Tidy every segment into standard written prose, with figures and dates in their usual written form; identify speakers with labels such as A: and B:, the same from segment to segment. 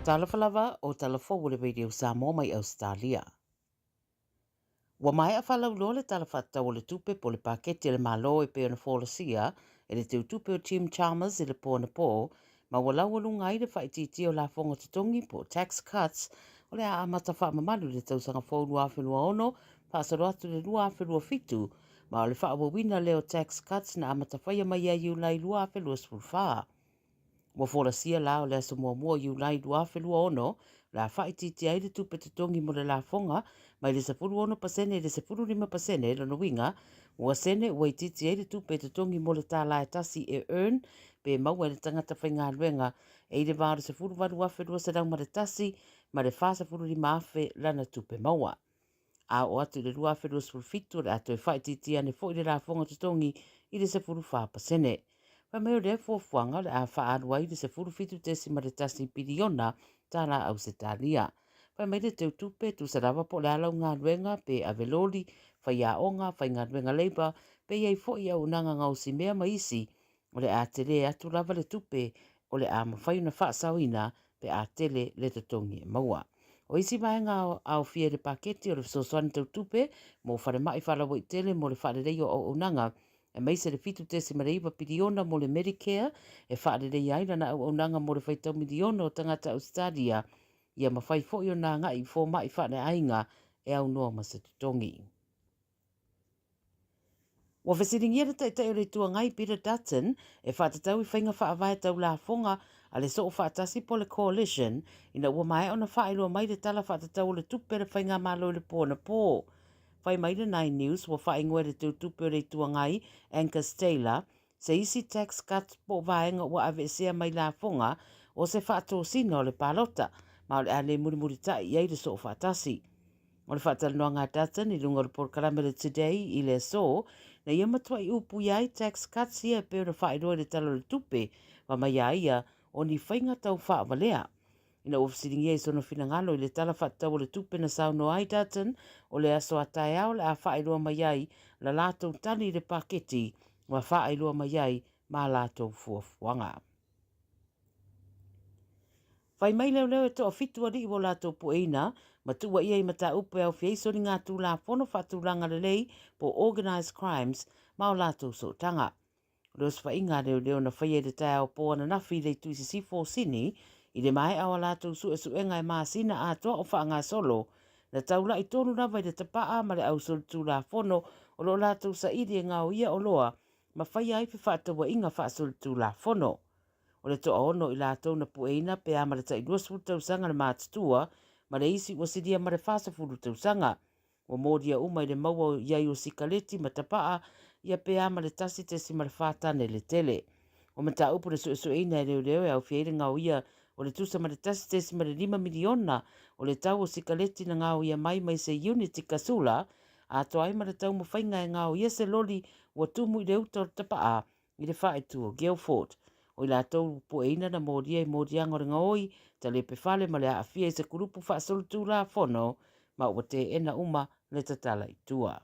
A: Talofa lava o tala fou o le Radio Samoa mai Ausetalia. Ua maea faalauiloa le Tala Faatatau o le Tupe po o le Paketi a le Malo e pei ona folasia e le Teutupe o Jim Chalmers i le po anapo ma ua laualuga ai le faaitiitia o lafoga totogi po o tax cuts o le a amata faamamalu i le tausaga fou 2026 faasolo atu i le 2027 ma o le faaauauina lea o tax cuts na amata faia mai ia Iulai 2024. Ua folasia la o le aso muamua o Iulai 2026, o le a faaitiitia ai le tupe totogi mo le lafoga mai le 16% i le 15%, lona uiga, ua sene ua itiiti ai le tupe totogi mo le tālā e tasi e earn pe maua e le tagata faigaluega e i le va o le $18,201 ma le $45,000 lana tupe maua. A oo atu i le 2027 o le a toe faaitiitia ane foi le lafoga totogi i le 14%. Fai mai o lea fuafuaga o le a faaalu ai le 17.1 piliona tālā Ausetalia. Fai mai le teutupe, tusa lava po o le a lau galuega, pe ave loli, faiaoga, faigaluega labour, pe i ai foi auaunaga gaosi mea ma isi, o le a tele atu lava le tupe o le a mafai ona faasaoina pe a tele le totogi e maua. O isi vaega aofia i le paketi o le fesoasoani tau tupe mo falemai faalauaitele mo le faaleleia o auaunaga, aemaise le 7.9 piliona mo le Medicare e faaleleia ai lana auaunaga mo le faitau miliona o tagata Ausetalia, ia mafai foi ona agai i fomai faaleaiga e aunoa ma se totogi. Ua fesiligia le Taitai o le Itu Agai Peter Dutton e faatatau i faiga faavae tau lafoga a le Soofaatasi po o le Coalition ina ua maea ona faailoa mai le Tala Faatatau o le Tupe a le Faigamalo i le po anapo. Fai mai le Nine News ua faaigoa e le Teutupe o le Itu Agai, Angus Taylor, se isi tax cut po o vaega ua aveesea mai lafoga o se faatosina o le palota, ma o le a le mulimulitai i ai le Soofaatasi. O le faatalanoaga a Dutton i luga o le polokalame le Today i le aso, na ia matuai upuia ai tax cuts ia e pei ona faailoa i le Tala o le Tupe, fai mai a ia o ni faiga tau faavalea. Ina ua fesiligia i sona finagalo i le Tala Faatatau o le Tupe na saunoa ai Dutton, o le aso a taeao o le a faailoa mai ai la latou tali i le paketi ua faailoa mai ai ma latou fuafuaga. Fai mai leoleo e toafitu alii ua latou pueina ma tuuaia i mataupu e aofia ai soligatulafono faatulaga lelei po o organised crimes ma o latou sootaga. O le osofaiga a leoleo na faia i le taeao po ananafi i le itu i sisifo o Sini i le maea o a latou suesuega e masina atoa o faagasolo, na taulai tonu lava i le tapaa ma le ausolitulafono o lo o latou saili e gaoia oloa ma faia ai fefaatauaiga faasolitulafono. O le toaono i latou na pueina pe a ma le tai 20 tausaga le matutua ma le isi ua silia ma le 40 tausaga. Ua molia uma i le maua i ai o sikaleti ma tapaa ia pe a ma le 1.4 tane le tele. O mataupu na suesueina e leoleo e aofia ai le gaoia o le tusa ma le 1.5 miliona o le tau o sikaleti na gaoia mai mai se uniti kasula atoa ai ma le taumafaiga e gaoia se loli ua tumu i le uta o le tapaa i le faaitu o Guildford. O i latou pueina na molia i moliaga o le gaoi, talepe fale ma le aafia i se kulupu faasolitulafono ma ua teena uma le tatala i tua.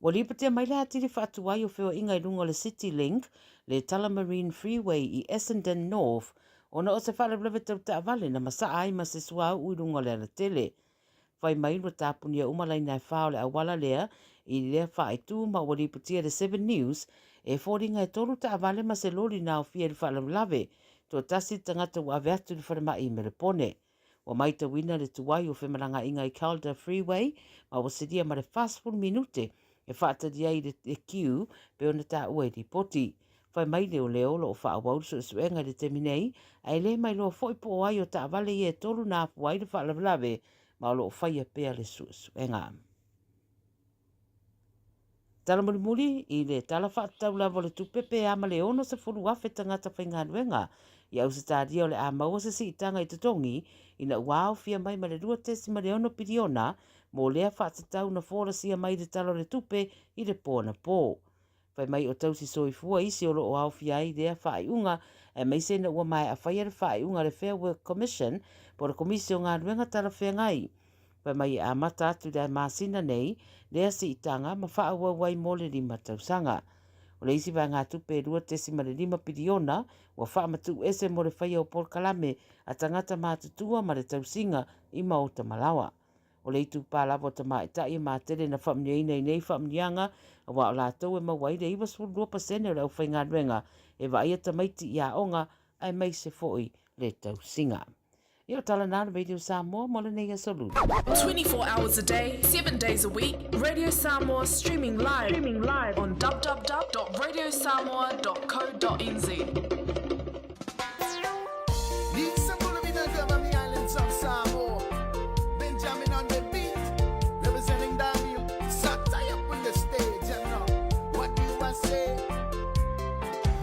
A: Ua lipatia mai le atili faatuai o feoaiga i luga o le CityLink, le Tullamarine Freeway i Essendon North, ona o se faalavelave tau taavale na masaa ai ma se suauu i luga o le alatele. Fai mai ua tapunia uma laina e whā o le auala lea i lea faaitu ma ua lipotia le Seven News e foliga e tolu taavale ma se loli na aofia i le faalavelave. Toatasi le tagata ua ave atu i le falemai i Melepone. Ua maitauina le tuai o femalagaaiga i Calder Freeway ma ua silia ma le 40 minute e faatali ai le queue pei ona taua i lipoti. Fai mai leoleo o lo o faaauau le suesuega i le taimi nei, ae le mailoa foi po o ai o taavale ia e tolu na afua ai le faalavelave, ma o lo o faia pea le suesuega. Tala mulimuli i le Tala Faatatau lava o le Tupe pe a ma le 60,000 tagata faigaluega i Ausetalia o le a maua se siitaga i totogi ina ua aofia mai ma le 2.6 piliona mo lea faatatau na folasia mai i le Tala o le Tupe i le po anapo. Fai mai o tausi soifua isi o lo o aofia ai lea faaiuga, aemaise ina ua maea faia le faaiuga a le Fair Work Commission po o le Komisi o Galuega Talafeagai. Fai mai e amata atu i le masina nei lea siitaga ma faaauau ai mo le lima tausaga. O le isi vaegatupe e 2.5 piliona ua faamatuu ese mo le faia o polokalame a tagata matutua ma le tausiga i maota malaoa. O le itupa lava o tamaitai e matele na faamanuiaina i nei faamanuiaga, aua o latou e maua ai le 92% o le aufaigaluega e vaaia tamaiti i aoga aemaise foi le tausiga. Ia o tala na a le Radio Samoa mo lenei aso Lulu.
B: 24 hours a day, 7 days a week, Radio Samoa streaming live, streaming live on www.radiosamoa.co.nz.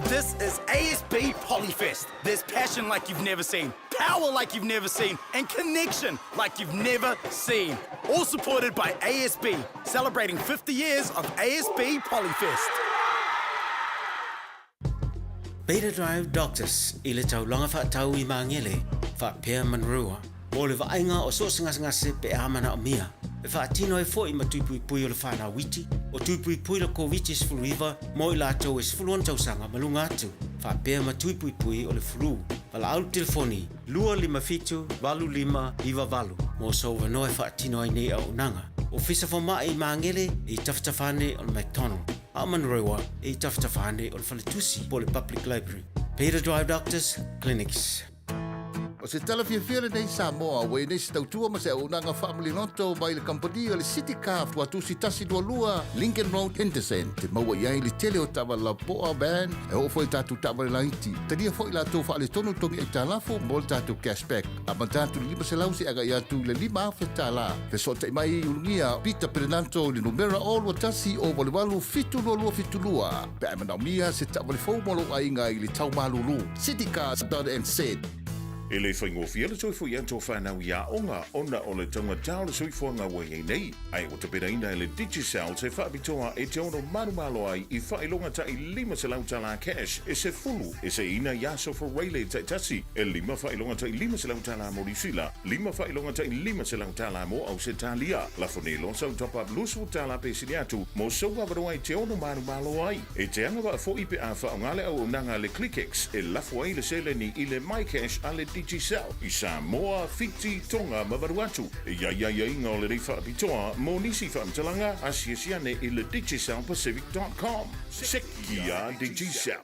C: This is ASB Polyfest. There's passion like you've never seen, power like you've never seen, and connection like you've never seen. All supported by ASB, celebrating 50 years of ASB Polyfest.
D: Beta Drive Doctors i le taulaga faatau i Magele, faapea Manurewa, mo le vaaiga o so o se gasegase pe a manaomia. E faatino ai foi ma tui puipui o le fanau iti, o tui puipui le Koviti-19 mo i latou e 16 tausaga ma luga atu, faapea ma tui puipui o le flu. Valaau le telefoni 257 8598 mo sou avanoa e faatino ai nei auaunaga. Ofisa Fomai i Magele e i tafatafa ane o le McDonald. A o Manurewa e i tafatafa ane o le faletusi po o le Public Library. Peter Drive Doctors Clinics.
E: O se tala fiafia lenei Samoa ua i nei se tautua ma se auaunaga faamaliloto mai le kamupani o le City Car Tuatusi 122 Lincoln Road Henderson te maua i ai le tele o taavale lapoa, van, e oo foi i tatou taavale laiti. Talia foi latou faaletonu togi aitalafu mo le tatou cash back. Amata atu i le 500 seia agai atu i le $5,000. Fesootai mai i Ulugia Peter Perenanto i le numera 021 088 7272 pe a e manaomia se taavale fou mo lou aiga i le tau malulu. Citycars.nz.
F: E le faigofie le toe foi atu o fanau i aoga ona o le taugata o le soifuaga ua i ai nei, ae ua tapenaina e le Digicel se faapitoa e te ono malomalo ai i faailoga tai $500 cash e sefulu e seiina i aso Fureile taitasi, e lima faailoga tai $500 mo Niusila, lima faailoga tai $500 mo Ausetalia. Lafo nei loa sau top up $20 pe sili atu mo sou avanoa e te ono malomalo ai. E te agavaa foi pe a faaaoga le auaunaga a le ClickX e lafo ai le seleni i le MyCash a le Digicel i Samoa, Fiti, Tonga ma Vanuatu. E i ai aiaiga o lenei faapitoa mo nisi faamatalaga, asiasi ane i le DigicelPacific.com. Seki a Digicel.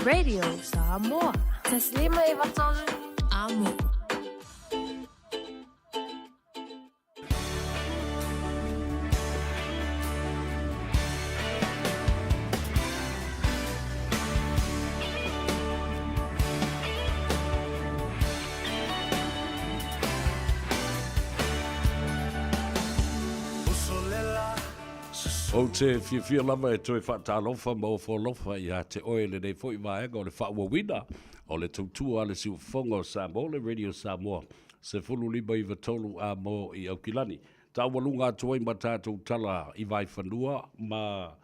B: Radio Samoa. Taslima Ivatolu. Amo.
G: Ou te fiafia lava e toe faatalofa ma ofo alofa ia te oe lenei foi vaega o le faaauauina o le tautua a le Siufofoga o Samoa, le Radio Samoa 1593 A mo i Aukilani. Taualuga atu ai ma tatou tala i Vaifanua ma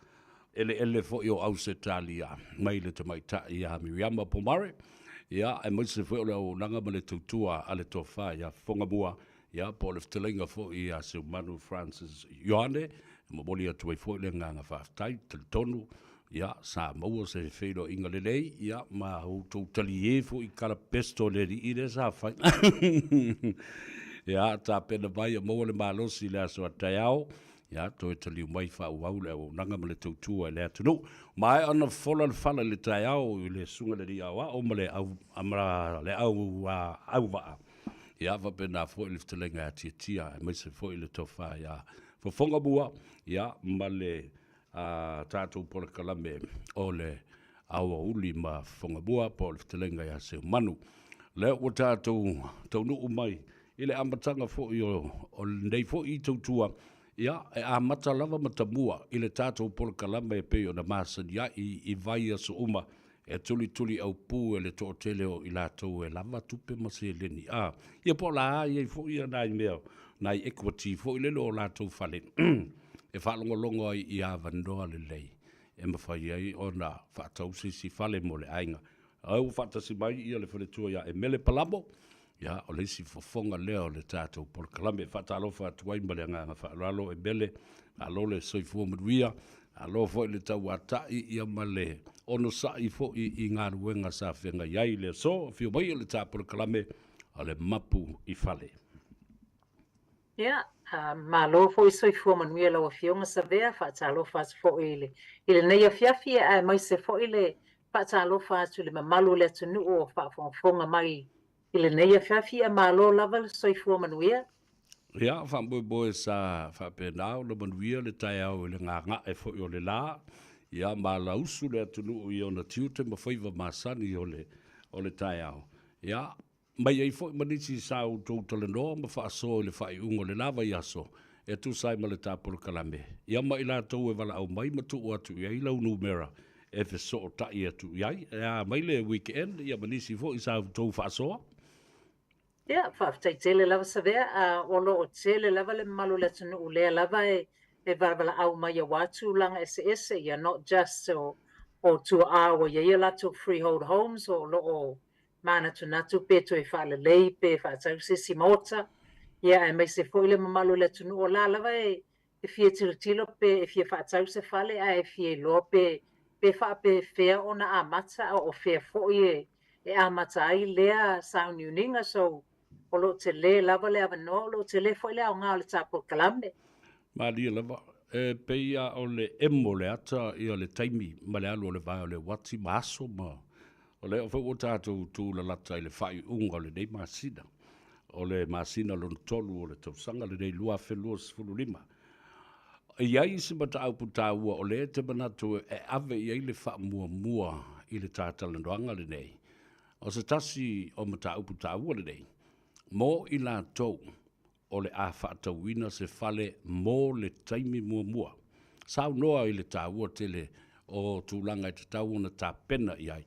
G: eleele foi o Ausetalia mai le tamaitai ia Miriama Pomare, ia, aemaise foi o le auaunaga ma le tautua a le Tofa ia Fofogamua, ia, po o le fetalaiga foi ia Seumanu Francis Ioane, e momoli atu ai foi le agaga faafetai, talitonu, ia, sa maua se feiloaiga lelei, ia, ma outou talie foi i kalapesto a le alii lea sa fai. Ia, tapena mai ia maua le malosi i le aso a taeao, Ia, toe taliu mai faaauau le auaunaga ma le tautua i le atunuu. Maea ona fofola le fala i le taeao i le Susuga i le Alii Aoao ma le au, ma le au auvaa. Ia, faapena foi le fetalaiga ia Tiatia, aemaise foi le tofa ia Fofogamua, ia, ma le a tatou polokalame o le Aoauli ma Fofogamua po o le fetalaiga ia Seumanu. Lea ua tatou taunuu mai I le amataga foi o lenei foi tautua, ia, e amata lava matamua i le tatou polokalame e pei ona masani ai i vaiaso uma e tulituli aupu e le toatele o i latou e lava tupe ma seleni. A, ia po o la i ai foi ia nai mea, nai equity foi lele o latou fale e faalogologo ai i avanoa lelei e mafai ai ona faatau se isi fale mo le aiga. A ua faatasi mai ia le faletua ia Emele Palamo, Ia, o le isi fofoga lea o le tatou polokalame. E faatalofa atu ai ma le agaga faaaloalo e Mele, malo le soifua manuia, Malo foi le tauata'i ia ma le onosa'i foi i galuega sa feagai ai i le aso. Afio mai o le ta polokalame o le Mapu i Fale.
H: Ia, malo foi soifua manuia lau Afioga Savea, faatalofa atu foi i le i lenei afiafi aemaise foi le faatalofa atu i le mamalu o le atunuu o faafogafoga mai i lenei afiafi, ia malo lava le soifua manuia.
G: Ia, faamoemoe sa faapena ona manuia le taeao i le gaga'e foi o le la, ia ma lausu le atunuu i ona tiute ma faiva masani o le o le taeao. Ia, mai ai foi ma nisi sa outou talanoa ma faasoa i le faaiuga o le la vaiaso e tusa ai ma le ta polokalame, ia ma i latou e valaau mai ma tuu atu i ai lau numera e fesootai atu i ai. E a mai le weekend ia ma nisi foi sa outou faasoa?
H: Ia, faafetai tele lava Savea, a o lo o tele lava le mamalu o le atunuu lea lava e e valavalaau mai aua tulaga eseese, ia not just o o tuaa ua i ai a latou freehold homes o lo o manatunatu pe toe faalelei pe faatau se isi maota, ia aemaise foi le mamalu o le atunuu o la lava e e fia tilotilo pe e fia faatau se fale ae fia iloa pe pe faapefea ona amata a o fea foi e e amata ai lea sauniuniga. So, o lo o tele lava le avanoa, o lo o tele foi le aoga o le ta polokalame.
G: Malie lava, e pei a o le emo o le ata ia le taimi ma le alu o le vae o le uati ma aso ma o lea foi ua tatou tulalata i le faaiuga o lenei masina, o le masina lona tolu o le tausaga lenei 2025. E i ai se mataupu taua o lea e te manatu e ave i ai le faamuamua i le ta talanoaga lenei. O se tasi o mataupu taua lenei mo i latou o le a faatauina se fale mo le taimi muamua. Saunoa i le taua tele o tulaga e tatau ona tapena i ai.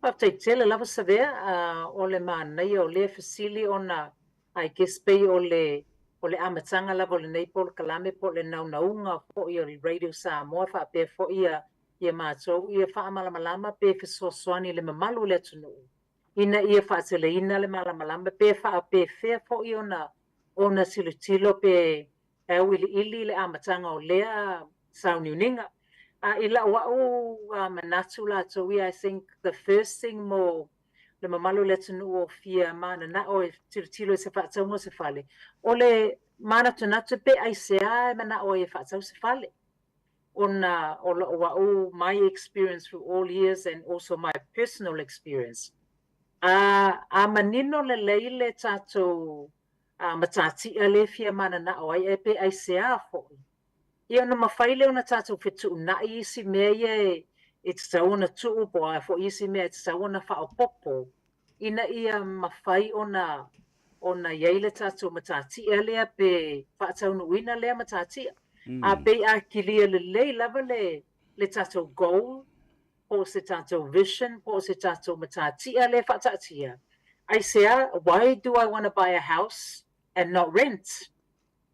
H: Faafetai tele lava Savea, o le manaia o lea fesili ona I guess pei o le o le amataga lava o lenei polokalame po o le naunauga foi o le Radio Samoa faapea foi ia ia matou ia faamalamalama pe fesoasoani i le mamalu o le atunuu ina ia faateleina le malamalama pe faapefea foi ona ona tilotilo pe e auiliili le amataga o lea sauniuniga. A i lau au manatu latou ia, I think the first thing mo le mamalu o le atunuu o fia mananao e tilotilo i se faatauga o se fale, o le manatunatu pe aisea e manao ai e faatau se fale. Ona o lou au, my experience through all years and also my personal experience, a a manino lelei le tatou matatia lea e fia mananao ai, ae pe aisea foi. Ia ona mafai lea ona tatou fetuunai isi mea ia e e tatau ona tuu po o a foi isi mea e tatau ona faaopoopo ina ia mafai ona ona i ai le tatou matatia lea pe faataunuuina lea matatia. A pei a kilia lelei lava le le tatou goal po o se tatou vision po o se tatou matatia lea e faataatia, aisea, why do I want to buy a house and not rent?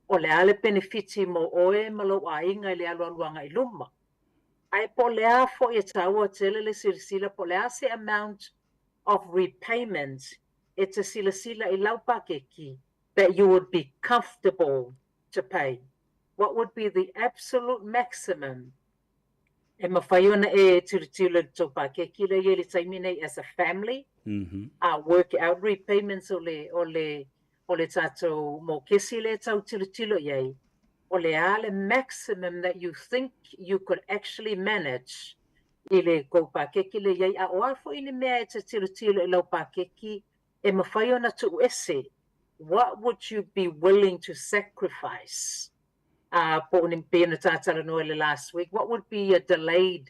H: O le a le penefiti mo oe ma lou aiga i le alualu agai i luma? Ae po o le a foi e taua tele le silasila po o le a se amount of repayment e te silasila i lau pakeki that you would be comfortable to pay? What would be the absolute maximum e mafai ona e tilotilo i le tou pakeki lea i ai i le taimi nei as a family, a work out repayments o le, o le, o le tatou mokesi lea e tau tilotilo i ai, o le a le maximum that you think you could actually manage i le tou pakeki lea i ai, a o a foi ni mea e te tilotilo i lau pakeki e mafai ona tuuese, what would you be willing to sacrifice? A po o ni, pei ona ta talanoa i le last week, what would be a delayed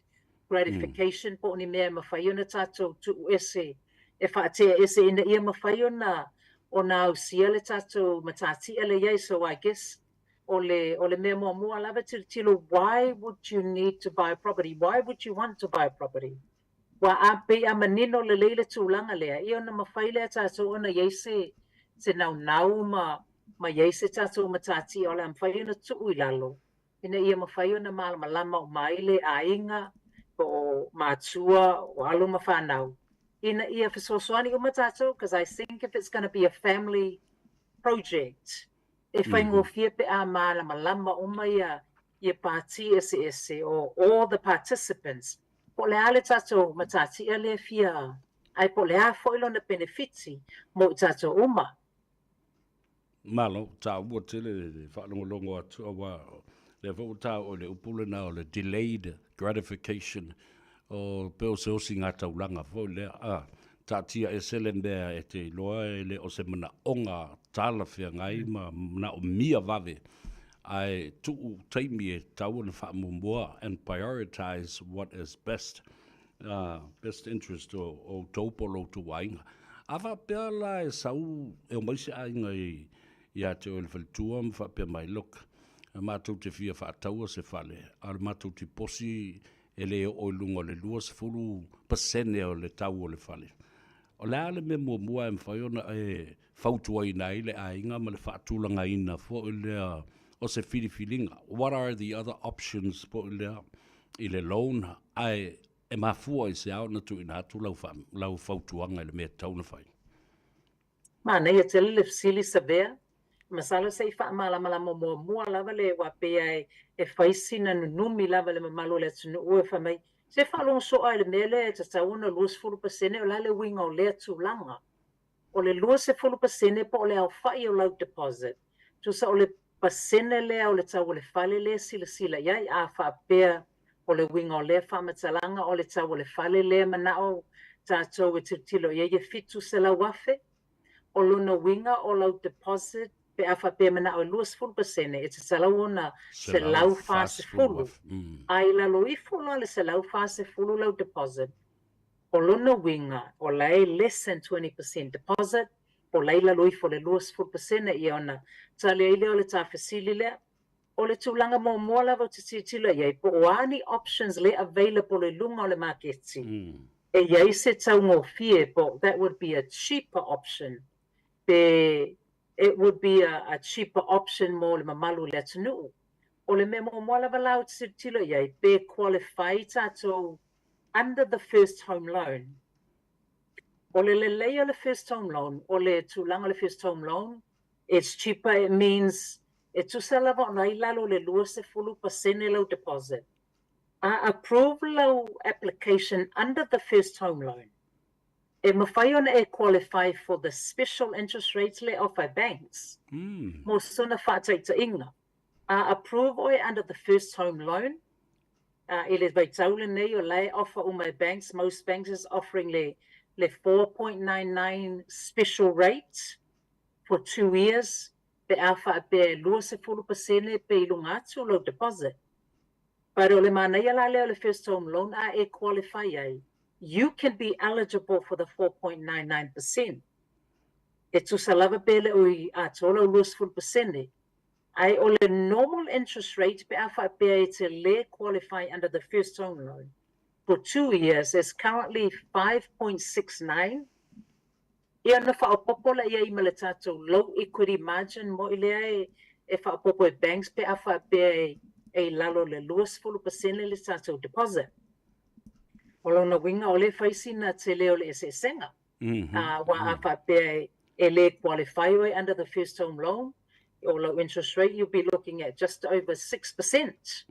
H: gratification, po o ni mea e mafai ona tatou tuuese e faatea ese ina ia mafai ona ona ausia le tatou matatia lea i ai. So I guess o le o le mea muamua lava tilotilo, why would you need to buy a property? Why would you want to buy a property? Ua a pei a manino lelei le tulaga lea, ia ona mafai lea tatou ona i ai se se naunau ma ma i ai se tatou matatia o le a mafai ona tuu i lalo ina ia mafai ona malamalama uma ai le aiga po o matua, o alo ma fanau ina ia fesoasoani uma tatou because I think if it's gonna be a family project e faigofie pe a malamalama uma ia Ia pāti eseese o all the participants po o le a le tatou matatia lea e fia ae po o le a foi lona penefiti mo i tatou uma.
G: Malo, taua tele le faalogologo atu aua o lea foi ua taua i le upu lena o le delayed gratification o pei o se osiga taulaga foi lea a taatia ese le mea e te iloa e le o se manaoga talafeagai ma manaomia vave ae tuu taimi e tatau ona faamuamua and prioritize what is best best interest o outou po o lo outou aiga. A faapea la e sau e omai se aiga i ia te oe i le faletua ma faapea mai, look, matou te fia faataua se fale, a o le matou tiposi e le oo i luga o le 20% o le tau o le fale. O le a le mea muamua e mafai ona e fautuaina ai le aiga ma le faatulagaina foi lea o se filifiliga? What are the other options foi lea i le loan ae e mafua i se a ona tuuina atu lau, lau fautuaga i le mea e tatau ona fai?
H: Manaia tele le fesili Savea. Masalo se i faamalamalama muamua lava le aua pei e fai sina nunumi lava le mamalu o le atunuu e fai mai, se faalogo soo lava i le mea lea e tatau ona 20% o le a le uiga o lea tulaga. O le 20% po o le aofai o lau deposit, tusa o le pasene lea o le tau o le fale lea e silasila i ai, a faapea o le uiga o lea faamatalaga o le tau o le fale lea e manao tatou e tilotilo i ai e $700,000, o lona uiga o lau deposit pe a faapea e manao e 20% e tatau ona $140, a i lalo ifo la o le $140 lau deposit, O lona uiga, o la e less than 20% deposit, po o la e i lalo ifo o le 20% ia ona tali ai lea o le ta fesili lea. O le tulaga muamua lava ou te tilotilo i ai, po o a ni options lea available i luga o le maketi e i ai se taugofie po that would be a cheaper option pe it would be a cheaper option mo le mamalu o le atunuu. O le mea muamua lava la ou te tilotilo i ai, pe qualify tatou Under the first home loan. O le lelei o le first home loan, o le tulaga o le first home loan, it's cheaper, it means e tusa lava ona i lalo o le 20% lau deposit. A approve lau application under the first home loan, e mafai ona e qualify for the special interest rates lea offer e banks. Mo sona faataitaiga, A approve oe under the first home loan, a i le vaitau lenei o la e offer uma e banks, most banks is offering le le 4.99 special rate for 2 years pe a faapea e 20% pe i luga atu o lou deposit. But o le manaia la lea o le first home loan a e qualify ai, you can be eligible for the 4.99%. E tusa lava pe le o i atoa lau 20%. Ae o le normal interest rate pe a faapea e te le qualify under the first home loan for 2 years is currently 5.69. Ia ona faaopoopo lea i ai ma le tatou low equity margin moi lea e faaopoopo e banks pe a faapea e i lalo o le 20% le tatou deposit. O lona uiga o lea e fai sina tele o le eseesega. Aua a faapea e le qualify oe under the first home loan, o lau interest rate you'll be looking at just over 6%.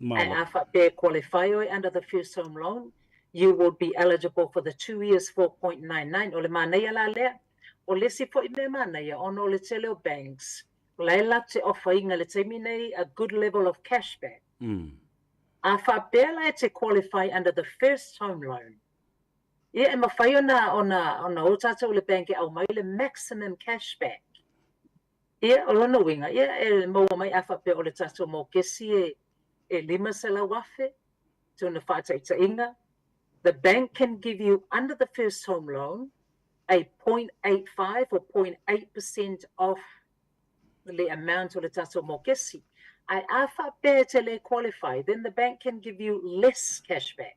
H: Ae a faapea e qualify oe under the first home loan, you will be eligible for the 2 years 4.99. O le manaia la lea. O le isi foi mea manaia, ona o le tele o banks, o la e latou te offer ina i le taimi nei a good level of cashback. A faapea la e te qualify under the first home loan, ia e mafai ona o tatou i le bank e aumai le maximum cashback. Ia, o lona uiga, ia e maua mai a faapea o le tatou mokesi e $500,000, tona faataitaiga, the bank can give you under the first home loan a 0.85 or 0.8% off le amount o le tatou mokesi. Ae a faapea e te le qualify, then the bank can give you less cashback.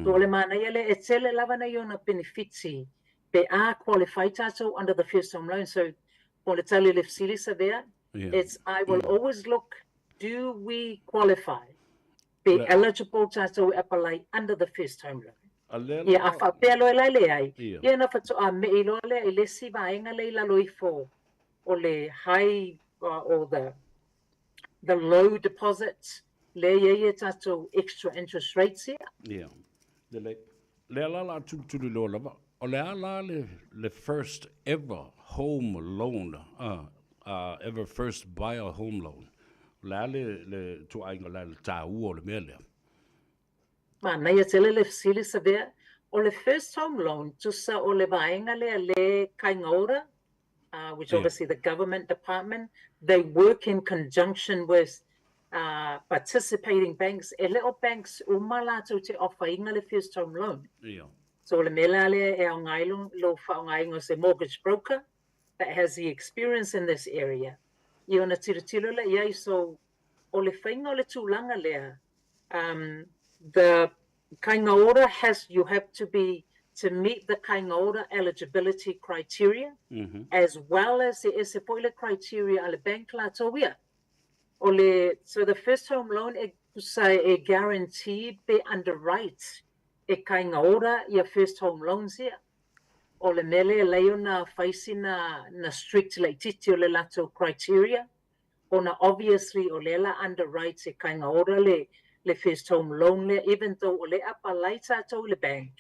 H: So o le manaia lea e tele lava nei ona penefiti pe a qualify tatou under the first home loan. So mo le tali i le fesili Savea, it's I will always look, do we qualify? Pe eligible tatou e apply under the first home loan. Ia, a faapea loa e la e leai, ia ona faatoa mei loa lea i le isi vaega lea i lalo ifo o le high or the low deposit. lea e i ai a tatou extra interest rates ia.
G: Ia. Lelei. Lea la o le a tulituliloa lava, o le a la le, le first ever home loan, uh, uh, ever first buyer home loan? O le a le, le ituaiga, o le a le taua o le mea lea?
H: Manaia tele le fesili Savea. O le first home loan, tusa o le vaega lea le Kāinga Ora, uh, which obviously the government department, they work in conjunction with uh, participating banks. E le o banks uma latou te offer-ina le first home loan.
G: Yeah.
H: So o le mea la lea e aoga ai lo, lo faaaogaina o se mortgage broker that has the experience in this area. I ona tilotilo lea i ai, so o le faiga o le tulaga lea, um, the Kāinga Ora has, you have to be, to meet the Kāinga Ora eligibility criteria, mm -hmm. as well as e ese foi le criteria a le bank latou ia. O le, so the first home loan e tusa e guarantee pe underwrite e Kāinga Ora ia first home loans ia. O le mea lea e lei ona fai sina na strict laitiiti o le latou criteria, ona obviously o lea la underwrite e Kāinga Ora le le first home loan lea even though o lea apalai tatou i le bank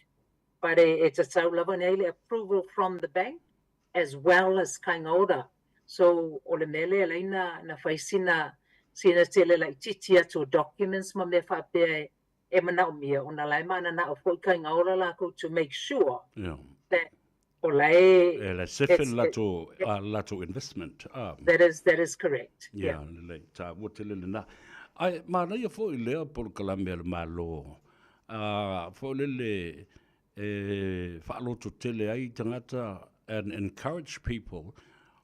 H: but e e tatau lava ona i ai le approval from the bank as well as Kāinga Ora. So o le mea lea e alai na na fai sina sina tele laitiiti atu o documents ma mea faapea e e manaomia ona la e mananao foi Kāinga Ora lakou to make sure
G: yeah.
H: that o la e
G: E la sefe le latou, a latou investment. Ah.
H: That is, that is correct.
G: Yeah, yeah. lelei, taua tele lena. Ae manaia foi lea polokalame a le Malo, a foi lele e faalototele ai tagata and encourage people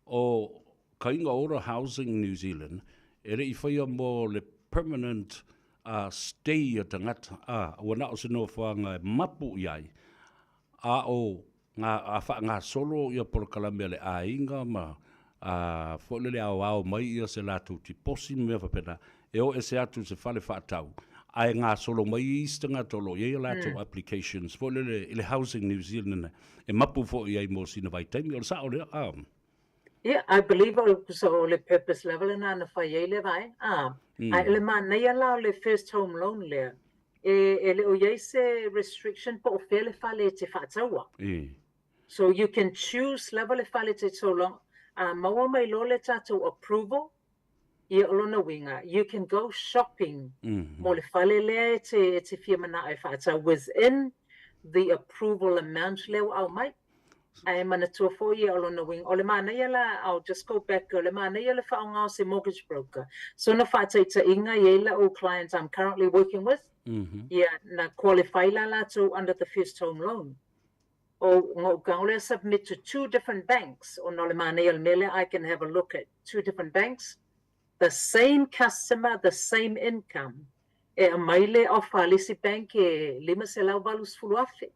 G: o Kainga Ora Housing New Zealand e le i faia mo le permanent uh, stay a tagata, a ua na o se nofoaga e mapu i ai, a o ngā, a faagasolo ia polokalame a le aiga ma a foi lele aoao mai ia se latou tiposi ma mea faapena, e o ese atu i se fale faatau, ae gasolo mai isi tagata o lo o i ai a latou mm. applications foi lele i le Housing New Zealand e mapu foi i ai mo sina vaitaimi. O le sao lea? Ah.
H: Yeah, I believe o, so o le purpose lava lena na fai ai le vae. Ah, mm. Ae le manaia la o le first home loan lea, e, e le o i ai se restriction po o fea le fale e te faataua.
G: E.
H: So you can choose lava le fale te so long, a maua mai loa le tatou approval, ia o lona uiga, you can go shopping mm -hmm. mo le fale lea e te, e te fia manao e faatau within the approval amount lea ua aumai. Ae manatua foi ia o lona uiga, o le manaia la, I'll just go back, o le manaia le faaaoga o se mortgage broker. So na faataitaiga i ai la'u client I'm currently working with, mm -hmm. ia na qualify la latou under the first home loan. O ngou lea submit to two different banks, ona o le manaia o le mea lea, I can have a look at two different banks, the same customer, the same income, e aumai le offer a le isi bank e $580,000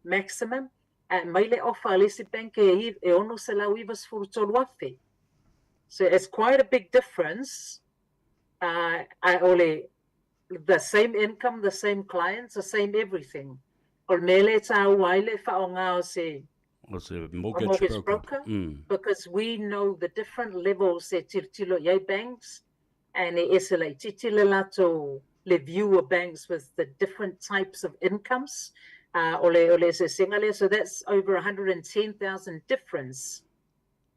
H: maximum, ae aumai le offer a le isi bank e e $693,000. So it's quite a big difference, uh, ae o le the same income, the same clients, the same everything. O le mea lea e tāua ai le faaaoga o se
G: O se mortgage, mortgage broker. broker
H: mm. Because we know the different levels e tilotilo i ai banks and e ese laitiiti le latou le view of banks with the different types of incomes. Uh, o le, o le eseesega lea, so that's over 110,000 difference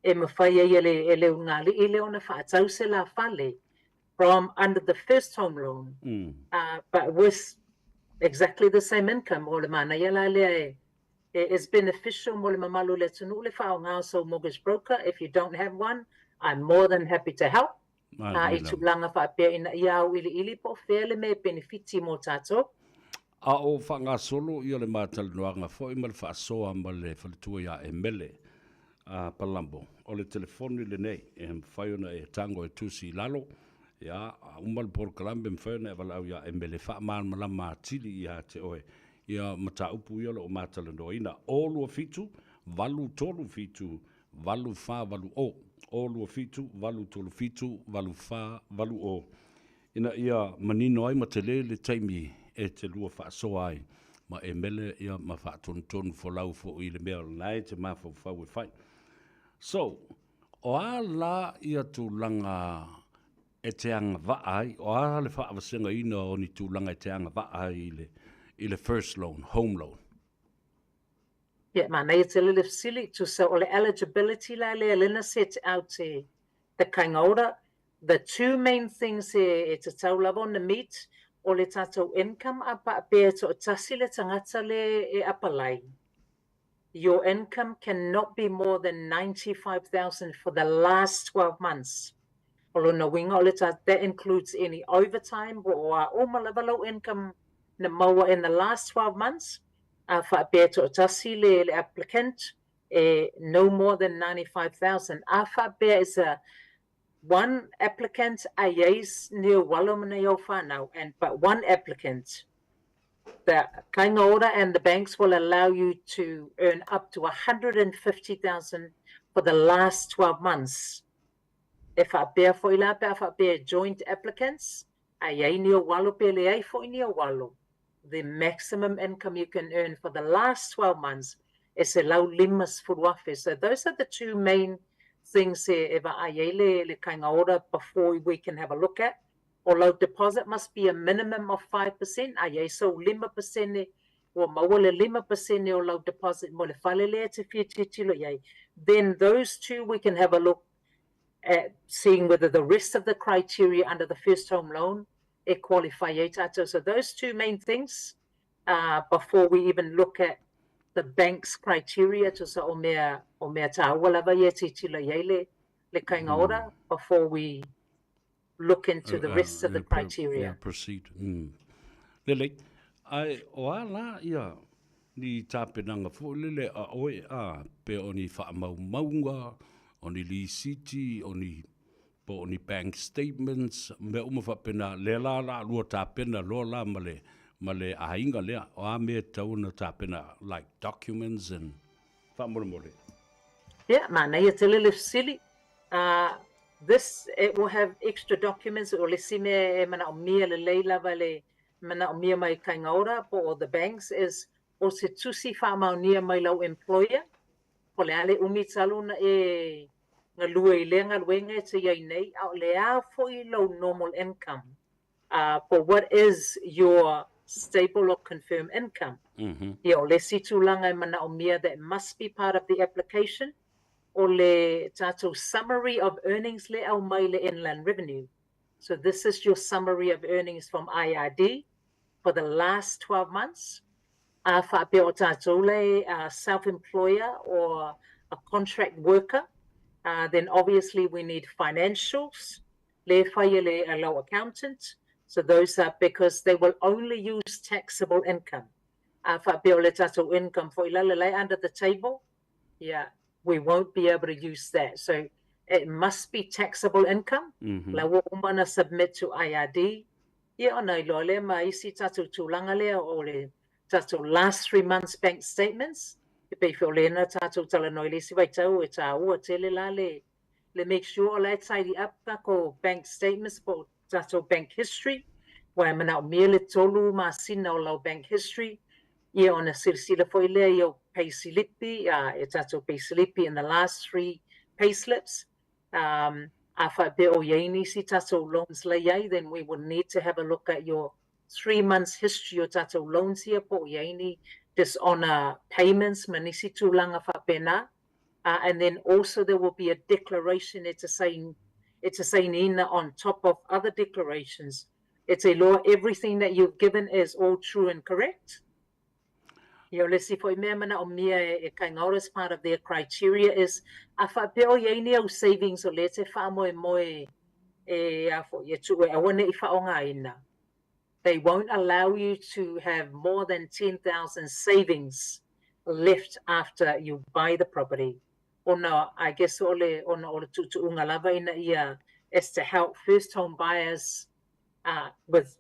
H: e mafai ai e le, e le ulugalii lea ona faatau se la fale from under the first home loan, mm. uh, but with exactly the same income. O le manaia la lea e, e is beneficial mo le mamalu o le atunuu le faaaoga o sou mortgage broker. If you don't have one, I'm more than happy to help. Ā, i tulaga faapea ina ia auiliili po o fea le mea e penefiti mō tātou.
G: A o faagasolo ia le matalanoaga foi ma le faasoa ma le faletua ia Emele a Palumbo. O le telefoni lenei e mafai ona e tago e tusi i lalo, ia, a uma le polokalame e mafai ona e valaau ia Emele e faamalamalama atili ia te oe ia mataupu ia o lo o matalanoaina. O 27 8 3 7 8 4 8 0, O 2 7 8 3 7 8 4 8 0, ina ia manino ai ma tele le taimi e te lua faasoa ai ma e mele ia ma faatonutonu folau foi i le mea o lena e te mafaufau e fai. So, o a la ia tulaga? e te agavaa ai, o a le faavasegaina o ni tulaga e te agavaa ai i le, i le first loan, home loan?
H: Ia, manaia tele le fesili, tusa o le eligibility la lea lea na set out e the Kāinga Ora, the two main things e, e tatau lava ona meet, o le tatou income a faapea e toatasi le tagata le e apalai. Your income cannot be more than 95,000 for the last 12 months. O lona uiga o le ta, that includes any overtime po o a uma lava lau income na maua in the last 12 months, a faapea e toatasi le, le applicant e no more than 95,000. A faapea is a one applicant a i ai ni ualo ma nei au whanau, and but one applicant, the Kāinga Ora and the banks will allow you to earn up to 150,000 for the last 12 months. E faapea foi la pe a faapea joint applicants, a i ai ni ou alo pe leai foi ni ou alo, the maximum income you can earn for the last 12 months e $150,000. So those are the two main things e, e vaai ai le, le Kāinga Ora before we can have a look at. O lau deposit must be a minimum of 5%, a i ai sou 5% ua maua le 5% o lau deposit mo le fale lea e te fia tilotilo i ai. Then those two we can have a look at seeing whether the rest of the criteria under the first home loan e qualify ai tātou. So those two main things before we even look at the bank's criteria tusa o mea, o mea tāua lava ia e tilotilo i ai le, le Kāinga Ora before we look into the rest of the criteria.
G: Yeah, proceed. Lelei. Ae, o a la ia ni tapenaga foi lele a oe a pe o ni faamaumauga, o ni lisiti, o ni po o ni bank statements, mea uma faapena, lea la la lua tapena loa la ma le ma le aiga lea, o a mea e tatau ona tapena like documents and faamolemole.
H: Ia, manaia tele le fesili. This, it will have extra documents, o le isi mea e manaomia lelei lava le manaomia mai Kāinga Ora po o the banks is o se tusi faamaonia mai lau employer, po o le a le umi talu ona e galue i lea galuega e te i ai nei, a o le a foi lou normal income, po what is your stable or confirmed income. Ia, o le isi tulaga e manaomia that must be part of the application, o le tatou summary of earnings le aumai le Inland Revenue. So this is your summary of earnings from IRD for the last 12 months. A faapea o tatou le self-employer or a contract worker, then obviously we need financials le fai e le lau accountant. So those are because they will only use taxable income. A faapea o le tatou income foi la le lay under the table, yeah, we won't be able to use that. So it must be taxable income. La ua uma ona submit to IRD. Ia ona iloa lea ma isi tatou tulaga lea o le tatou last 3 months bank statements. E pei foi o lena tatou talanoa i le isi vaitau e taua tele la le le make sure o la e tidy up takou bank statements po o tatou bank history, aua e manaomia le tolu masina o lau bank history, ia ona silasila foi lea i ou pay silipi, e tatou pay silipi in the last 3 pay slips, a faapea o i ai nisi tatou loans la i ai, then we would need to have a look at your 3 months history o tatou loans ia po o i ai ni dishonor payments ma nisi tulaga faapena. And then also there will be a declaration e te saini, e te sainiina on top of other declarations. E te iloa everything that you've given is all true and correct. Ia, o le isi foi mea manaomia e, e Kāinga Ora as part of their criteria is a faapea o i ai ni au savings o lea e te faamoemoe e a foi, e tuu e aua ne i faaaogaina. They won't allow you to have more than 10,000 savings left after you buy the property. Ona, I guess o le, ona o le tuutuuga lava ina ia is to help first home buyers with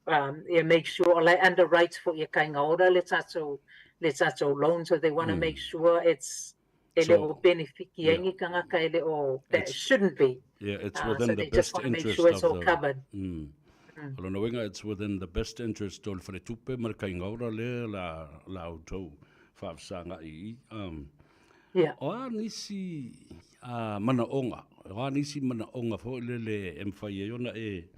H: ia make sure o la e underwrite foi e Kāinga Ora le tatou, le tatou loan, so they want to make sure it's e le o benefiki ai ni tagata e le o, that it shouldn't be.
G: Yeah, it's within
H: so
G: the
H: they just
G: best
H: want to make
G: interest
H: sure it's
G: of
H: all
G: the
H: covered.
G: O lona uiga, it's within the best interest o le faletupe ma le Kāinga Ora lea la, la outou faafesagai i.
H: Yeah.
G: O a nisi manaoga? O a nisi manaoga foi lele e mafai ai ona e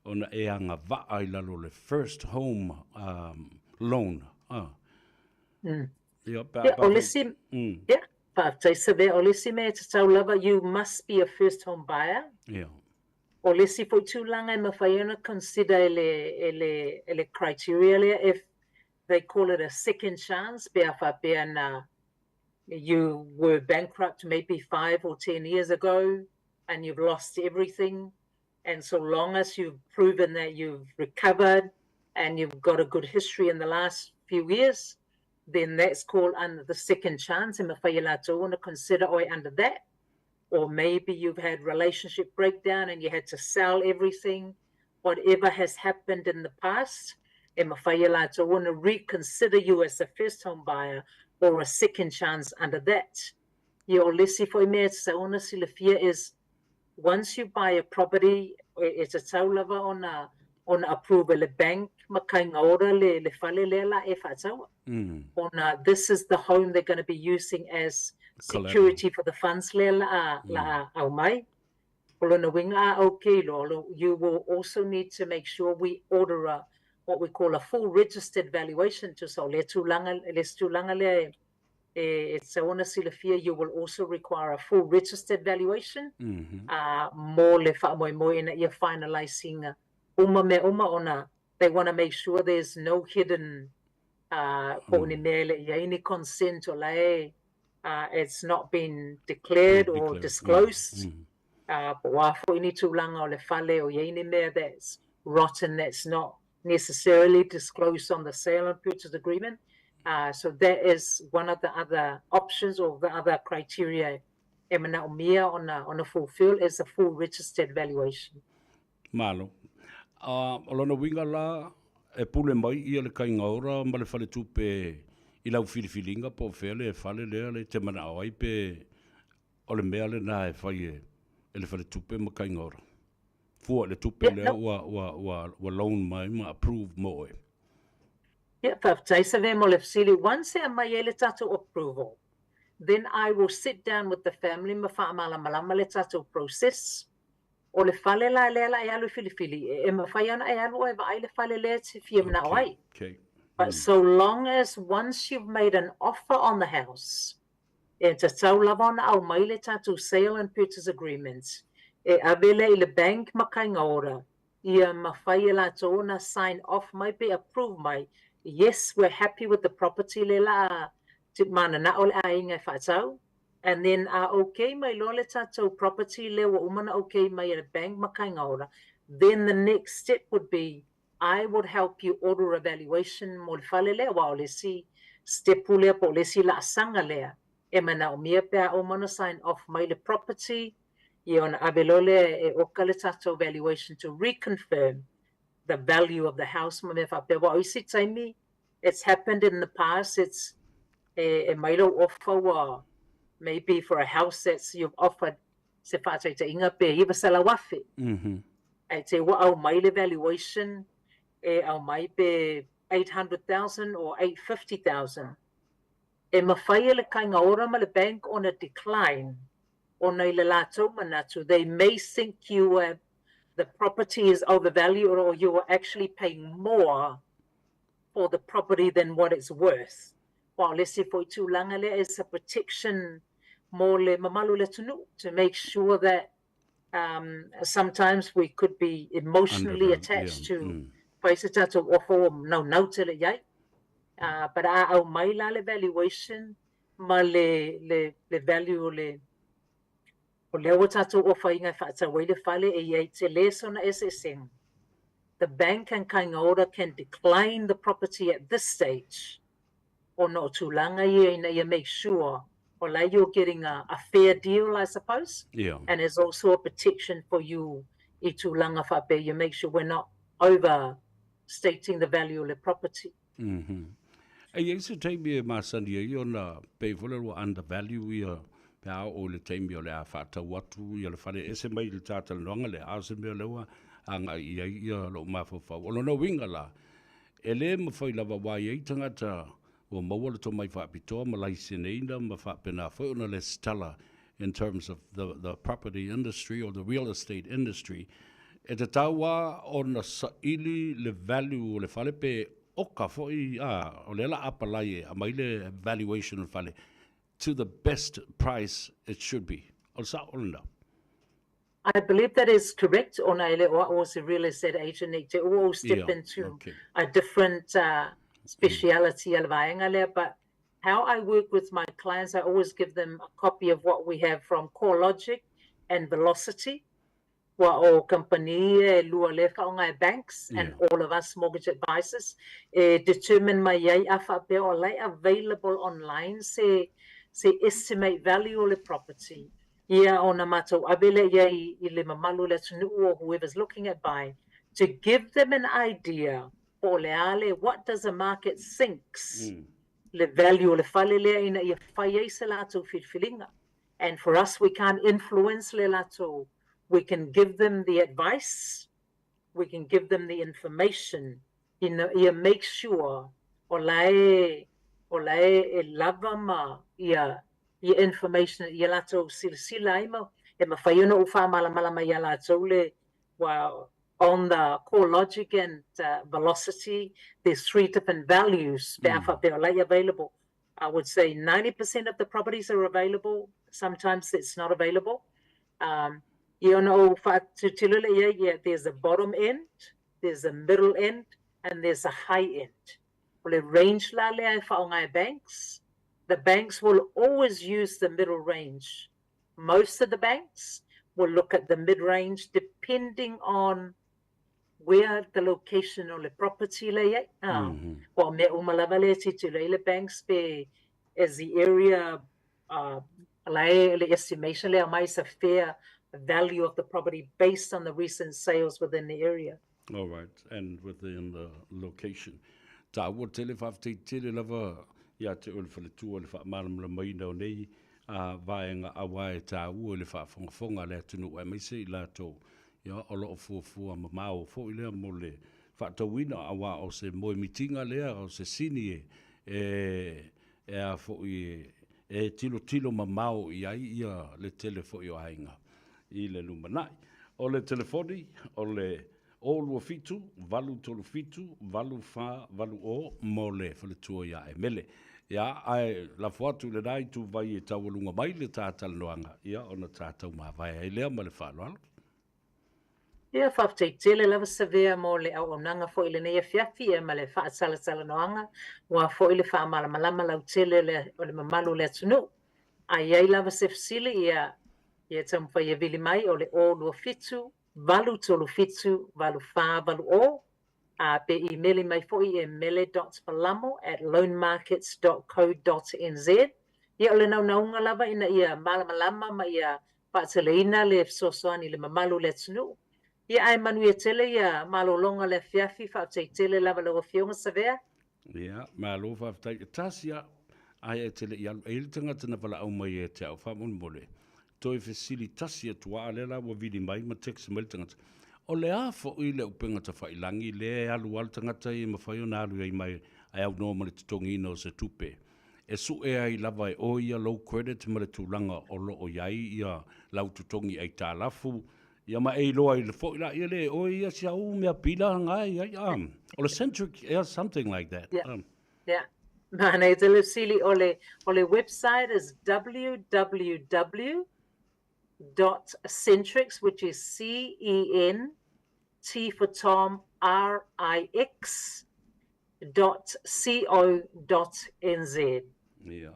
G: ona e agavaa i lalo o le first home um, loan. Ah. Ia, pe a
H: Ia, o le isi, ia, faafetai Savea, o le isi mea e tatau lava, you must be a first home buyer.
G: Ia.
H: O le isi foi tulaga e mafai ona consider e le, e le, e le criteria lea, if they call it a second chance, pe a faapea na you were bankrupt maybe 5 or 10 years ago and you've lost everything, and so long as you've proven that you've recovered and you've got a good history in the last few years, then that's called under the second chance. E mafai e latou ona consider oe under that. Or maybe you've had relationship breakdown and you had to sell everything. Whatever has happened in the past, e mafai e latou ona reconsider you as a first home buyer or a second chance under that. Ia, o le isi foi mea e tatau ona silafia is once you buy a property, e tatau lava ona ona approve e le bank ma kaigaora le le fale lea la e faataua. Ona this is the home they're going to be using as security for the funds lea la a la a aumai. O lona uiga a okay loa, you will also need to make sure we order a what we call a full registered valuation tusa o lea tulaga, le isi tulaga lea e e tatau ona silafia, you will also require a full registered valuation mo le faamoemoe ina ia finalise ina uma mea uma ona they want to make sure there's no hidden po o ni mea e le i ai ni consent o la e it's not been declared or disclosed po o a foi ni tulaga o le fale o i ai ni mea that's rotten that's not necessarily disclosed on the sale and purchase agreement. So that is one of the other options or the other criteria e manaomia ona, ona fulfill is a full registered valuation.
G: Malo. O lona uiga la, e pule mai ia le kaigaora ma le faletupe i lau filifiliga po o fea le fale lea le te manao ai pe o le mea lena e fai e, e le faletupe ma kaigaora. Fua i le tupe lea ua, ua, ua, ua loan mai ma approve mo oe.
H: Ia, faafetai Savea mo le fesili. Once e aumai ai le tatou approval, then I will sit down with the family ma faamalamalama le tatou process. O le fale la lea la e alu e filifili, e mafai ona e alu oe e vaai le fale lea e te fia manao ai. But so long as once you've made an offer on the house, E tatau lava ona aumai le tatou sale and purchase agreement e ave lea i le bank ma kaigaora ia mafai e latou ona sign off mai pe approve mai, yes we're happy with the property le la a mananao le aiga e faatau and then a okay mai loa le tatou property lea ua uma ona okay mai e le bank ma kaigaora then the next step would be I would help you order a valuation mo le fale lea, aua o le isi stepu lea po o le isi laasaga lea e manaomia pe a uma ona sign off mai le property, ia ona ave loa lea e oka le tatou valuation to reconfirm the value of the house ma mea faapea. Aua o isi taimi, it's happened in the past, it's e mai lou offer ua maybe for a house that's you've offered se faataitaiga pe 900,000. Ae te ua aumai le valuation e aumai pe 800,000 or 850,000. E mafai e le kaigaora ma le bank ona decline ona i le latou manatu they may think you are the property is overvalued or you are actually paying more for the property than what it's worth. Aua o le isi foi tulaga lea is a protection mo le mamalu o le atunuu to make sure that um, sometimes we could be emotionally attached to fai se tatou offer ua naunau tele i ai. But a aumai la le valuation ma le, le, le value o le O lea ua tatou ofaina e faatau ai le fale e i ai tele sona eseesega. The bank and Kaingaora can decline the property at this stage ona o tulaga ia ina ia make sure o la you're getting a, a fair deal I suppose and there's also a protection for you i tulaga faapea you make sure we're not over stating the value o le property.
G: E i ai se taimi e masani ai ona pei foi lea ua undervalue ia pe a oo i le taimi o le a faatau atu ia le fale ese mai le ta talanoaga lea, a o se mea lea ua agai i ai ia lou mafaufau. O lona uiga la, e le mafai lava aua e i ai tagata ua maua le tomai faapitoa ma laiseneina ma faapena foi ona lesitala. in terms of the, the property industry or the real estate industry, e tatau lava ona saili le value o le fale pe oka foi, a, o lea la apalai e aumai le valuation o le fale to the best price it should be. O le sao o lena?
H: I believe that is correct ona e le o a'u o se real estate agent nei te ua ou step into a different speciality a le vaega lea but how I work with my clients I always give them a copy of what we have from CoreLogic and Velocity ua o kamupani ia e lua lea e faaaoga e banks and all of us mortgage advisors e determine mai ai a faapea o la e available online se se estimate value o le property. Ia ona matou ave lea i ai i le mamalu o le atunuu or whoever's looking at buying to give them an idea po o le a le what does the market thinks le value o le fale lea ina ia fai ai se latou filifiliga. And for us we can't influence le latou, we can give them the advice, we can give them the information ina ia make sure o la e o la e e lava ma ia ia information ia latou silasila ai ma e mafai ona ou faamalamalama iā latou le ua on the CoreLogic and velocity there's 3 different values pe a faapea o la e available I would say 90% of the properties are available sometimes it's not available um ia ona ou faatilotilo lea i ai ia there's a bottom end there's a middle end and there's a high end. O le range la lea e faaaoga e banks, the banks will always use the middle range. Most of the banks will look at the mid range depending on where the location o le property la i ai. Ua o mea uma lava lea e tilotilo ai le banks pe is the area la e le estimation lea aumai is a fair value of the property based on the recent sales within the area.
G: All right, and within the location. Taua tele, faafetai tele lava ia te oe le faletua i le faamalamalamaina o nei vaega aua e taua i le faafogafoga a le atunuu aemaise i latou ia o lo o fuafua mamao foi lea mo le faatauina aua o se moemitiga lea o se sini e e e a foi e tilotilo mamao i ai ia le tele foi o aiga i le lumanai. O le telefoni o le 027 837 8480 mo le faletua ia Emele. Ia, ae lafo atu i lena ituvai e taualuga mai le ta talanoaga, ia ona tatou mavae ai lea ma le faaaloalo.
H: Ia, faafetai tele lava Savea mo le auaunaga foi i lenei afiafi ia ma le faasalasalanoaga aua foi le faamalamalama lautele o le mamalu o le atunuu. A i ai lava se fesili, ia, ia taumafai e vili mai o le 027 837 8480 a pe imeli mai foi e mele dot palamo at loanmarkets dot co dot nz. Ia, o le naunauga lava ina ia malamalama ma ia faateleina le fesoasoani i le mamalu o le atunuu. Ia, ae manuia tele ia malologa o le afiafi, faafetai tele lava lau Afioga Savea.
G: Ia, malo faafetai. E tasi a, ae e te le i alu. E i ai le tagata na valaau mai ia te au, faamolemole, toe fesili tasi atu a, lea la ua vili mai ma text mai le tagata. O le a foi le upega tafailangi lea e alu a le tagata ia e mafai ona alu ai mai ae aunoa ma le totogiina o se tupe e sue ai lava e oe ia lou credit ma le tulaga o lo o i ai ia lau totogi aitalafu ia ma e iloa ai foi la ia le oe ia si au mea pila nga e i ai o le Centric ea something like that.
H: Yeah. Yeah. Manaia tele fesili o le o le website is www dot centrix which is C E N T for Tom R I X dot co dot nz.
G: Ia.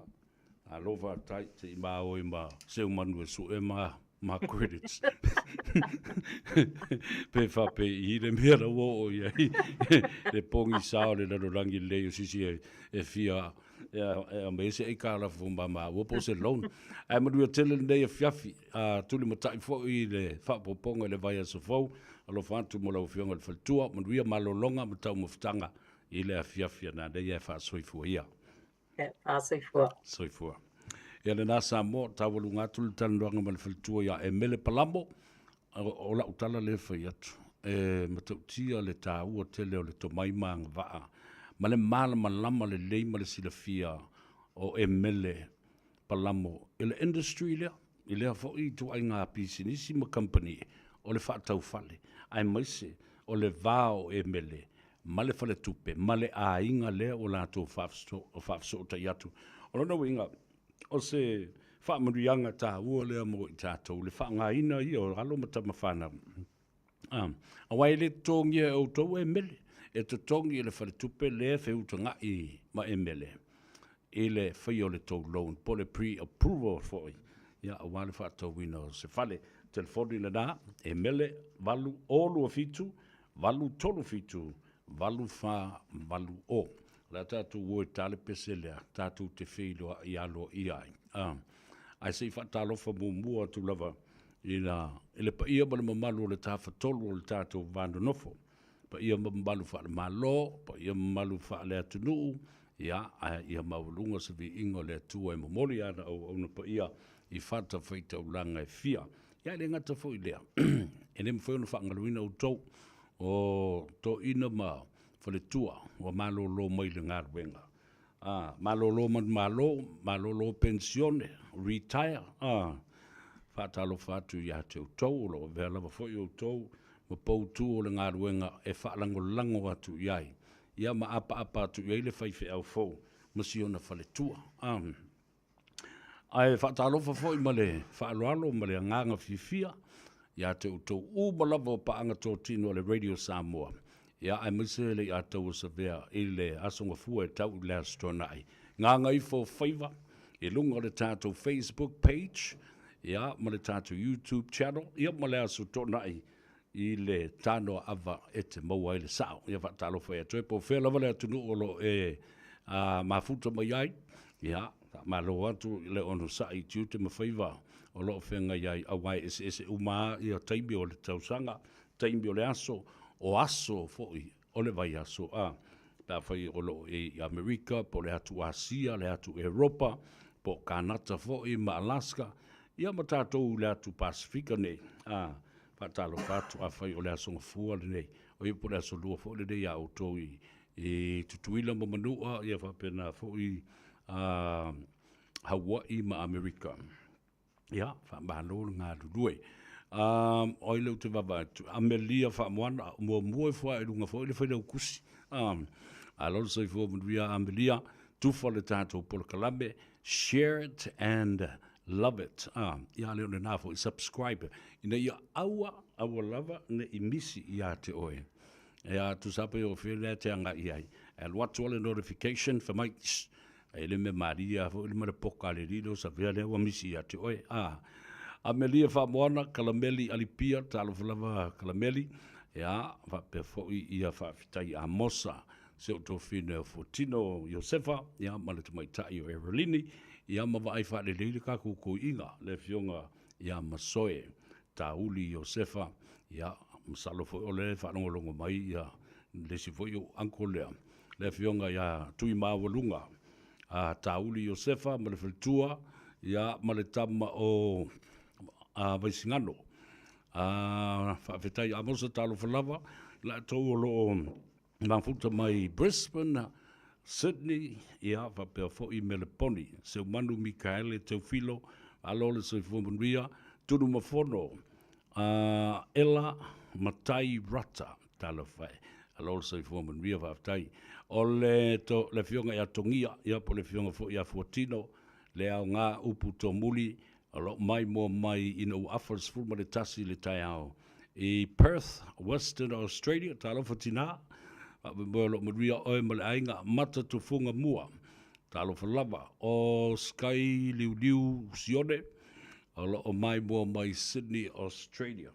G: Alofa tai te i māoi ma seu manu e sue ma ma credits. Pe whape i le mea la o o ia i le pongi sa o le lalolagi lelei o sisi e, e fia e, e a me se e ka la fo ma ma ua po se loan. Ae manuia tele lenei afiafi, a tuli matai foi i le faaopoopoga i le vaiaso fou. Alofa atu mo lau Afioga i le Faletua, manuia malologa ma taumafataga i le afiafi a nanei ae faasoifua ia.
H: Ia, faasoifua.
G: Soifua. Ia lena Samoa, taualuga atu le talanoaga ma le faletua ia Emele Palamo, o, o lau tala lea e fai atu, e matautia le taua tele o le tomai ma agavaa, ma le malamalama lelei ma le silafia o Emele Palamo i le industry lea. i lea foi ituaiga pisinisi ma kamupani o le faatau fale, aemaise o le va o emele ma le faletupe ma le aiga lea ua latou faafesootai atu. O lona uiga, o se faamanuiaga taua lea mo i tatou le faaaogaina ia o alo ma tama fanau. Aua e le totogia e outou emele, e totogi e le faletupe lea e feutagai ma emele i le faia o le tou loan po o le pre-approval foi, ia, aua le faatauina o se fale. Telefoni lena, emele 8 0 2 7 8 3 7 8 4 8 0. O le a tatou o e ta le pese lea, tatou te feiloai aloaia ai. Ae se i faatalofa muamua atu lava i le paia ma le mamalu o le Tafatolu o le tatou va nonofo. Paia ma mamalu faale-Malo, paia ma mamalu faale-atunuu, ia, ae ia maualuga se viiga o le Atua e momoli ana auauna paia i fatafaitaulaga e fia. Ia, e le gata foi i lea, e le mafai ona faagaloina outou o toeaiina ma faletua ua malolo mai le galuega. Malolo manumalo, malolo penisione, retire. Faatalofa atu ia te outou, o lo o avea lava foi outou ma poutu o le galuega e faalagolago atu i ai, ia ma apaapa atu i ai le faifeau fou ma si ona faletua. Ae faatalofa foi ma le faaaloalo ma le agaga fiafia ia te outou uma lava o paaga totino a le Radio Samoa, ia, aemaise le i taua savea i le Aso Gafua e tau i le Aso Toonai. Gagaifo Faiva i luga o le tatou Facebook page, ia, ma le tatou YouTube channel, ia, ma le Aso Toonai i le tanoa ava e te maua ai le sao. Ia faatalofa ia te oe, po o fea lava le atunuu o lo o e mafuta mai ai, ia, faamalo atu i le onosai i tiute ma faiva o lo o feagai ai, aua e eseese uma lava ia taimi o le tausaga, taimi o le aso, o aso foi o le vaiaso, a pe afai o lo o e i Amerika, po o le atu Asia, le atu Europa, po o Kanata foi ma Alaska, ia ma tatou i le atu Pasefika nei, a faatalofa atu afai o le Aso Gafua lenei, o ia po o le Aso Lua foi lenei ia outou i Tutuila ma Manua, ia faapena foi Hawaii ma Amerika. Ia, faamalo le galulue. O ai lea ou te vaavaai atu? Amelia Faamoana, muamua ifo lava i luga foi le Failautusi. Malo le soifua manuia Amelia, tufa le tatou polokalame, share it and love it. Ia le o lena foi, subscribe, ina ia aua, aua lava ne i misi ia te oe. Ia, tusa pe o fea lea te agai i ai. E alu atu le notification, fai mai, shh, e le mea malie lava foi le ma le poka a le alii lea o Savea lea ua misi ia te oe. Amelia Faamoana, Kalameli Alipia, talofa lava Kalameli, ia, faapea foi ia faafetai Amosa, si ou tofine o Fuatino Iosefa, ia, ma le tamaitai o Erolini, ia, ma vaai faalelei le tatou toeaina, le afioga ia Masoe Tauli Iosefa, ia, masalo foi o lea e faalogologo mai ia le isi foi ou uncle lea, le afioga ia Tuimaualuga a Tauli Iosefa ma le faletua, ia, ma le tama o Vaisigano. Faafetai Amosa, talofa lava i latou o lo o mafuta mai Brisbane, Sydney, ia, faapea foi Meleponi, Seumanu Mikaele Teufilo, malo le soifua manuia, Tunumafono, Ela Matai Rata, talofa e, malo le soifua manuia, faafetai. O le, to, le afioga ia Togia, ia, po o le afioga foi ia Fuatino, le aoga upu tomuli, o lo o maimoa mai ina ua afa le 11 i le taeao i Perth, Western Australia. Talofa tinā, faamoemoe o lo o manuia oe ma le aiga mata tufuga mua. Talofa lava. O Sky Liuliu Sione, o lo o maimoa mai Sydney, Australia.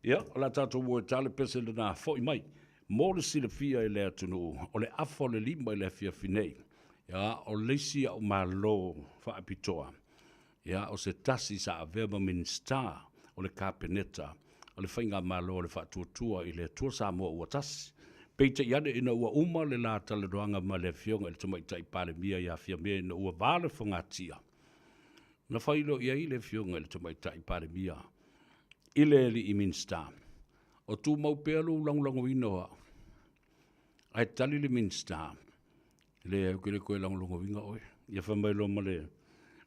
G: Ia, o le a tatou o e ta le pese lena foi mai. Mo le silafia e le atunuu, o le afa o le 5 i le afiafi nei, ia, o le isi au malo faapitoa, ia, o se tasi sa avea ma Minisita o le Kapeneta o le Faigamalo o le Faatuatua i le Atua Samoa ua Tasi. Peitai ane ina ua uma le la talanoaga ma le Afioga i le Tamaitai Palemia ia Fiamē ina ua va le fogatia, na faailoa i ai le Afioga i le Tamaitai Palemia i le alii Minisita, o tumau pea lou lagolagoina o au. Ae tali le Minisita, e leai, ou te le toe lagolagoina oe. Ia fai mai loa ma le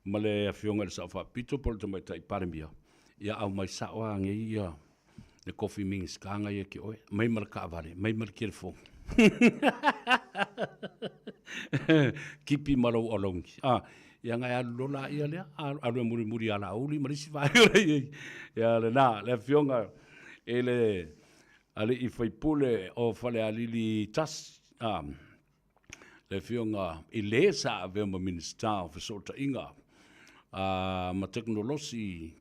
G: ma le Afioga i le Sao Faapito po o le Tamaitai Palemia, ia aumai sao lava nei ia le kofi Minisita na ia te oe, mai ma le taavale, mai ma le telefoni. Kipi ma lou alauni. Ah, ia na e alu loa laia lea, alu e mulimuli ia Laauli ma le isi vaega la i ai. Ia lena, le Afioga i le Alii Faipule o Falealili 1, ah, le Afioga i le sa avea ma Minisita o Fesootaiga ma Tekonolosi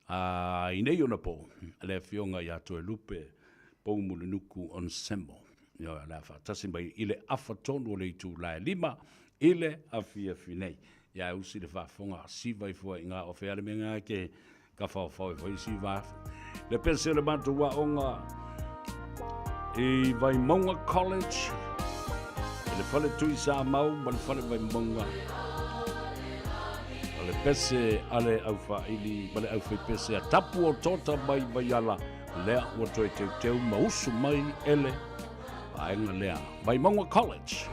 G: i nei ona po, le Afioga ia Toelupe Poumulinuku Onsembo. Ioe, o le a faatasi mai i le afa tonu o le itula e 5 i le afiafi nei. Ia e usi le faafofoga, siva ifo ai i ina o fea le mea lena e te Tafaofao e fai isi va. Le pese o le matou aoga i Vaimauga College, i le fale Tui Samau ma le fale Vaimauga. O le pese a le aufaili ma le aufaipese a Tapu o Tota mai Vaiala, lea ua toe teuteu ma usu mai e le vaega lea, Vaimauga College.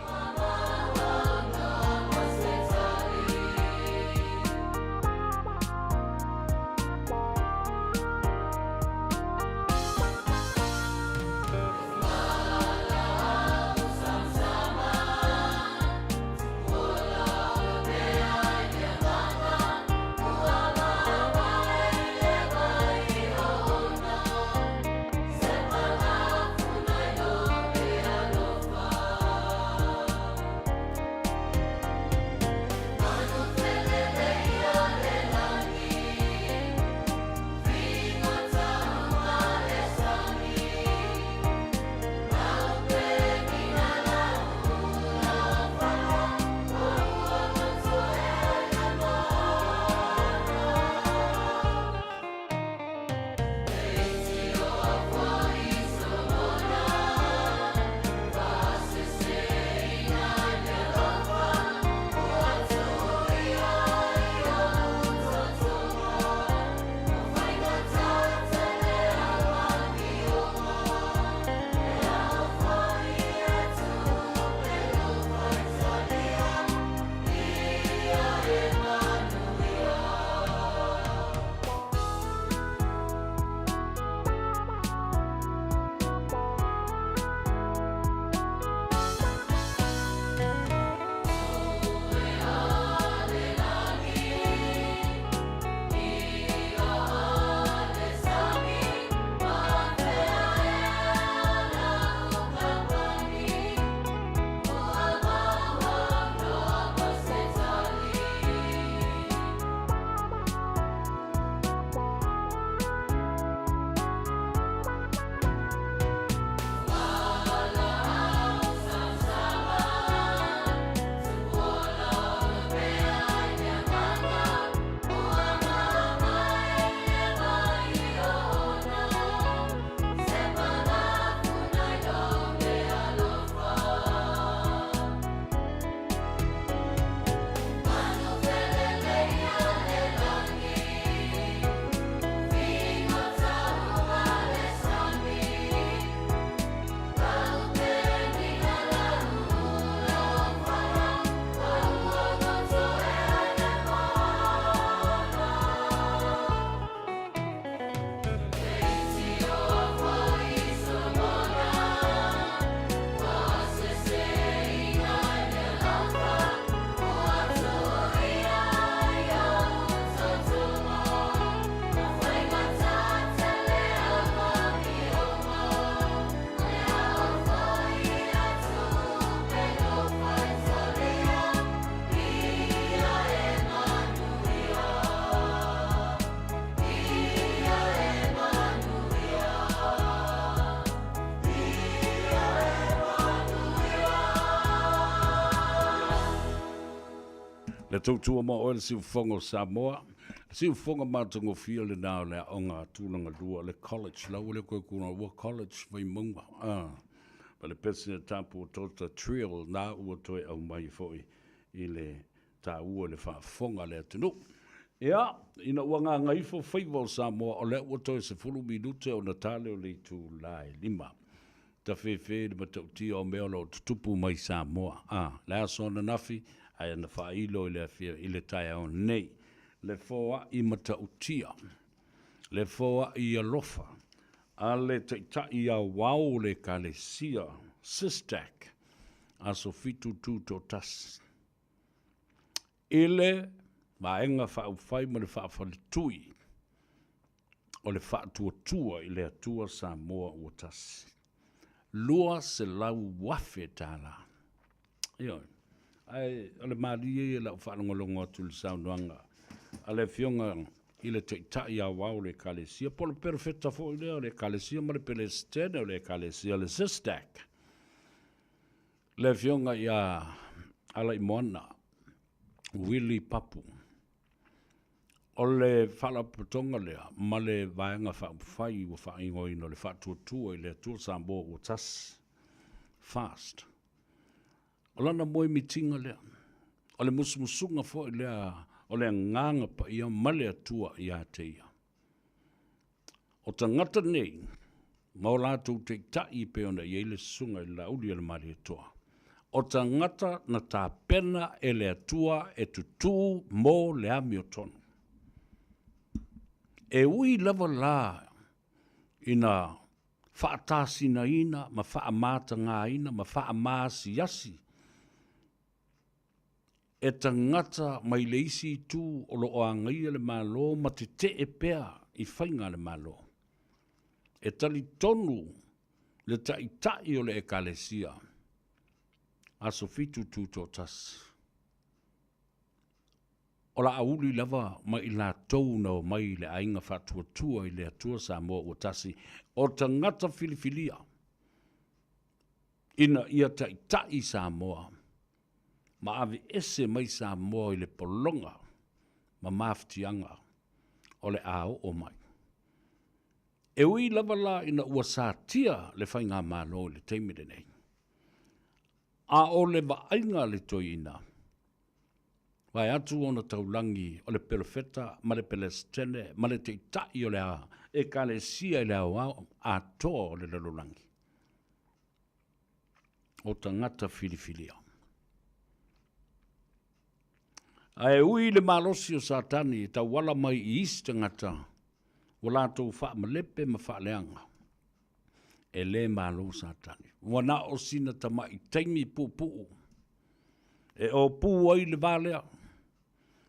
G: Le tautua ma oe le siufofoga o Samoa, le siufofoga matagofie lena o le aoga tulaga lua, le college, la ua le koe kuna ua college Vaimauga, ah, ma le pese a tapu o Tota Trill na ua toe aumai foi i le taua i le faafofoga a le atunuu. Ia, ina ua gagaifo faiva o Samoa, o lea ua toe 10 minute ona tale o le itula e 5. Tafefe i le matautia o mea o lo o tutupu mai Samoa. A, le aso ananafi, Ae na faailo i le afia i le taeao nei le foai matautia, le foai alofa a le Taitai Aoao o le Ekalesia, SYSTAC, aso 7 Tutoatasi. I le Vaega Faaupufai ma le Faafaletui o le Faatuatua i le Atua Samoa ua Tasi. $200,000. Ioe. Ae o le malie ia i lau faalogologo atu i le saunoaga a le Afioga i le Taitai Aoao o le Ekalesia, po o le Perofeta foi lea o le Ekalesia ma le Peresetene o le Ekalesia, le SYSTAC, le Afioga ia Alaimoana Willie Papu. O le Faalapotopotoga lea ma le Vaega Faaupufai ua faaigoaina o le Faatuatua i le Atua Samoa ua Tasi, FAST. O lana moemitiga lea, o le musumusuga foi lea o le Agaga Paia ma le Atua ia te ia. O tagata nei, ma o latou taitai e pei ona i ai le Susuga i le Laauli a le Malietoa, o tagata na tapena e le Atua e tutū mo le amiotonu. E ui lava la ina faatasinaina ma faamatagaina ma faamaasiasi e tagata mai le isi itu o lo o agaia le Malo ma tetee pea i faiga a le Malo. E talitonu le Taitai o le Ekalesia, aso 7 Tutoatasi, o la a uli lava ma i latou na omai i le Aiga Faatuatua i le Atua Samoa ua Tasi, o tagata filifilia ina ia taitai Samoa ma aveese mai Samoa i le pologa ma mafatiaga o le a oo mai. E ui lava la ina ua satia le Faigamalo i le taimi lenei, a o le vaaiga a le toeaina, vaeatu ona taulagi o le Perofeta ma le Pelesitene ma le Taitai o le Ekalesia i le aoao atoa o le lalolagi, o tagata filifilia. Ae ui i le malosi o Satani e tauala mai i isi tagata ua latou faamalepe ma faaleaga, e le malo Satani. Ua na o sina tamai taimi puupuu e ōpū ai le va lea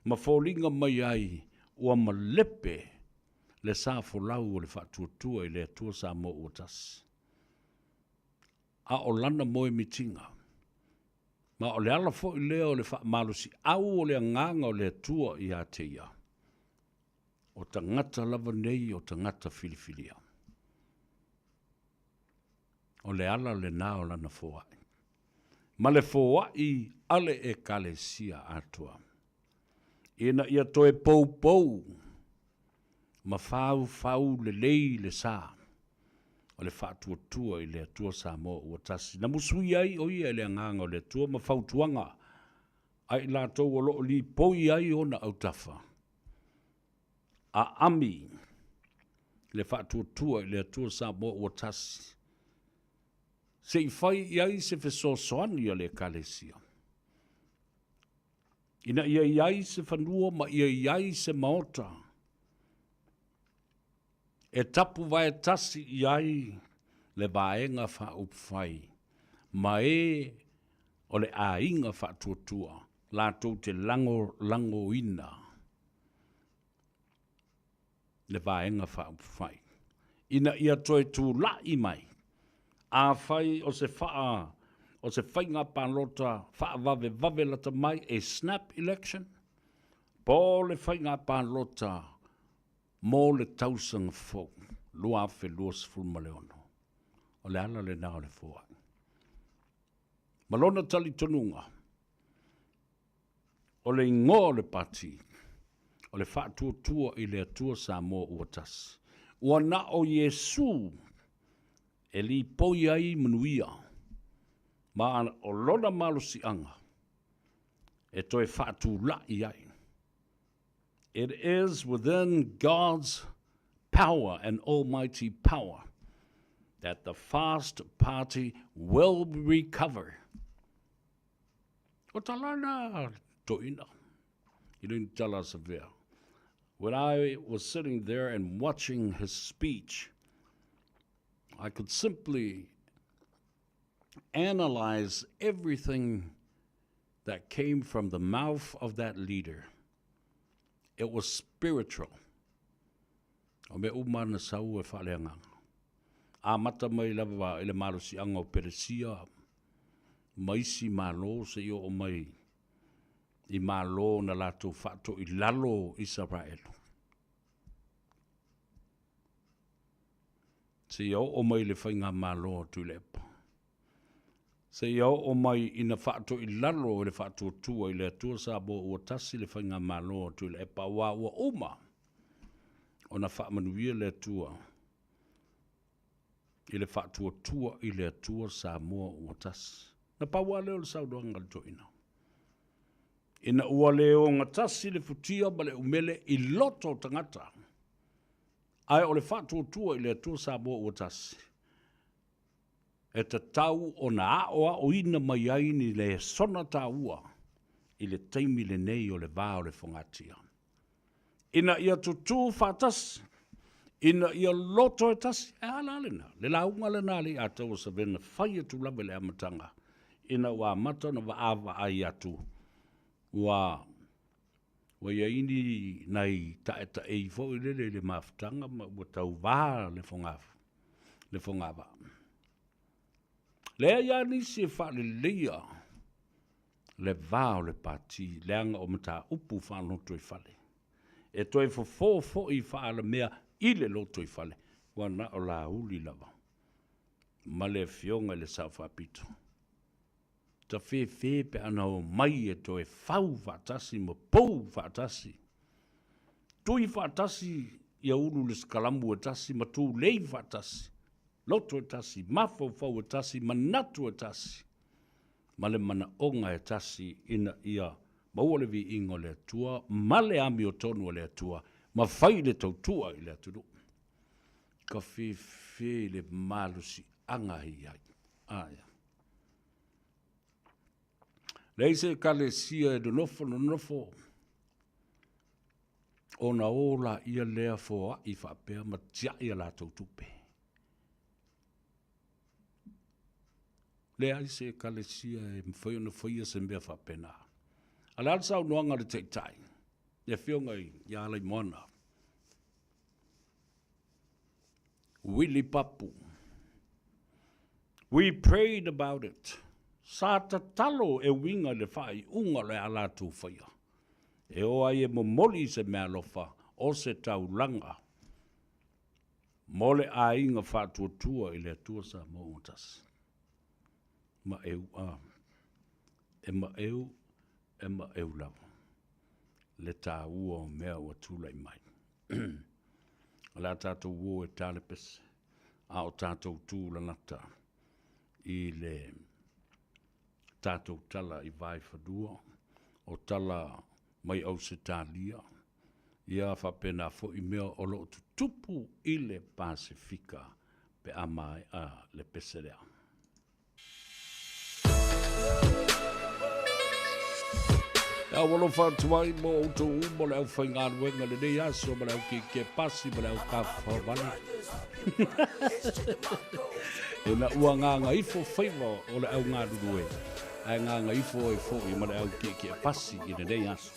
G: ma foliga mai ai ua malepe le sa folau o le faatuatua i le Atua Samoa ua Tasi. A o lana moemitiga, ma o le ala foi lea o le faamalosiau o le Agaga o le Atua ia te ia, o tagata lava nei o tagata filifilia. O le ala lena o lana foai, ma le foai a le Ekalesia atoa, ina ia toe poupou ma faufau lelei le sa o le faatuatua i le Atua Samoa ua tasi. Na musuia ai o ia e le Agaga o le Atua ma fautuaga a i latou o lo o lipoi ai ona autafa. Aami le faatuatua i le Atua Samoa ua tasi, se i fai i ai se fesoasoani a le Ekalesia, ina ia i ai se fanua ma ia i ai se maota e tapuvae tasi i ai le Vaega Faaupufai ma e o le aiga faatuatua latou te lagolagoina le Vaega Faaupufai ina ia toe tulai mai afai o se faa o se faiga palota faavavevave lata mai, a snap election, po o le faiga palota mo le tausaga fou 2026. O le ala lena o le foai. Ma lona talitonuga, o le igoa o le Pati, o le Faatuatua i le Atua Samoa ua Tasi. Ua na o Iesu e lipoi ai manuia, ma o lona malosiaga e toe faatulai ai. It is within God's power and almighty power that the fast party will recover. O tala na toeaina, e le ni tala a Savea. When I was sitting there and watching his speech, I could simply analyze everything that came from the mouth of that leader. It was spiritual. O mea uma na sau e faaleagaga. Amata mai lava i le malosiaga o Peresia ma isi malo seia oo mai i malo na latou faatoilalo Isaraelu. Seia oo mai i le faigamalo a Tuilaepa. Seia oo mai ina faatoilalo e le Faatuatua i le Atua Samoa ua tasi le faigamalo a Tuilaepa aua ua uma ona faamanuia le Atua i le Faatuatua i le Atua Samoa ua tasi. Na pau lava lea o le saunoaga a le toeaina. Ina ua le ogatasi le futia ma le umele i loto o tagata, ae o le Faatuatua i le Atua Samoa ua tasi, e tatau ona aoaoina mai ai ni lesona taua i le taimi lenei o le va o le fogatia. Ina ia tutū faatasi, ina ia loto e tasi, e a la lena, le lauga lena a Leiataua Savea na fai atu lava i le amataga, ina ua amata ona vaavaai atu, ua ua i ai ni nai taetaei foi lele i le mafutaga ma ua tauva le foga le fogavaa. Leai lava nisi e faaleleia le va o le Pati leaga o mataupu faalotoifale e toe fofo foi faalamea i le lotoifale, ua na o Laauli lava ma le Afioga i le Sao Faapito. Tafefe pe ana omai e toe fau faatasi ma pou faatasi, tui faatasi ia ulu le sikalamu e tasi ma tulei faatasi, loto e tasi, mafaufau e tasi, manatu e tasi, ma le manaoga e tasi ina ia maua le viiga o le Atua ma le amiotonu a le Atua ma fai le tautua i le atunuu. Ka fefe le malosiaga e i ai. Aia. Leai se ekalesia e nonofo nonofo ona o laia lea foai faapea ma tiai a latou tupe. Leai se ekalesia e mafai ona faia se mea faapena. A o le a le saunoaga a le Taitai, le Afioga ia Alaimoana Willie Papu, We prayed about it. Sa tatalo e uiga i le faaiuga o le a latou faia. E o ai e momoli i se meaalofa o se taulaga mo le aiga faatuatua i le Atua Samoa ua tasi. Maeu a, e maeu, e maeu lava le taua o mea ua tulai mai. O le a tatou o e ta le pese, a o tatou tu lalata i le tatou tala i Vaifalua, o tala mai Ausetalia, ia faapena foi mea o lo o tutupu i le Pasefika pe a maea le pese lea. E aualofa atu ai mo outou uma le aufaigaluega i lenei aso ma le au kiekie pasi ma le au kafavale. Ina ua gagaifo faiva o le au galulue, ae gagaifo ai foi ma le au kiekie pasi i lenei aso.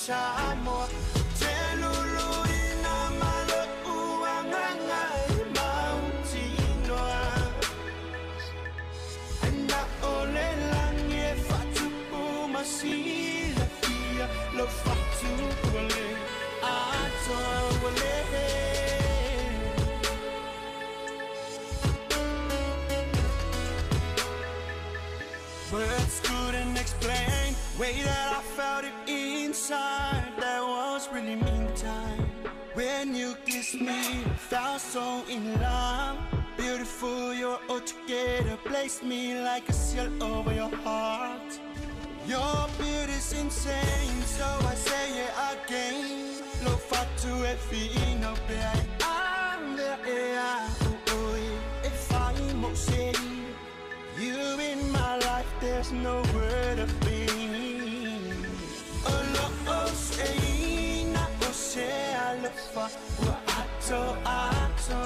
I: Samoa Te luluina ma lo'u agaga e mautinoa Ae na o le lagi e faatupu ma silafia Lou fatu ua le atoa ua le. Words couldn't explain way that I felt it inside. That was really mean time. When you kissed me, felt so in love. Beautiful, you're all together. Place me like a seal over your heart. Your beauty's insane, so I say it again. Lo fatu e fino pe ai If I mo say you in my life, there's no word of pain. Oh, oh, say, na, oh, say, alofa, ua ato, ato,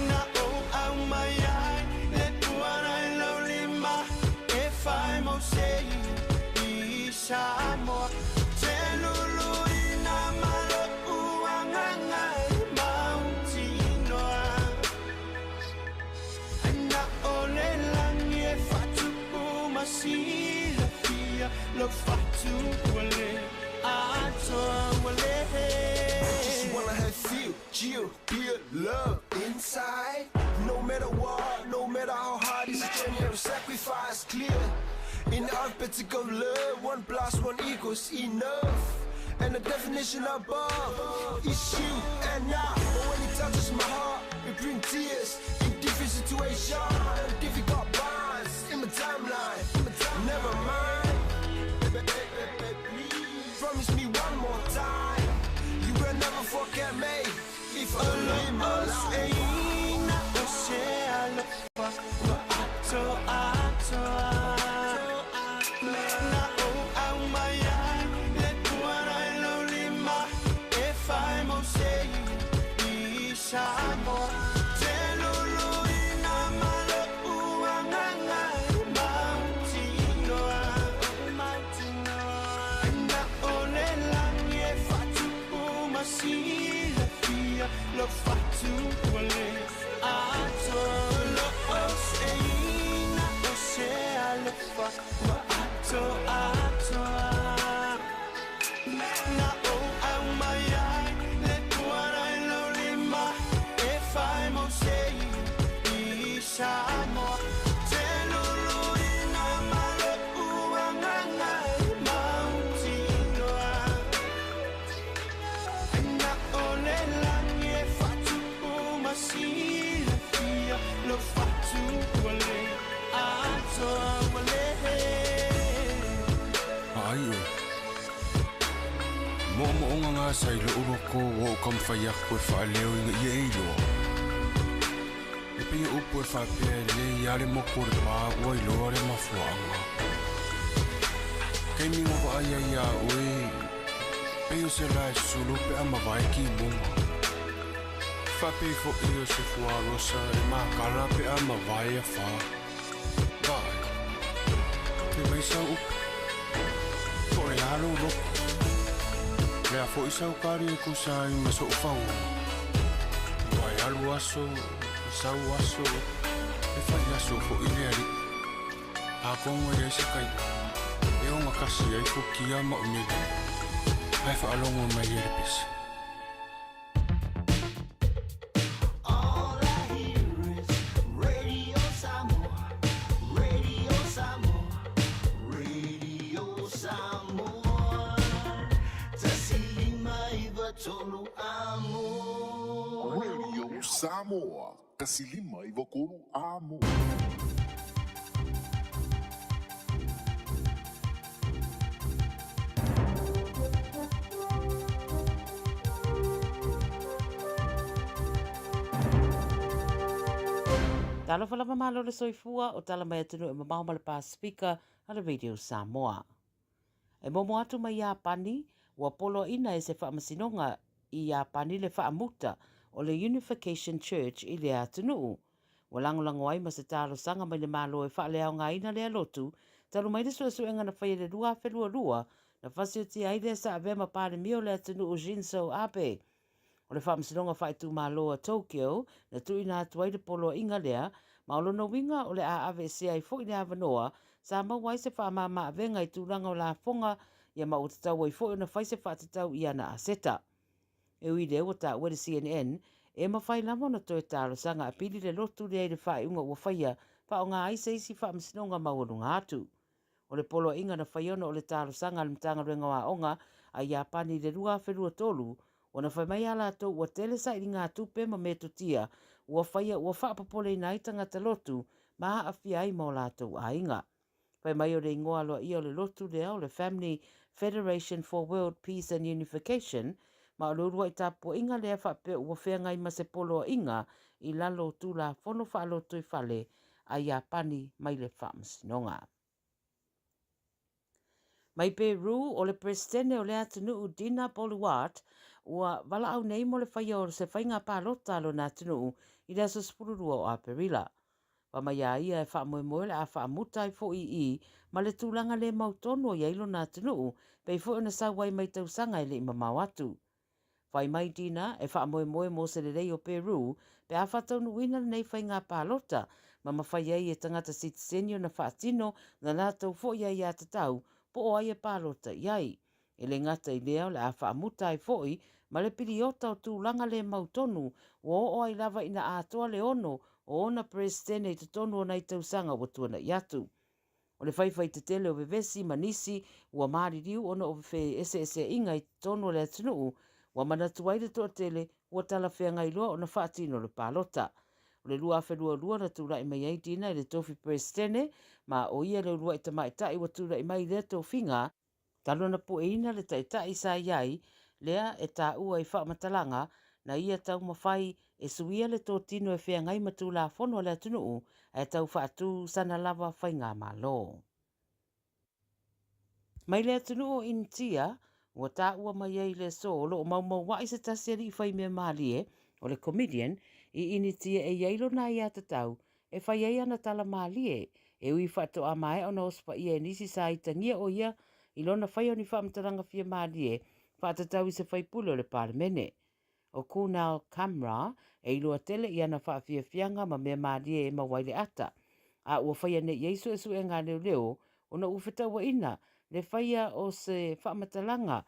I: Na, oh, au mai ai, le puana i lau lima, e fai mo se i Samoa. Te luluina ma lo'u agaga e mautinoa. Ae na o le lagi e faatupu ma silafia lou fatu ua le atoa ua le.
J: Just wanna have feel, chill, pure love inside. No matter what, no matter how hard it's a journey of sacrifice. Clear in the alphabet of love, one plus one equals enough. And the definition above is you and I. But when it touches my heart, it brings tears. In different situations, difficult bonds in my timeline. Never mind, baby, baby, baby, please promise me one more time. You will never forget me if only in my life.
K: Vaai oe. Moomooga gasa i lo'u loko ua ou taumafai aku e faaleo ina ia e iloa. E pei o upu e faapea e lelei lava le moku o le pā ua iloa le mafuaaga. Taimi na vaai ai iā oe, pei o se lae susulu pe a mavae kimuga. Faapei foʻi o se fuarosa e makala pe a mavae afā. Vaai, fai mai sau upu, po o le a lou loto? O le a foʻi sau kali e tusa ai ma soʻu fauga? Ua e alu aso, sau aso, e fai aso foʻi le alii. Atonu e leai se taimi e ogatasi ai futia ma umele, ae faalogo mai ai le pese.
F: Radio Samoa, 159 Amo.
A: Talofa lava malo le soifua o tala mai atunuu e mamao ma le Pasifika a le Radio Samoa. E momo atu mai Iapani, ua poloaina e se faamasinoga i Iapani le faamuta o le Unification Church i lea atunuu. Ua lagolago ai ma se talosaga mai le Malo e faaleaogaina lea lotu talu mai le suesuega na faia i le 2022. na fasiotia ai lea sa avea ma Palemia o le atunuu Shinzo Abe. O le Faamasinoga Faaitumalo a Tokyo na tuuina atu ai le poloaiga lea, ma o lona uiga o le a aveesea ai foi le avanoa sa maua ai se faamama-avega i tulaga o lafoga ia ma ua tatau ai foi ona fai se faatatau i ana aseta. E ui i lea ua taua e le CNN, e mafai lava ona toe talosaga apili le lotu lea i le faaiuga ua faia, faaaoga ai se isi faamasinoga maualuga atu. O le poloaiga na faia ona o le talosaga a le Matagaluega o Aoga a Iapani i le 2023, ua na fai mai a latou ua tele sailigatupe ma metotia ua faia ua faapopoleina ai tagata lotu ma aafia ai ma o latou aiga. Fai mai o le igoa aloaia o le lotu lea o le Family Federation for World Peace and Unification, ma o le uluai tapuaiga lea faapea ua feagai ma se poloaiga i lalo o Tulafono Faalotoifale a Iapani mai le Faamasinoga. Mai Peru, o le Peresetene o lea atunuu Dina Boluarte ua valaau nei mo le faia o se faiga palota a lona atunuu i le aso 12 o Aperila. Fai mai a ia e faamoemoe o le a faamuta ai foi i i ma le tulaga le mautonu o i ai lona atunuu, pei foi ona sau ai mai tausaga e le i mamao atu. Fai mai Dina e faamoemoe mo se lelei o Peru pe a faataunuuina lenei faiga palota ma mafai ai e tagata sitiseni ona faatino na latou foi aiatatau po o ai e palota i ai. E le gata i lea o le a faamuta ai foi ma le piliota o tulaga le mautonu ua oo ai lava ina atoa le ono o ona Peresetene i totonu o nai tausaga ua tuana'i atu. O le faifaitetele o vevesi ma nisi ua maliliu ona o feeseeseaiga i totonu o le atunuu, ua manatu ai le toatele ua talafeagai loa ona faatino le palota. O le 2022 na tulai mai ai Dina i le tofi Peresetene, ma o ia le uluai tamaitai ua tulai mai i lea tofiga, Talu ona pueina le taitai sa i ai, lea e taua i faamatalaga na ia taumafai e suia le totino e feagai ma Tulafono a le atunuu ae tau faatu sana lava faigamalo. Mai le atunuu o Initia, ua taua mai ai le aso o lo o maumaua'i se tasi alii faimea malie, o le comedian, i Initia e i ai lona aiatatau e fai ai ana tala malie, e ui faatoa maea ona osofaia e nisi sa itagia o ia i lona faia o ni faamatalaga fia malie faatatau i se faipule o le Palemene. O Kunal Kamra e iloa tele i ana faafiafiaga ma mea malie e maua ai le ata, a ua faia nei i ai suesuega a leoleo ona ua fetauaina le faia o se faamatalaga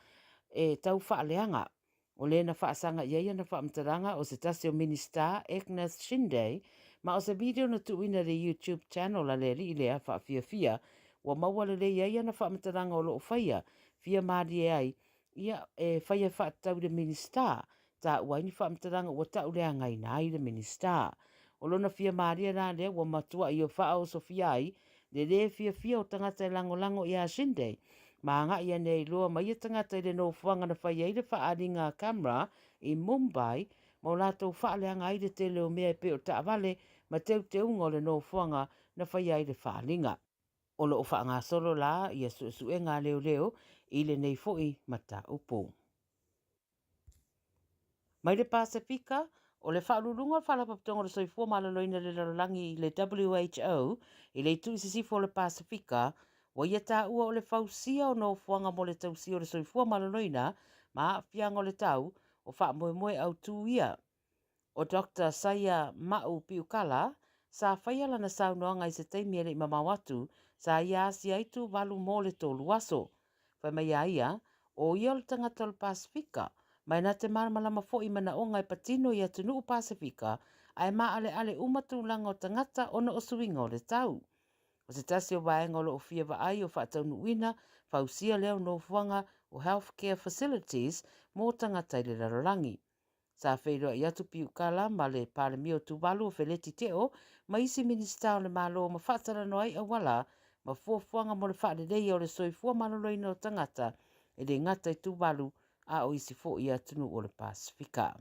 A: e tau faaleaga. O le na faasaga i ai ana faamatalaga o se tasi o Minisita, Eknath Shinde, ma o se video na tuuina i le YouTube channel a le alii lea faafiafia ua maua lelei ai ana faamatalaga o lo o faia fia malie ai ia e faia faatatau i le Minisita, taua ai ni faamatalaga ua tauleagaina ai le Minisita. O lona fia malie la lea ua matuai o faaosofia ai le lē fiafia o tagata e lagolago iā Shinde, ma agai ane ai loa ma ia tagata i le nofoaga na fai ai le faaaliga a Kamra i Mumbai ma o latou faaleaga ai le tele o mea e pei o taavale ma teuteuga o le nofoaga na faia ai le faaaliga. O lo o faagasolo la ia suesuega a leoleo i lenei foi mataupu. Mai le Pasefika, o le Faauluuluga o le Faalapotopotoga o le Soifua Maloloina i le Lalolagi i le WHO i le itu i sisifo o le Pasefika, ua ia taua o le fausia o nofoaga mo le tausia o le soifua maloloina ma aafiaga o le tau o faamoemoe autū ia. O Doctor Saia Ma'u Piukala, sa faia lana saunoaga i se taimi e le i mamao atu, sa ia asia ai Tuvalu mo le tolu aso. Fai mai a ia, o ia o le tagata o le Pasefika, ma e na te malamalama foi i manaoga e patino i atunuu Pasefika, ae maaleale uma tulaga o tagata ona o suiga o le tau. O se tasi o vaega o lo o fia vaai o faataunuuina, fausia lea o nofoaga o health care facilities mo tagata i le lalolagi. Sa feiloai atu Piukala ma le Palemia o Tuvalu o Feleti Teo ma isi Minisita o le Malo ma faatalanoa ai auala ma fuafuaga mo le faaleleia o le soifua maloloina o tagata e le gata i Tuvalu a o isi foi atunuu o le Pasefika.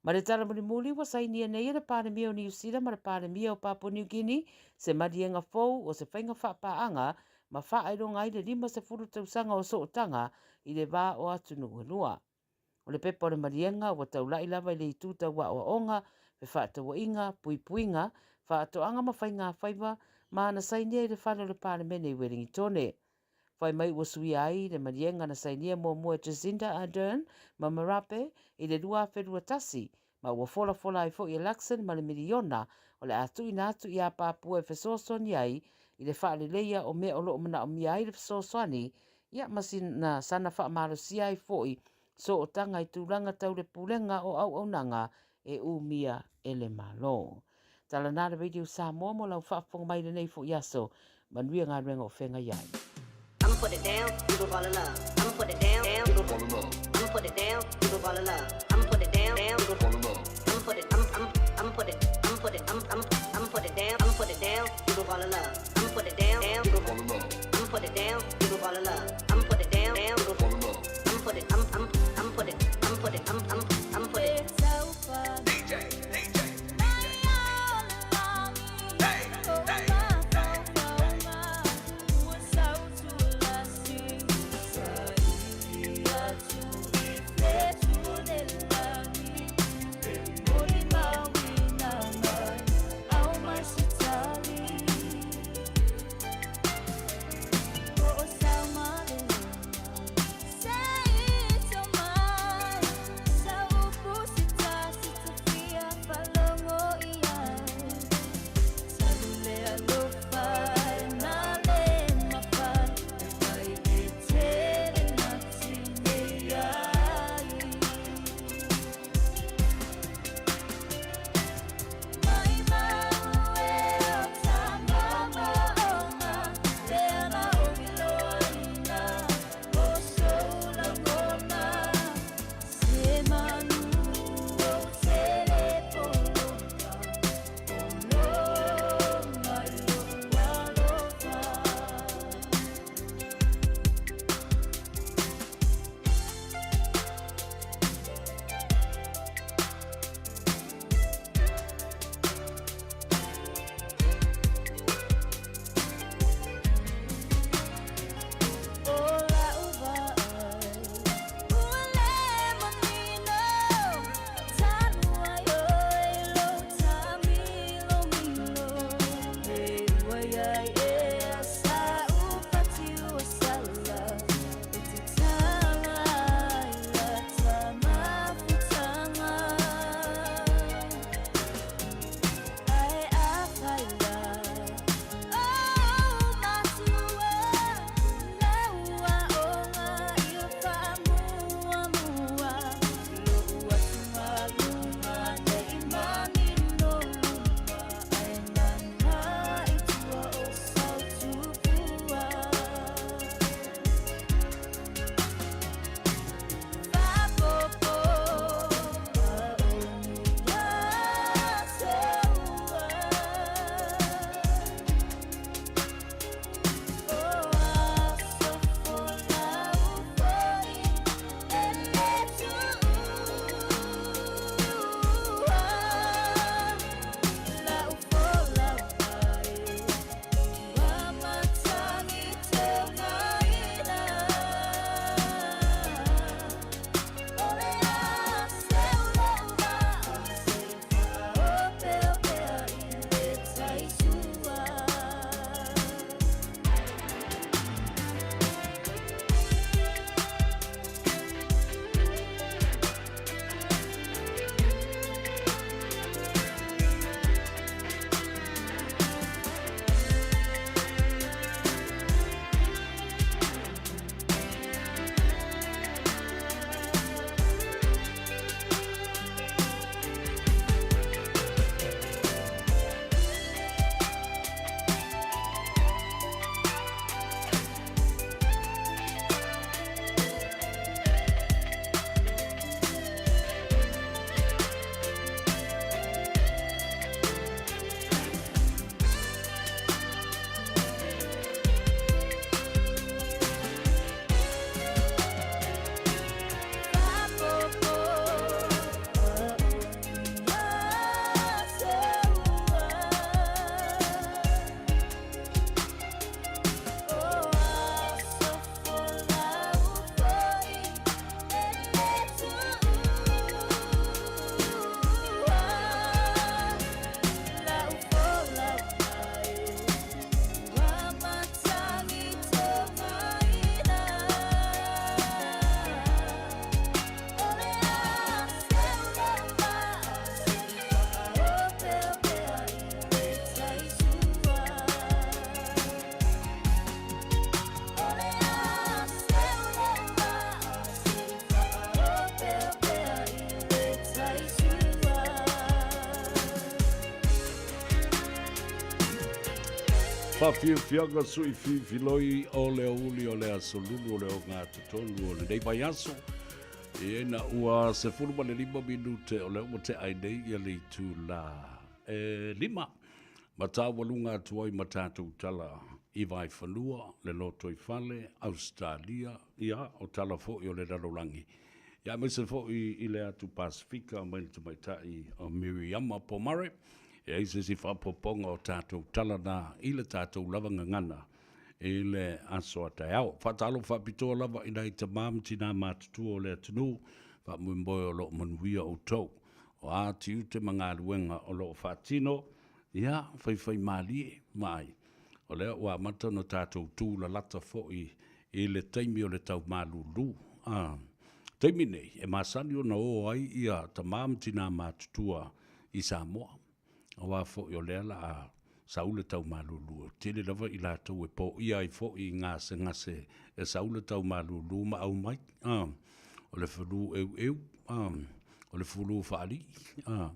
A: Ma le tala mulimuli ua sainia nei e le Palemia o Niu Sila ma le Palemia o Papua New Guinea se maliega fou o se faiga faapaaga ma faailoga ai le 50 tausaga o sootaga i le va o atunuu e lua. O le pepa o le maliega ua taula'i lava i le itu tau aoaoga, fefaatauaiga, puipuiga, faatoaga ma faigafaiva, ma na sainia i le fale o le Palemene i Welingitone. Fai mai ua suia ai le maliega na sainia muamua e Jacinda Ardern ma Marape i le 2021, ma ua folafola ai foi e Luxon ma le miliona o le a tuuina atu iā Papua e fesoasoani ai i le faaleleia o mea o lo o manaomia ai le fesoasoani, ia ma sina sana faamalosia ai foi sootaga i tulaga tau le pulega o auaunaga e umia e le Malo. Tala na le Radio Samoa mo lau faafofoga mai i lenei foi aso. Manuia galuega o feagai ai.
L: I'ma put it down, you gon' fall in love. I'ma put it down, down, you gon' fall in love. I'ma put it down, you gon' fall in love. I'ma put it down, down, you gon' fall in love. I'ma put it, I'm, I'm, I'ma put it, I'ma put it, I'm, I'm, I'ma put it down, I'ma put it down, you gon' fall in love. I'ma put it down, down, you gon' fall in love. I'ma put it down, you gon' fall in love. I'ma put it down, down, you gon' fall in love. I'ma put it, I'm, I'm, I'ma put it, I'ma put it, I'm, I'm, I'ma put it.
M: DJ, DJ.
G: Faafiafiaga sui fifiloi o le aoauli o le aso Lulu o le ogatotonu o lenei vaiaso. Ina ua 15 minute o lea ua tea ai nei ia le itula e 5. Ma taualuga atu ai ma tatou tala i Vaifanua, le Lotoifale, Ausetalia, ia, o tala foi o le lalolagi. Ia aemaise foi i le atu Pasefika mai le tamaitai o Miriama Pomare. E ai se isi faaopoopoga o tatou tala na i le tatou lava gagana i le aso a taeao. Faatalofa faapitoa lava i nai tama ma tinā matutua o le atunuu, faamoemoe o lo o manuia outou. O a tiute ma galuega o lo o faatino, ia, faifaimalie ma ai. O lea ua amata ona tatou tulalata foi i le taimi o le tau malulu. A, taimi nei, e masani ona o ai ia tama ma tinā matutua i Samoa, aua foi o lea la a sau le tau malulu, e tele lava i latou e poia ai foi i gasegase e sau le tau malulu ma aumai, a, o le flu eueu, a, o le flu faalii, a,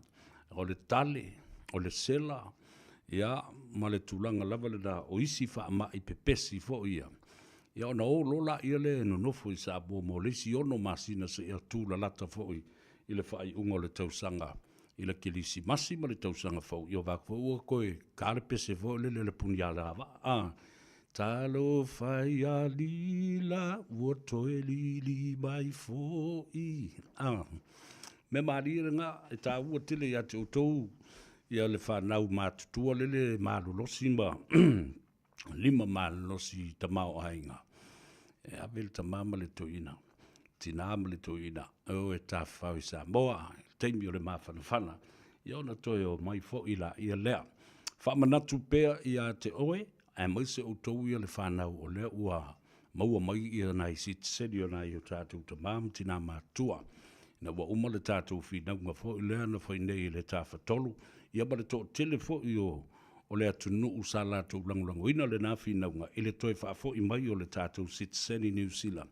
G: o le tale, o le sela, ia, ma le tulaga lava lena o isi faamai pepesi foi ia. Ia ona o loa lea lea e nonofo i Samoa mo le isi 6 masina seia tulalata foi i le faaiuga o le tausaga i le Kerisimasi ma le tausaga fou. Ia vaai atu foi ua toe ta le pese foi lele le punialavaa. A, talofa ia Lila ua toe lili mai foi. A, mea malie lena e taua tele ia te outou ia le fanau matutua lele malolosi ma lima malolosi i tamaoaiga. E ave le tama ma le toeaina, tina ma le toeaina, e o e tafafao i Samoa i le taimi o le mafanafana, ia ona toe o mai foi laia lea. Faamanatu pea ia te oe, aemaise outou ia le fanau o lea ua maua mai ia nai sitiseni o nai o tatou tama ma tina matutua. Ina ua uma le tatou finauga foi lea na fai nei i le Tafatolu, ia ma le toatele foi o o le atunuu sa latou lagolagoina lena finauga i le toe faafoi mai o le tatou sitiseni Niu Sila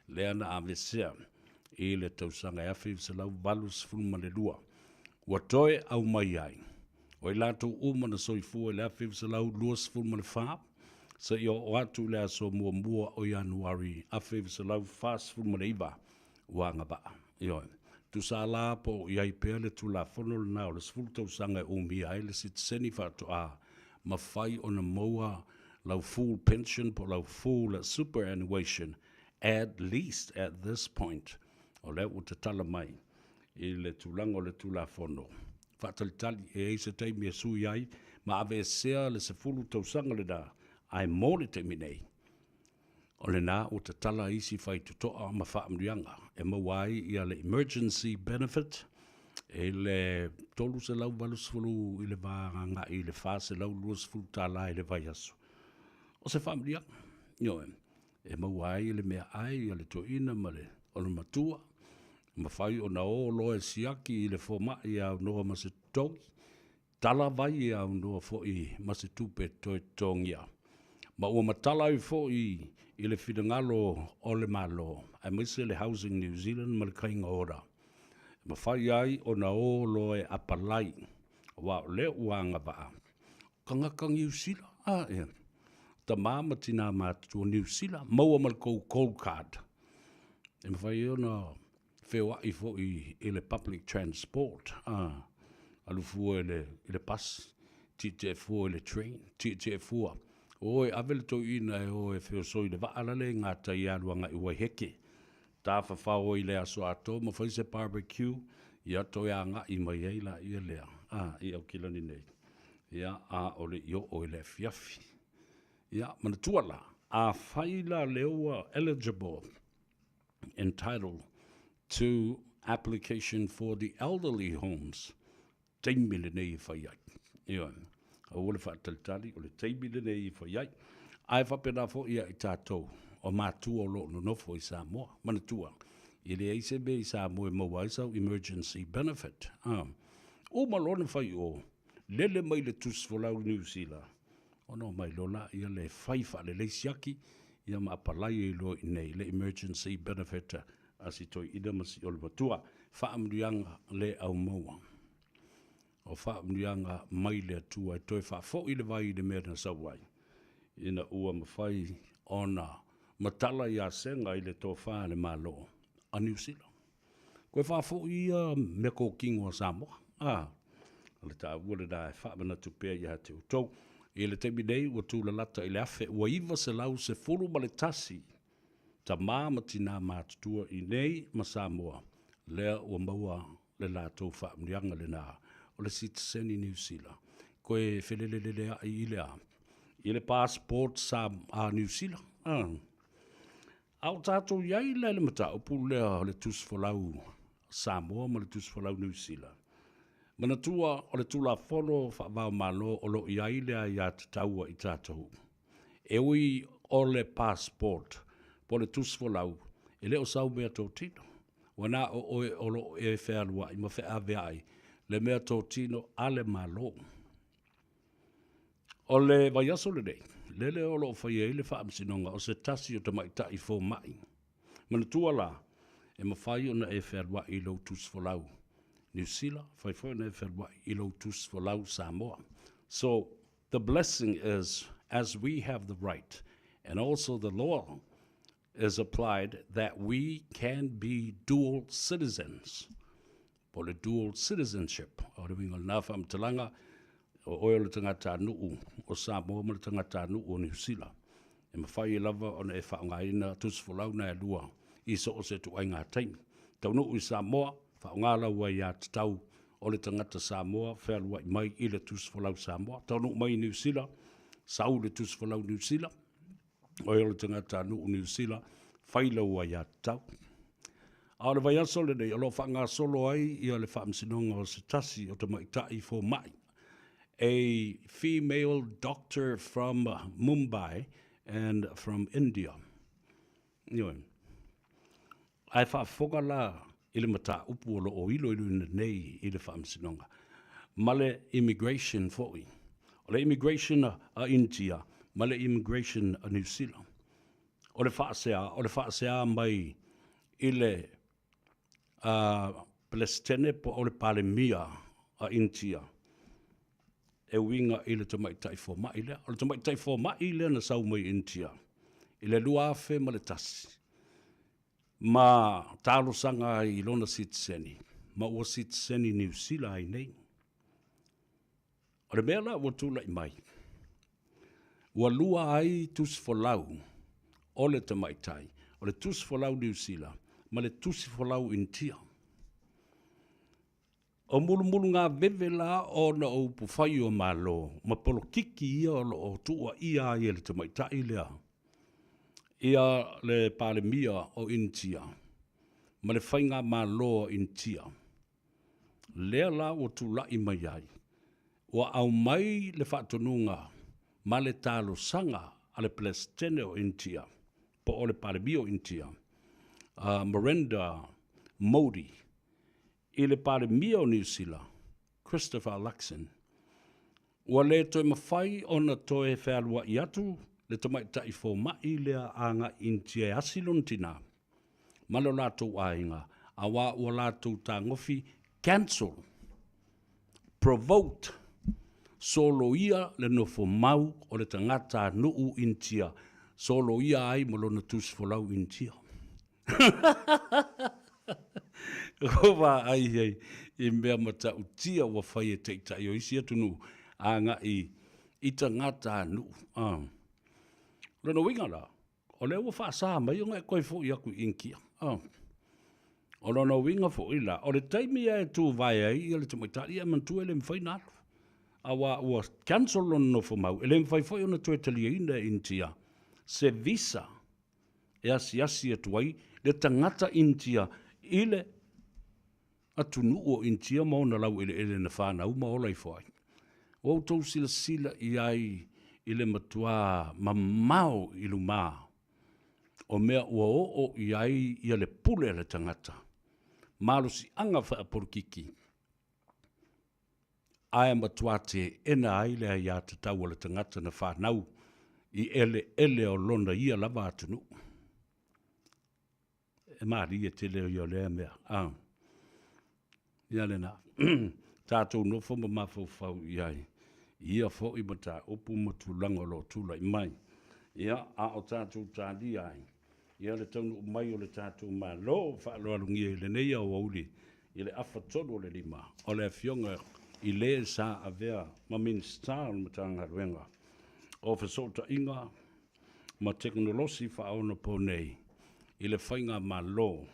G: lea na aveesea i le tausaga e 1982. Ua toe aumai ai o i latou uma na soifua i le 1924 seia oo atu i le aso muamua o Ianuari 1949 ua agavaa. Ioe. Tusa la po o i ai pea le Tulafono lena o le 10 tausaga e umia ai le sitiseni faatoa mafai ona maua lau full pension po o lau full superannuation at least at this point. O lea ua tatala mai i le tulaga o le Tulafono faatalitali e i ai se taimi e sui ai ma aveesea le 10 tausaga lena, ae mo le taimi nei, O lena ua tatala isi faitotoa ma faamanuiaga e maua ai ia le emergency benefit i le $380 i le va agai i le $420 i le vaiaso. O se faamanuiaga, ioe, e maua ai le meaai a le toeaina ma le olomatua, mafai ona o loa e siaki i le fomai e aunoa ma se totogi, Tala vai e aunoa foi ma se tupe toe totogia, ma ua matala ai foi i le finagalo o le Malo, aemaise le Housing New Zealand ma le Kainga Ora, e mafai ai ona o loa e apalai, aua o lea ua agavaa tagata Niu Sila, a, ia, tama ma tinā matutua Niu Sila, maua ma le tou Gold Card, e mafai ai ona feoai foi i le public transport, a, alu fua i le, i le bus, tietie fua i le train, tietie fua. O e ave le toeaina e o e feosoi i le vaa lale i gatai e alu agai i Waiheke. Tafafao ai i le aso atoa ma fai se barbecue, ia toe agai mai ai laia lea, a, i Aukilani nei. Ia, a o le i oo i le afiafi. Ia, manatua la, afai la lea ua eligible, entitled to application for the elderly homes, taimi lenei e fai ai. Ioe, aua le faatalitali, o le taimi lenei e fai ai. Ae faapena foi ia i tatou o matua o lo o nonofo i Samoa. Manatua, e leai se mea i Samoa e maua ai sau emergency benefit. Ah, uma loa ona fai o, lele mai le tusi folau i Niu Sila, Ona omai loa laia le fai faalelei siaki ia ma apalai ai loa i inei le emergency benefit a si toeaina ma si olomatua. Faamanuiaga le au maua. O faamanuiaga mai le Atua e toe faafoi le vai i le mea na sau ai. ina ua mafai ona matala ia Sega i le tofa a le Malo a Niu Sila. Koe faafoi ia meatotino a Samoa. A, o le taua lena e faamanatu pea ia te outou. I le taimi nei ua tulalata i le 1911 tama ma tinā matutua i nei ma Samoa, lea ua maua le latou faamanuiaga lena o le sitiseni Niu Sila. Koe feleleleleaʻi i le a? I le passport sa a Niu Sila? A. A o tatou i ai la i le mataupu lea o le tusi folau Samoa ma le tusi folau Niu Sila, manatua o le Tulafono Faavaomalo o lo o i ai le aiatatau a i tatou, e ui o le passport po o le tusi folau, e le o sau meatotino. Ua na o oe o lo o e fealuai ma feaveai le meatotino a le Malo. O le vaiaso lenei, lele o lo o faia ai le faamasinoga o se tasi o tamaitai fomai. Manatua la, e mafai ona e fealuai i lou tusi folau Niu Sila, mafai foi ona e fealuai i lou tusi folau Samoa. So, the blessing is, as we have the right, and also the law is applied that we can be dual citizens. Po o le dual citizenship. O le uiga o lena faamatalaga, o oe o le tagatanuu o Samoa ma le tagatanuu o Niu Sila. E mafai ai lava ona e faaaogaina tusi folau na e lua i so o se ituaiga taimi. Taunuu i Samoa, faaaoga lau aiatatau o le tagata Samoa fealuai mai i le tusi folau Samoa. Taunuu mai i Niu Sila, sau le tusi folau Niu Sila, oe o le tagatanuu Niu Sila, fai lau aiatatau. A o le vaiaso lenei, o lo o faagasolo ai ia le faamasinoga o se tasi o tamaitai fomai, a female doctor from Mumbai and from India. Ioe. Ae faafofoga la i le mataupu o lo o iloiloina nei i le Faamasinoga, ma le Immigration foi. O le Immigration a Initia ma le Immigration a Niu Sila. O le faasea, o le faasea mai i le Pelesitene po o le Palemia a Initia e uiga i le tamaitai fomai lea. O le tamaitai fomai lea na sau mai Initia i le 2001 ma talosaga ai i lona sitiseni, ma ua sitiseni Niu Sila ai nei. O le mea la ua tulai mai, ua lua ai tusi folau o le tamaitai, o le tusi folau Niu Sila ma le tusi folau Initia. O mulumulugaveve la ona o upufai o Malo ma polokiki ia o lo o tuuaia ai e le tamaitai lea ia le Palemia o Initia ma le Faigamalo a Initia. Lea la ua tulai mai ai, ua aumai le faatonuga ma le talosaga a le Peresetene o Initia, po o le Palemia o Initia, a Narendra Modi, i le Palemia o Niu Sila, Christopher Luxon, ua le toe mafai ona toe fealuai atu le tamaitai fomai lea agai Initia e asi lona tinā ma lo latou aiga, auā ua latou tagofi cancel, provoked, soloia le nofo mau o le tagata nuu Initia, soloia ai ma lona tusi folau Initia. Ko vaai ai i mea matautia ua fai e taitai o isi atunuu agai i tagata nuu. Ah. Lona uiga la, o lea ua faasa mai ona e toe foi atu i Initia. Ah. O lona uiga foi la, o le taimi e tuvae ai ia le tamaitai, ia manatua e le mafai ona alu. Aua ua cancel lona nofo mau, e le mafai foi ona toe taliaina e Initia se visa e asiasi atu ai le tagata Initia i le atunuu o Initia ma ona laueleele na fanau ma ola ifo ai. Ua outou silasila i ai i le matuā mamao i lumā o mea ua oo i ai ia le pule a le tagata, malosiaga faapolokiki, ae matua teena ai le aiatatau a le tagata na fanau i eleele o lona ia lava atunuu. E malie tele ia o lea mea. Ah. Ia lena. Tatou nofo ma mafaufau i ai i ia foi mataupu ma tulaga o lo o tulai mai. Ia, a o tatou talia ai, ia le taunuu mai o le tatou Malo faaaloalogia i lenei aoauli i le afa tonu o le lima, o le Afioga i le sa avea ma Minisita o le Matagaluega o Fesootaiga ma Tekonolosi Faaonaponei i le Faigamalo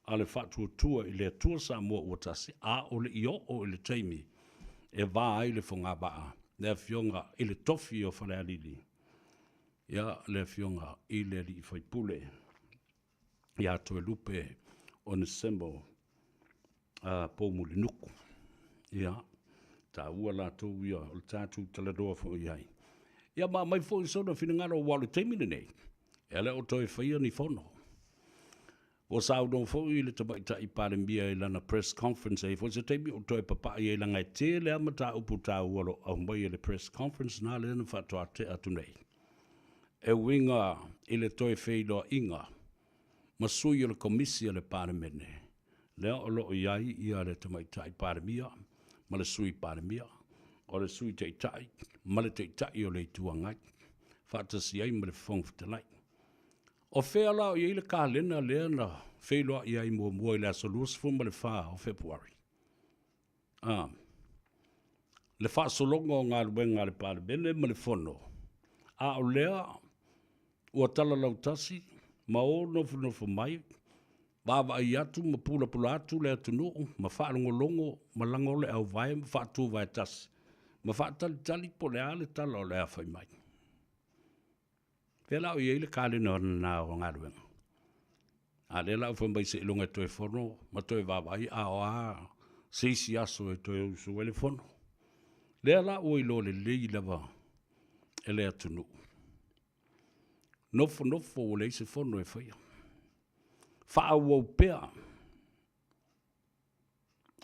G: a le Faatuatua i le Atua Samoa ua Tasi, a o le i oo i le taimi e va ai le fogavaa, le Afioga i le Tofi o Falealili, ia, le Afioga i le Alii Faipule ia Toelupe Onesemo Poumulinuku. Ia, taua latou ia o le tatou talanoa foi i ai. Ia ma aumai foi sona finagalo aua o le taimi lenei, e le o toe faia ni fono. Ua saunoa foi le Tamaitai Palemia i lana press conference, e i ai foi se taimi ou toe papai ai leaga e tele lava mataupu taua o lo o aumai e le press conference na lea na faatoa tea atu nei e uiga i le toe feiloaiga ma sui o le Komisi a le Palemene lea o lo o i ai ia le Tamaitai Palemia ma le Sui Palemia, o le Sui Taitai ma le Taitai o le Itu Agai, faatasi ai ma le Fofoga Fetalai. O fea la o i ai le kalena lea na feiloai ai muamua i le aso 24 o Fepuari? A. Le faasologa o galuega a le Palemene ma le Fono, a o lea ua tala lautasi ma o nofonofo mai, vaavaai atu ma pulapula atu le atunuu ma faalogologo ma lago le auvae ma faatuvae tasi ma faatalitali po o le a le tala o le a fai mai. Fea la o i ai le kalena lena o galuega? A lea la ua fai mai seiloga e toe fono ma toe vaavaai a o a se isi aso e toe usu ai le fono. Lea la ua iloa lelei lava e le atunuu. Nofonofo ua leai se fono e faia. Faaauau pea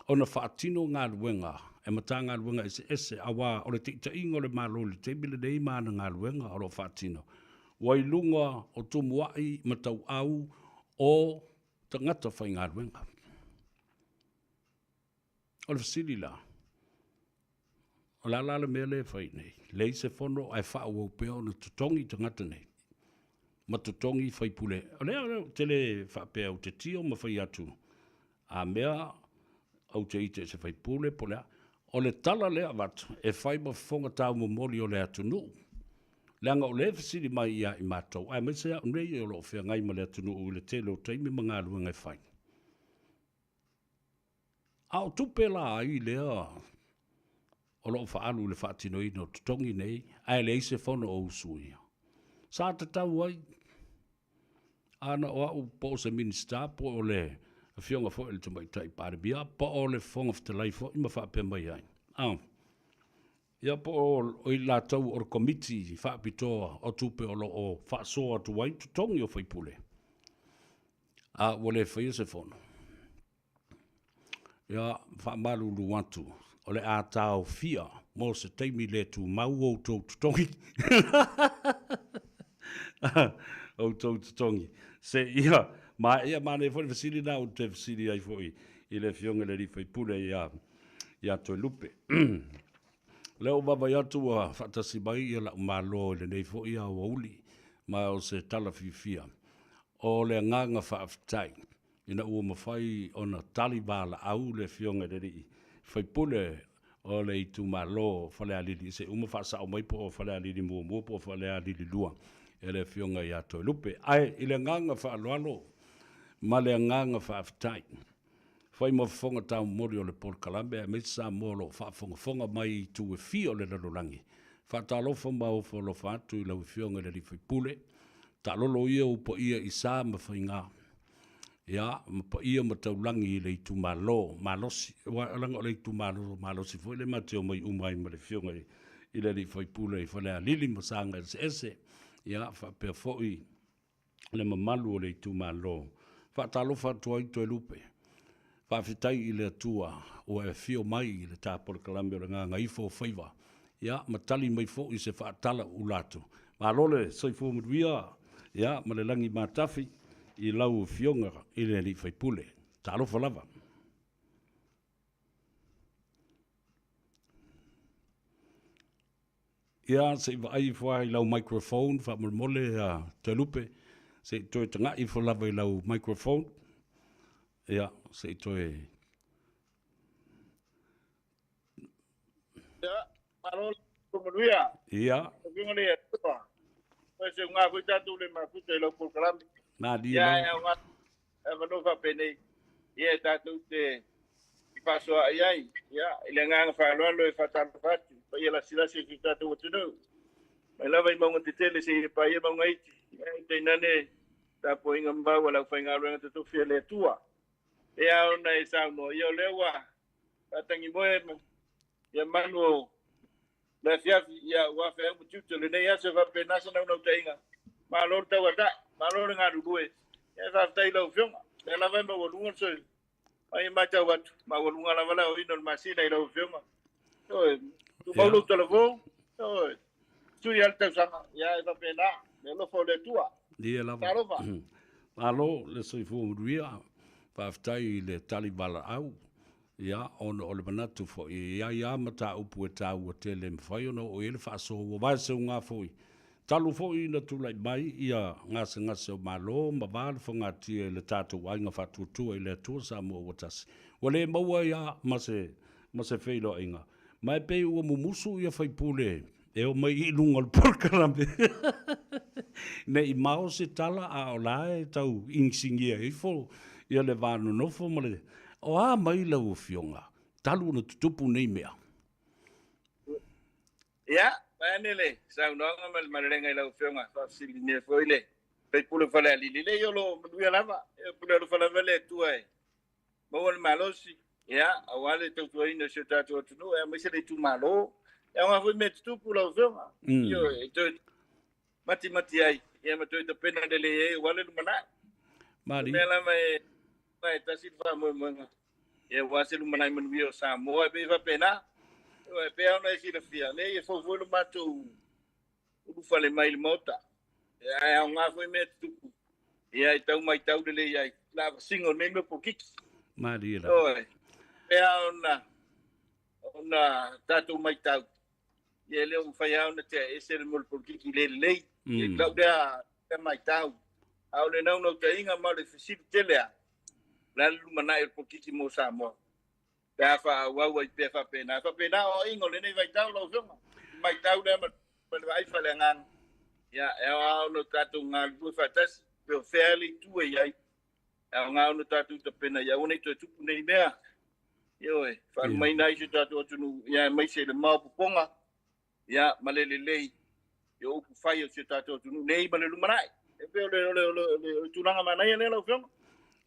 G: ona faatino galuega e Matagaluega eseese aua o le taitaiga o le Malo i le taimi lenei ma ana galuega o lo o faatino, ua i luga o tumuai ma tauau o tagata faigaluega. O le fesili la, o le a la le mea lea e fai nei? Leai se fono ae faaauau pea ona totogi tagata nei ma totogi faipule. O lea ou te le faapea ou te tio ma fai atu a mea ou te ita i se faipule po o le a. O le tala lea e avatu e fai ma fofoga taumomoli o le atunuu, leaga o lea e fesili mai ia i matou, aemaise au nei o lo o feagai ma le atunuu i le tele o taimi ma galuega e fai. A o tupe la ai lea o lo o faaalu i le faatinoina o totogi nei ae leai se fono o usuia? Sa tatau ai ana o au po o se Minisita po o le Afioga foi i le Tamaitai Palemia po o le Fofoga Fetalai foi ma faapea mai ai, a ia po o i latou o le Komiti Faapitoa o Tupe o lo o faasoa atu ai totogi o faipule, a ua le faia se fono. Ia, faamalulu atu, o le a taofia mo se taimi le tumau outou totogi. outou totogi. Se ia, ma ia manaia foi le fesili na ou te fesili ai foi i le afioga i le alii faipule ia, ia Toelupe. Lea ua vaavaai atu ua faatasi mai ia la'u Malo i lenei foi aoauli, ma o se tala fiafia. O le agaga faafetai ina ua mafai ona tali valaau le Afioga i le alii faipule o le itumalo o Falealili, se i uma faasao mai po o Falealili 1 po o Falealili 2 e le Afioga ia Toelupe. Ae i le agaga faaaloalo ma le agaga faafetai, Fai ma fofoga taumoli o le polokalame aemaise Samoa o lo o faafogafoga mai i itu e fia o le lalolagi. Faatalofa ma ofo alofa atu i lau Afioga i le alii faipule. Taalolo ia ou paia i sa ma faiga, ia, ma paia ma taulagi i le itumalo malosi. Aua leaga o le itumalo malosi foi lea ma te omai uma ai ma le Afioga i le alii faipule i Falealili ma Sagaga Eseese, ia, faapea foi le mamalu o le itumalo. Faatalofa atu ai Toelupe. Faafetai i le Atua ua e afio mai i le ta polokalame o le Gagaifo o Faiva, ia, ma tali mai foi se faatala ula atu. Malo le soifua manuia, ia, ma le lagi matafi i lau Afioga i le alii faipule. Talofa lava. Ia, se i vaai ifo lava i lau microphone faamolemole a Toelupe, se i toe taga'i ifo lava i lau microphone. Ia, se i toe...
N: Ia, malo le manuia.
G: Ia.
N: Afioga le Atua. Oi se unga foi tatou le mafuta i lau polokalame.
G: Malie
N: Ia,
G: lava.
N: e aoga avanoa faapenei. Ia, e tatou te i faasoaai ai. Ia, i le agaga faaaloalo e faatalofa atu i paia lasilasi o si o tatou atunuu. Mai lava i mauga tetele seia paia mauga iti. Ia, tainane tapuaiga mamau a le aufaigaluega totofi a le Atua. E ao ona e saunoa, ia o lea ua faatagimoe ia manu o le afiafi, ia ua feau ma tiute o lenei aso e faapena se naunautaiga. Malo le tauatai, malo le galulue. Ia faafetai i lau Afioga. O lea lava e maualuga le soifua. Ai e matau atu, maualuga lava le aoina o le masina i lau Afioga. Ioe, tumau lou talavou, ioe, sui lava le tausaga, ia e faapena, le alofa o le Atua.
G: Ia lava.
N: Talofa.
G: Malo le soifua manuia. Faafetai i le tali valaau. Ia, ona o le manatu foi, e i ai lava mataupu e taua tele e mafai ona oo i ai le faasoa ua vaeseuga foi. Talu foi ina tulai mai ia gasegase o Malo ma va le fogatia i le tatou aiga faatuatua i le Atua Samoa ua tasi, ua le maua ai lava ma se ma se feiloaiga. Ma e pei ua mumusu ia faipule e omai i luga o le polokalame ne i mao se tala a o la e tau igisigia ifo ia le va nonofo ma le O a mai lau Afioga talu ona tutupu nei mea?
N: Ia, vaeane le saunoaga ma le malelega i lau Afioga, faafesiligia foi le faipule o Falealili. Leai, o lo o manuia lava, e pule alofa lava le Atua e maua le malosi, ia, aua le tautuaina o si o tatou atunuu, aemaise le itumalo. E aoga foi mea tutupu lau Afioga, ioe, e toe matimati ai, ia ma toe tapena lelei ai aua le lumanai.
G: Malie.
N: O mea lava e, e tasi le faamoemoega, ia aua se lumanai manuia o Samoa, e pei e faapena. E pei ona e silafia, leai e fou foi lo matou ulufale mai i le Maota, ae aoga foi mea tutupu, ia e tau matau lelei ai le avasiga o lenei mea polokiki.
G: Malie lava.
N: Ioe, pei ona ona tatou matau, ia e le o mafai lava ona tea ese le mea o le polokiki le lelei. I lau lea matau, a o le naunautaiga ma o le fesili tele lava, o le a le lumanai o le polokiki mo Samoa? Pe a faaauau ai pea faapena. E faapena aoaiga o lenei vaitau lau Afioga. I matau lea ma le vaai faaleagaga, ia, e ao lava ona tatou galulue faatasi, pe o fea le itu e i ai, e aoga ona tatou tapena ia aua ne i toe tupu nei mea. Ioe, faalumaina ai si o tatou atunuu, ia aemaise i le maopoopoga, ia, ma le lelei i o upu fai o si o tatou atunuu nei ma le lumanai. E pei o le, o le, o le, o le tulaga manaia lea lau Afioga.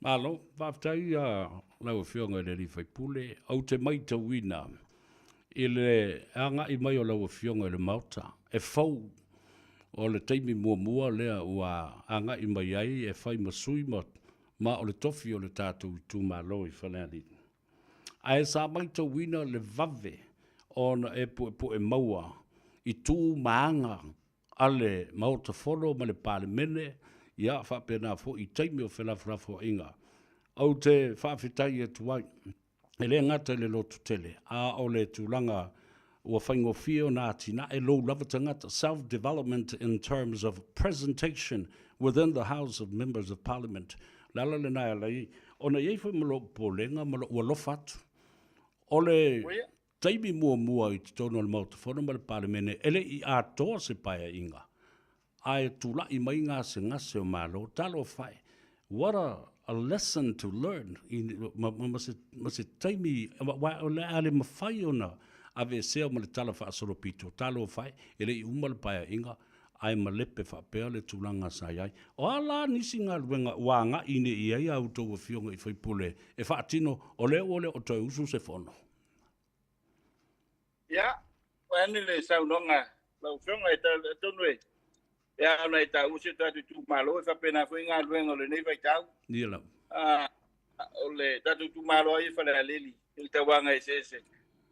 G: Malo, faafetai lau Afioga i le alii faipule. Ou te maitauina i le agai mai o lau Afioga i le Maota, e fou o le taimi muamua lea ua agai mai ai e fai ma sui ma, ma o le tofi o le tatou itumalo i Falealili. Ae sa maitauina le vave ona e puepue maua i tu ma aga a le Maota Fono ma le Palemene, ia faapena foi i taimi o felafolafoaiga. Ou te faafetai atu ai, e le gata i le lototele, a o le tulaga ua faigofie ona atinae lou lava tagata, self development in terms of presentation within the House of Members of Parliament. O le ala lena e ala ai ona i ai foi ma lou popolega ma lou alofa atu. O le taimi muamua i totonu o le Maota Fono ma le Palemene e le i atoa se paeaiga, ae tulai mai gasegase o Malo, talofa e, what a a lesson to learn i, ma, ma, ma, se, ma se taimi, aua o le a le mafai ona aveesea ma le tala faasolopito, talofa e, e le i uma le paeaiga, ae malepe faapea le tulaga sa i ai. O a la nisi galuega ua agai nei i ai a outou afioga i faipule e faatino, o lea ua le o toe usu se fono?
N: Ia, vaeane le saunoaga lau Afioga, e talitonu e e ao ona e taua si o tatou itumalo, e faapena foi galuega o lenei vaitau.
G: Ia lava.
N: O le tatou itumalo lava ia Falealili i le tauaga eseese,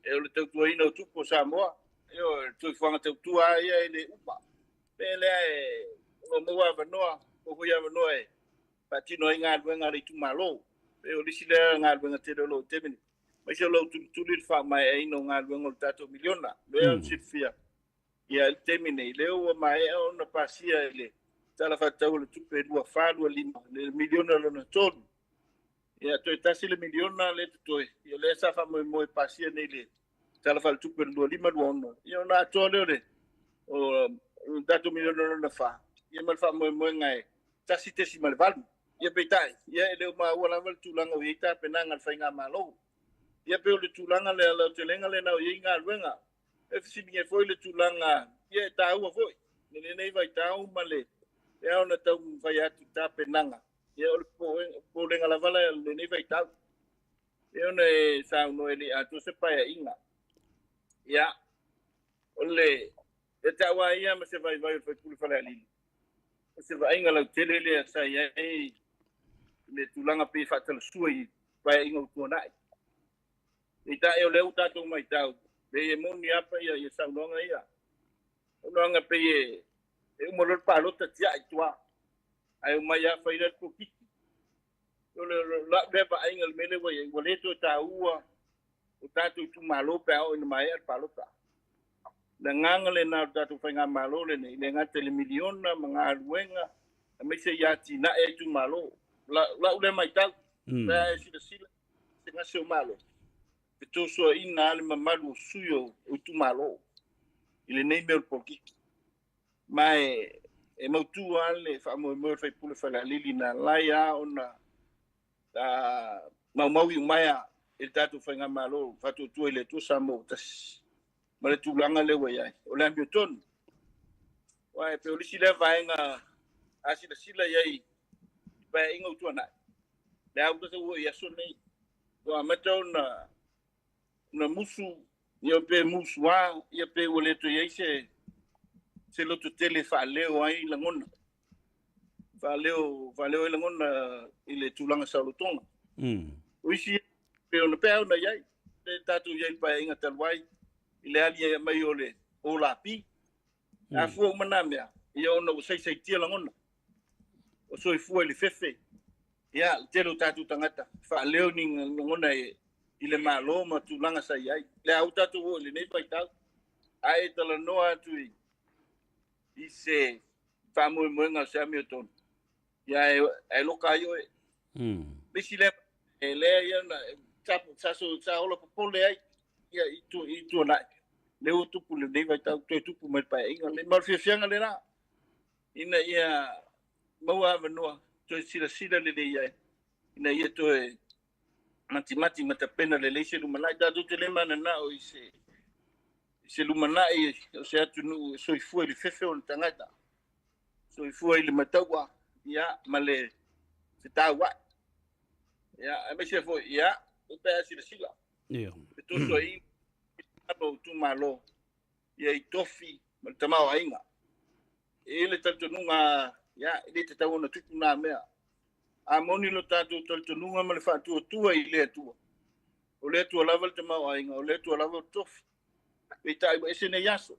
N: e o le tautuaina o tupu o Samoa, ioe, o le soifuaga tautua lava ia e le uma. O le mea lea e o lo o maua avanoa, maua foi avanoa e faatino ai galuega a le itumalo. E o le isi lea galuega tele o lo o i taimi nei, aemaise o lo o tulituli le faamaeaina o galuega o le tatou miliona. Lea o le silafia. Ia, i le taimi nei, lea ua maea ona pasia i le Tala Faatatau o le Tupe 24/25 le miliona lona tolu. Ia, toe tasi le miliona lea e totoe, ia lea sa faamoemoe e pasia nei i le Tala Faaletupe o le 25/26, ia ona atoa lea o le o le tatou miliona lona fa, ia ma le faamoemoega e 1.8. Ia peitai, ia e le o maua lava le tulaga o i ai tapenaga a le Faigamalo. Ia pei o le tulaga lea, o le aotelega lena o i ai galuega. E fesiligia foi le tulaga, ia e taua foi i lenei vaitau ma le e ao ona taumafai atu tapenaga, ia o le popolega lava lea o lenei vaitau. E ona e saunoa e le i atoa se paeaiga. Ia, o le e tau a ia ma se vaivai o le faipule Falealili, o se vaaiga lautele lea sa i ai le tulaga pei e faatalasua i paeaiga ua tuanai. Peitai o lea ua tatou matau, pei e moni lava ia, ia saunoaga ia. Saunoaga pei e, e uma loa le palota tiai i tua, ae omai lava fai lea le polokiki. O le lau lea vaaiga i le mea lea ua i ai, ua le toe taua o tatou itumalo pe a oo ina maea le palota. Le agaga lena o le tatou faigamalo lenei, e le gata i le miliona ma galuega, aemaise i atinae a itumalo. Lau lea matau, pe a e silasila se gase o Malo, fetosoaina lava le mamalu o sui o itumalo i lenei mea o le polokiki. Ma e, e mautu lava le faamoemoe o le faipule Falealili na alai lava ona maumau iumaea i le tatou faigamalo faatuatua i le Atua Samoa ua tasi ma le tulaga lea ua i ai. O le amiotonu. Aua e pei o le isi lea vaega a silasila i ai i paeaiga ua tuanai, le a ua ua i aso nei, ua amata ona ona musu, ia pe musuā, ia pe ua le toe i ai se se loto tele e faaleo ai lagona. Faaleo, faaleo ai lagona i le tulaga saolotoga. O isi pe ona pe ona i ai, le tatou i ai i le paeaiga talu ai, i le ali mai o le OLAP. A fua uma nā mea, ia ona ua saisaitia lagona. O soifua i le fefe, ia, le tele o tatou tagata, faaleo ni lagona e, i le Malo ma tulaga sa i ai. Le a ua tatou oo i lenei vaitau, a e talanoa atu i, i se faamoemoega o se amiotonu, ia e, e loka ai oe. Le isi lea, e lea ia na, sa, sa, sa ola popole ai, ia i, tu, i tuanai. Le ua tupu lenei vaitau, toe tupu mai le paeaiga. Le ma o le fiafiaga lena, ina ia maua avanoa, toe silasila lelei ai, ina ia toe matimati ma tapena lelei se lumanai. Tatou te le mananao i se, i se lumanai o se atunuu e soifua i le fefe o le tagata, soifua i le mataua, ia, ma le fetauai. Ia, aemaise foi, ia, pe a silasila.
G: Ia.
N: E toso ai o itumalo, ia i tofi ma le tamaoaiga. E i ai le talitonuga, ia, e le tatau ona tupu na mea. A moni lo tatou talitonuga ma le faatuatua i le Atua, o le Atua lava le tamaoaiga, o le Atua lava le tofi. Peitai ua ese nei aso.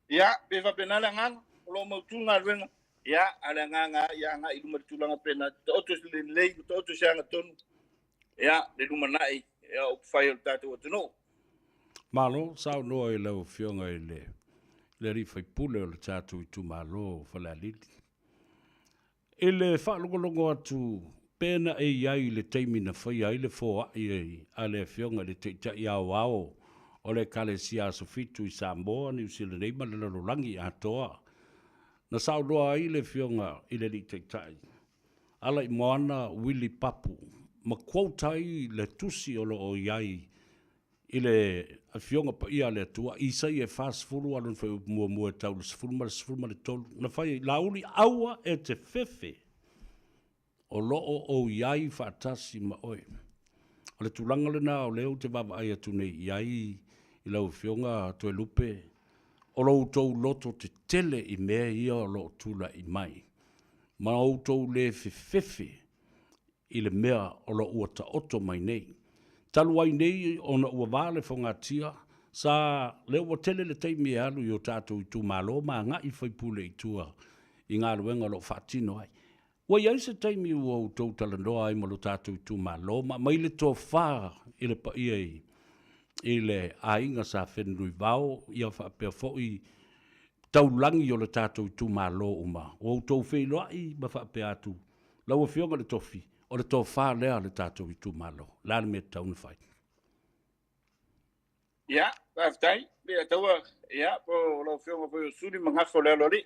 N: Ia, pe faapena le agaga, o lo o mautu galuega, ia, a o le agaga lava ia agai i luma i le tulaga pena, taoto se lelei, taoto se agatonu, ia, le lumanai, ia, o upufai o le tatou atunuu.
G: Malo saunoa i lau Afioga i le le alii faipule o le tatou itumalo o Falealili. I le faalogologo atu pe na e i ai i le taimi na faia ai le foai a le Afioga i le Taitai Aoao o le Ekalesia Aso Fitu i Samoa, Niu Sila nei ma le lalolagi atoa, na saunoa ai le Afioga i le Alii Taitai, Alaimoana Willie Papu, ma quote ai le tusi o lo o i ai i le Afioga Paia a le Atua, Isaia e 40 a lona fuaiupu muamua e tau i le 10 ma le 13, na fai ai, Laauli, aua e te fefe, o lo o ou i ai faatasi ma oe. O le tulaga lena o lea ou te vaavaai atu nei i ai i lau Afioga Toelupe, o lo outou loto tetele i mea ia o lo o tulai mai, ma outou le fefefe i le mea o lo o ua taoto mai nei. Talu ai nei ona ua va le fogatia, sa lea ua tele le taimi e alu i o tatou itumalo ma agai faipule i tua i galuega o lo o faatino ai. Ua i ai se taimi ua outou talanoa ai ma lo tatou itumalo ma aumai le tofa i le paia i i le aiga Sa Fenunuivao, ia faapea foi taulagi o le tatou itumalo uma. Ua outou feiloai ma faapea atu, lau Afioga i le Tofi, o le tofa lea a le tatou itumalo. O le a le mea e tatau ona fai?
N: Ia, faafetai. Ia, taua, ia, po o lau Afioga foi o Suli ma Gafa o le Aloalii.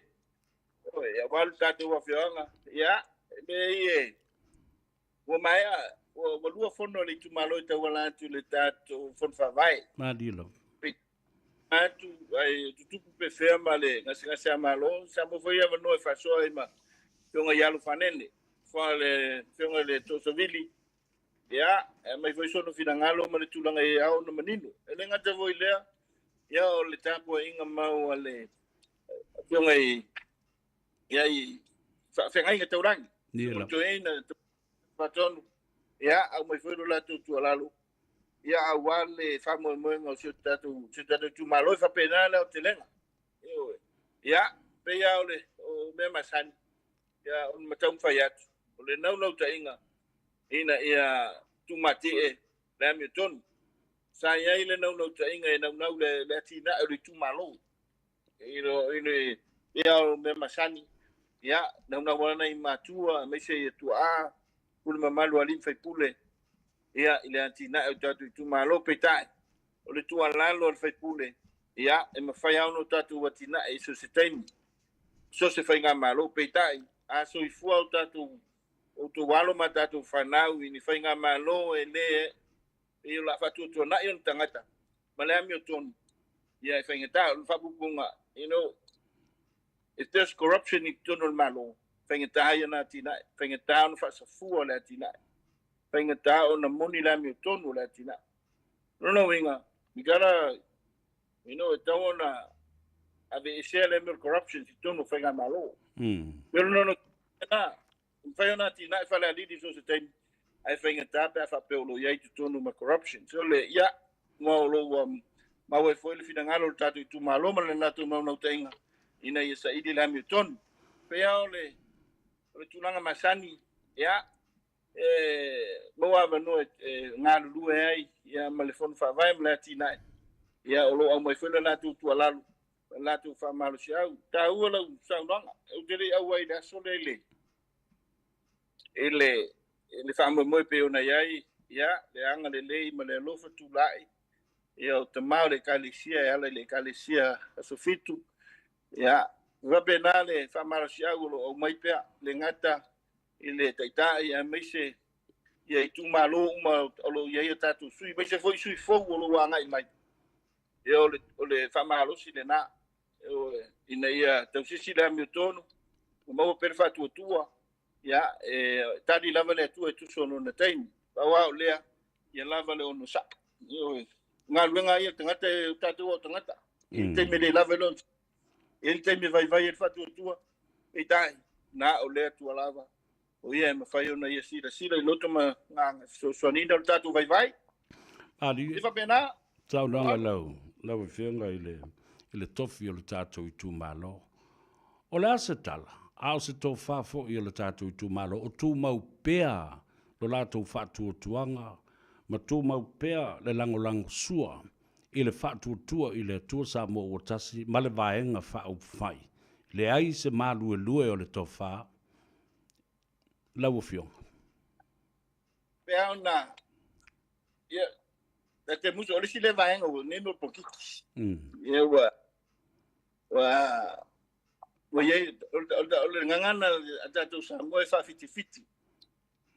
N: Oi, aua le tatou afioaga. Ia, mea ia, ua maea, ua lua fono a le itumalo e tauala atu i le tatou fono faavae.
G: Malie lava.
N: Atu, ai tutupu pe fea ma le gasegase a Malo, sa maua foi avanoa e faasoa ai ma Afioga ia Alofanene, foa le Afioga i le Toosavili, ia, e aumai foi sona finagalo ma le tulaga e ao ona manino. E le gata foi i lea, ia o le tapuaiga mau a le Afioga i ia i faafeagaiga taulagi.
G: Ia lava.
N: Toeaina faatonu, ia aumai foi lo latou tuualalo, ia aua le faamoemoega o si o tatou si o tatou itumalo e faapena le aotelega. Ioe. Ia, pei lava o le o mea masani, ia o le mataumafai atu, o le naunautaiga ina ia tumatie le amiotonu. Sa i ai le naunautaiga e naunau le, le atinae o le itumalo. I lo, i le, ia o mea masani, ia, naunau ana i matua, aemaise ia tuaa, pule mamalu a alii ma faipule, ia, i le atinae o tatou itumalo. Peitai, o le tuualalo a le faipule, ia, e mafai lava ona o tatou atinae i so o se taimi, so o se faigamalo. Peitai, a soifua o tatou outou alo ma tatou fanau i ni faigamalo e le pei o le a faatuatuanai ona tagata ma le amiotonu, ia e faigata. O le faapupuga, you know, if there's corruption i totonu o le Malo, faigata ai ona atinae, faigata ona faasafua le atinae, faigata ona moni le amiotonu o le atinae. O lona uiga, we gotta, you know, e tatau ona aveesea le mea o le corruption i totonu o faigamalo. O lona uiga, E mafai ona atinae Falealili i so o se taimi, ae faigata pe a faapea o lo o i ai i totonu ma corruption. So le, ia, ma o lo o ua maua ai foi le finagalo o le tatou itumalo ma le latou naunautaiga ina ia saili le amiotonu. E pei lava o le, o le tulaga masani, ia, e maua avanoa e galulue ai ia, ma le Fono Faavae ma le atinae, ia, o lo o aumai foi le latou tuualalo ma le latou faamalosiau. Taua lau saunoaga, ou te le i auai i le aso lea i le, i le, i le faamoemoe pei ona i ai, ia, le agalelei ma le alofa tulai, ia, o tama o le Ekalesia e ala i le Ekalesia Aso Fitu, ia, e faapena le faamalosiau o lo o aumai pea, le gata i le Taitai aemaise ia itumalo uma o lo o i ai a tatou sui, aemaise foi sui fou o lo o agai mai. Ia o le, o le faamalosi lena, ina ia tausisi le amiotonu, ma maua pea le faatuatua, ia, e tali lava le Atua e tusa o lona taimi. Pau lava o lea, ia lava le onosai. Ioe. Galuega ia tagata e o tatou o tagata. I le taimi e le lava ai le onosai, e i le taimi e vaivai ai le faatuatua, peitai, na o le Atua lava o ia e mafai ona ia silasila i loto ma agaga fesoasoaniina o le tatou vaivai.
G: Ali,
N: E faapena.
G: Saunoaga lau, lau Afioga i le, i le tofi o le tatou itumalo. O le a se tala, a o se tofa foi o le tatou itumalo, o tumau pea lo latou faatuatuaga ma tumau pea le lagolagosua i le faatuatua i le Atua Samoa ua tasi ma le Vaega Faaupufai. Leai se maluelue o le tofa lau Afioga.
N: Pe a ona, ia, ta te musu, o le isi lea vaega ua nei mea o polokiki. Ia ua, ua, ua i ai, o le gagana a tatou Samoa e faafitifiti.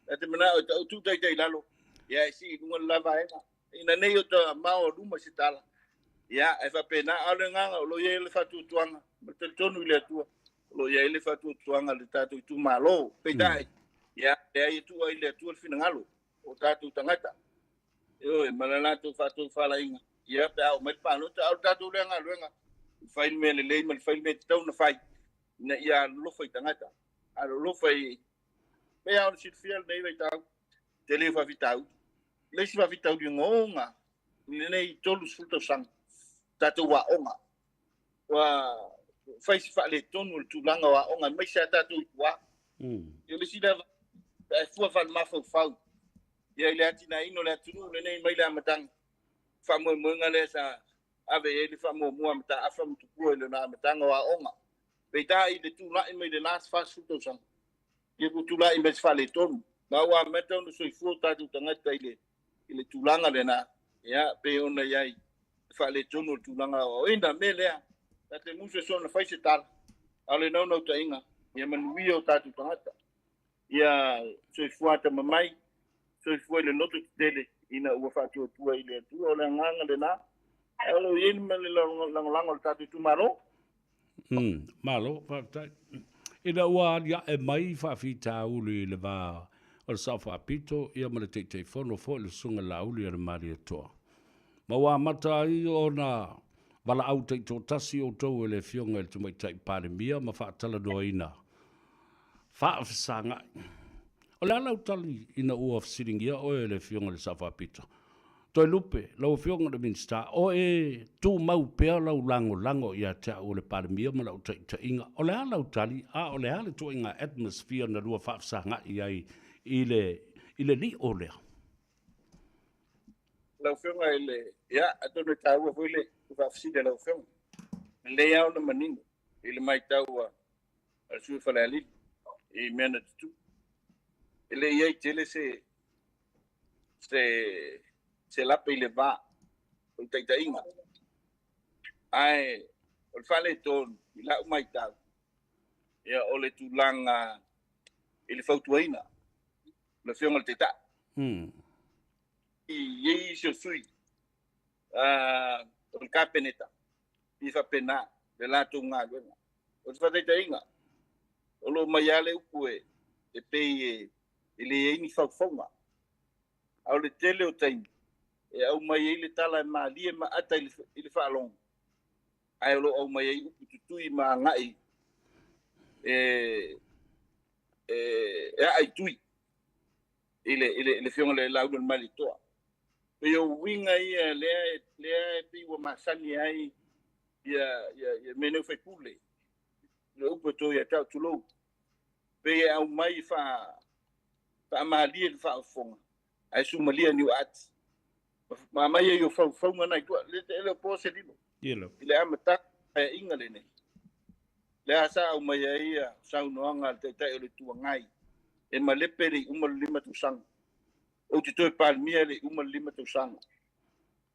N: Ta te manao e tau tuu taitai i lalo, ia e sii i luga le la vaega. Ina nei o ta mao luma se tala, ia e faapena, a o le agaga o lo o i ai le faatuatuaga, ma le talitonu i le Atua, o lo o i ai le faatuatuaga i le tatou itumalo. Peitai, ia, leai e tuu ai i le Atua le finagalo o tatou tagata, ioe, ma le latou faatofalaiga, ia, pe a oo mai le palota, a o le tatou lea galuega, e fai le mea lelei ma le fai le mea e tatau ona fai, ina ia alolofa i tagata, alolofa i pei lava ona silafia lenei vaitau, tele o faafitauli. Le isi faafitauli ogaoga i lenei 30 tausaga, tatou aoga. Ua fai si faaletonu o le tulaga o aoga, aemaise lava tatou i tua. O le isi lea, e fua faale-mafaufau ia i le atinaeina o le atunuu lenei mai le amataga. faamoemoega lea sa ave i ai le faamuamua a Mataafa ma Tupua i lona amataga o aoga. Peitai i le tulai mai i le last 40 tausaga, ia ua tulai mai se faaletonu, ma ua amata ona soifua o tatou tagata i le i le tulaga lena, ia pei ona i ai le faaletonu o le tulaga aoaoina. O le mea lea, ta te musu e soona fai se tala, a o le naunautaiga, ia manuia o tatou tagata. Ia soifua atamamai, soifua i le loto tetele ina ua faatuatua i le Atua. O le agaga lena, ae o lo o i ai le lagolago a le tatou itumalo.
G: Malo, faafetai. Ina ua aliae mai faafitauli i le va o le Sao Faapito ia ma le Taitaifono foi le Susuga Laauli a le Malietoa, ma ua amata ai ona valaau taitoatasi outou e le Afioga i le Tamaitai Palemia ma faatalanoaina faafesagai. O le a lau tali ina ua fesiligia oe e le Afioga i le Sao Faapito? Toelupe, lau Afioga i le Minisita, o e tumau pea lau lagolago ia te au o le Palemia ma lau taitaiga. O le a lau tali, a o le a le ituaiga atmosphere na lua faafesagai ai i le, i le lio lea?
N: Lau Afioga i le, ia, atonu e taua foi le faafesili a lau Afioga. Lelei lava ona manino i le matau a le sui usufono o Falealili i mea na tutupu. E le i i ai tele se se se lape i le va o le taitaiga. Ae o le faaletonu i lau matau, ia o le tulaga i le fautuaina o le Afioga i le Taitai. I i ai isi o sui o le Kapeneta i faapena le latou galuega. O se faataitaiga, o lo o mai lava le upu e, e pei e, e leai ni faufauga. A o le tele o taimi, e aumai ai le tala e malie ma ata i le, i le faalogo, ae o lo o aumai ai upu tutui ma agai e, e, e aa i tui i le, i le, i le Afioga i le Laulu o le Malietoa. Pei o uiga ia lea, lea e pei ua masani ai ia, ia, ia mea nei o faipule, le upu e to ia te au, tulou, pei e aumai faa, faamalie le faafofoga, ae sumalia niu ati. Ma aumai ai o faufauga na i tua, le, e le o po se lilo. I le amataga o le Paeaiga lenei, lea sa aumai ai ia saunoaga a le Taitai o le Itu Agai, e malepe le iuma o le 5 tausaga. Ou te toe Palemia le iuma o le 5 tausaga.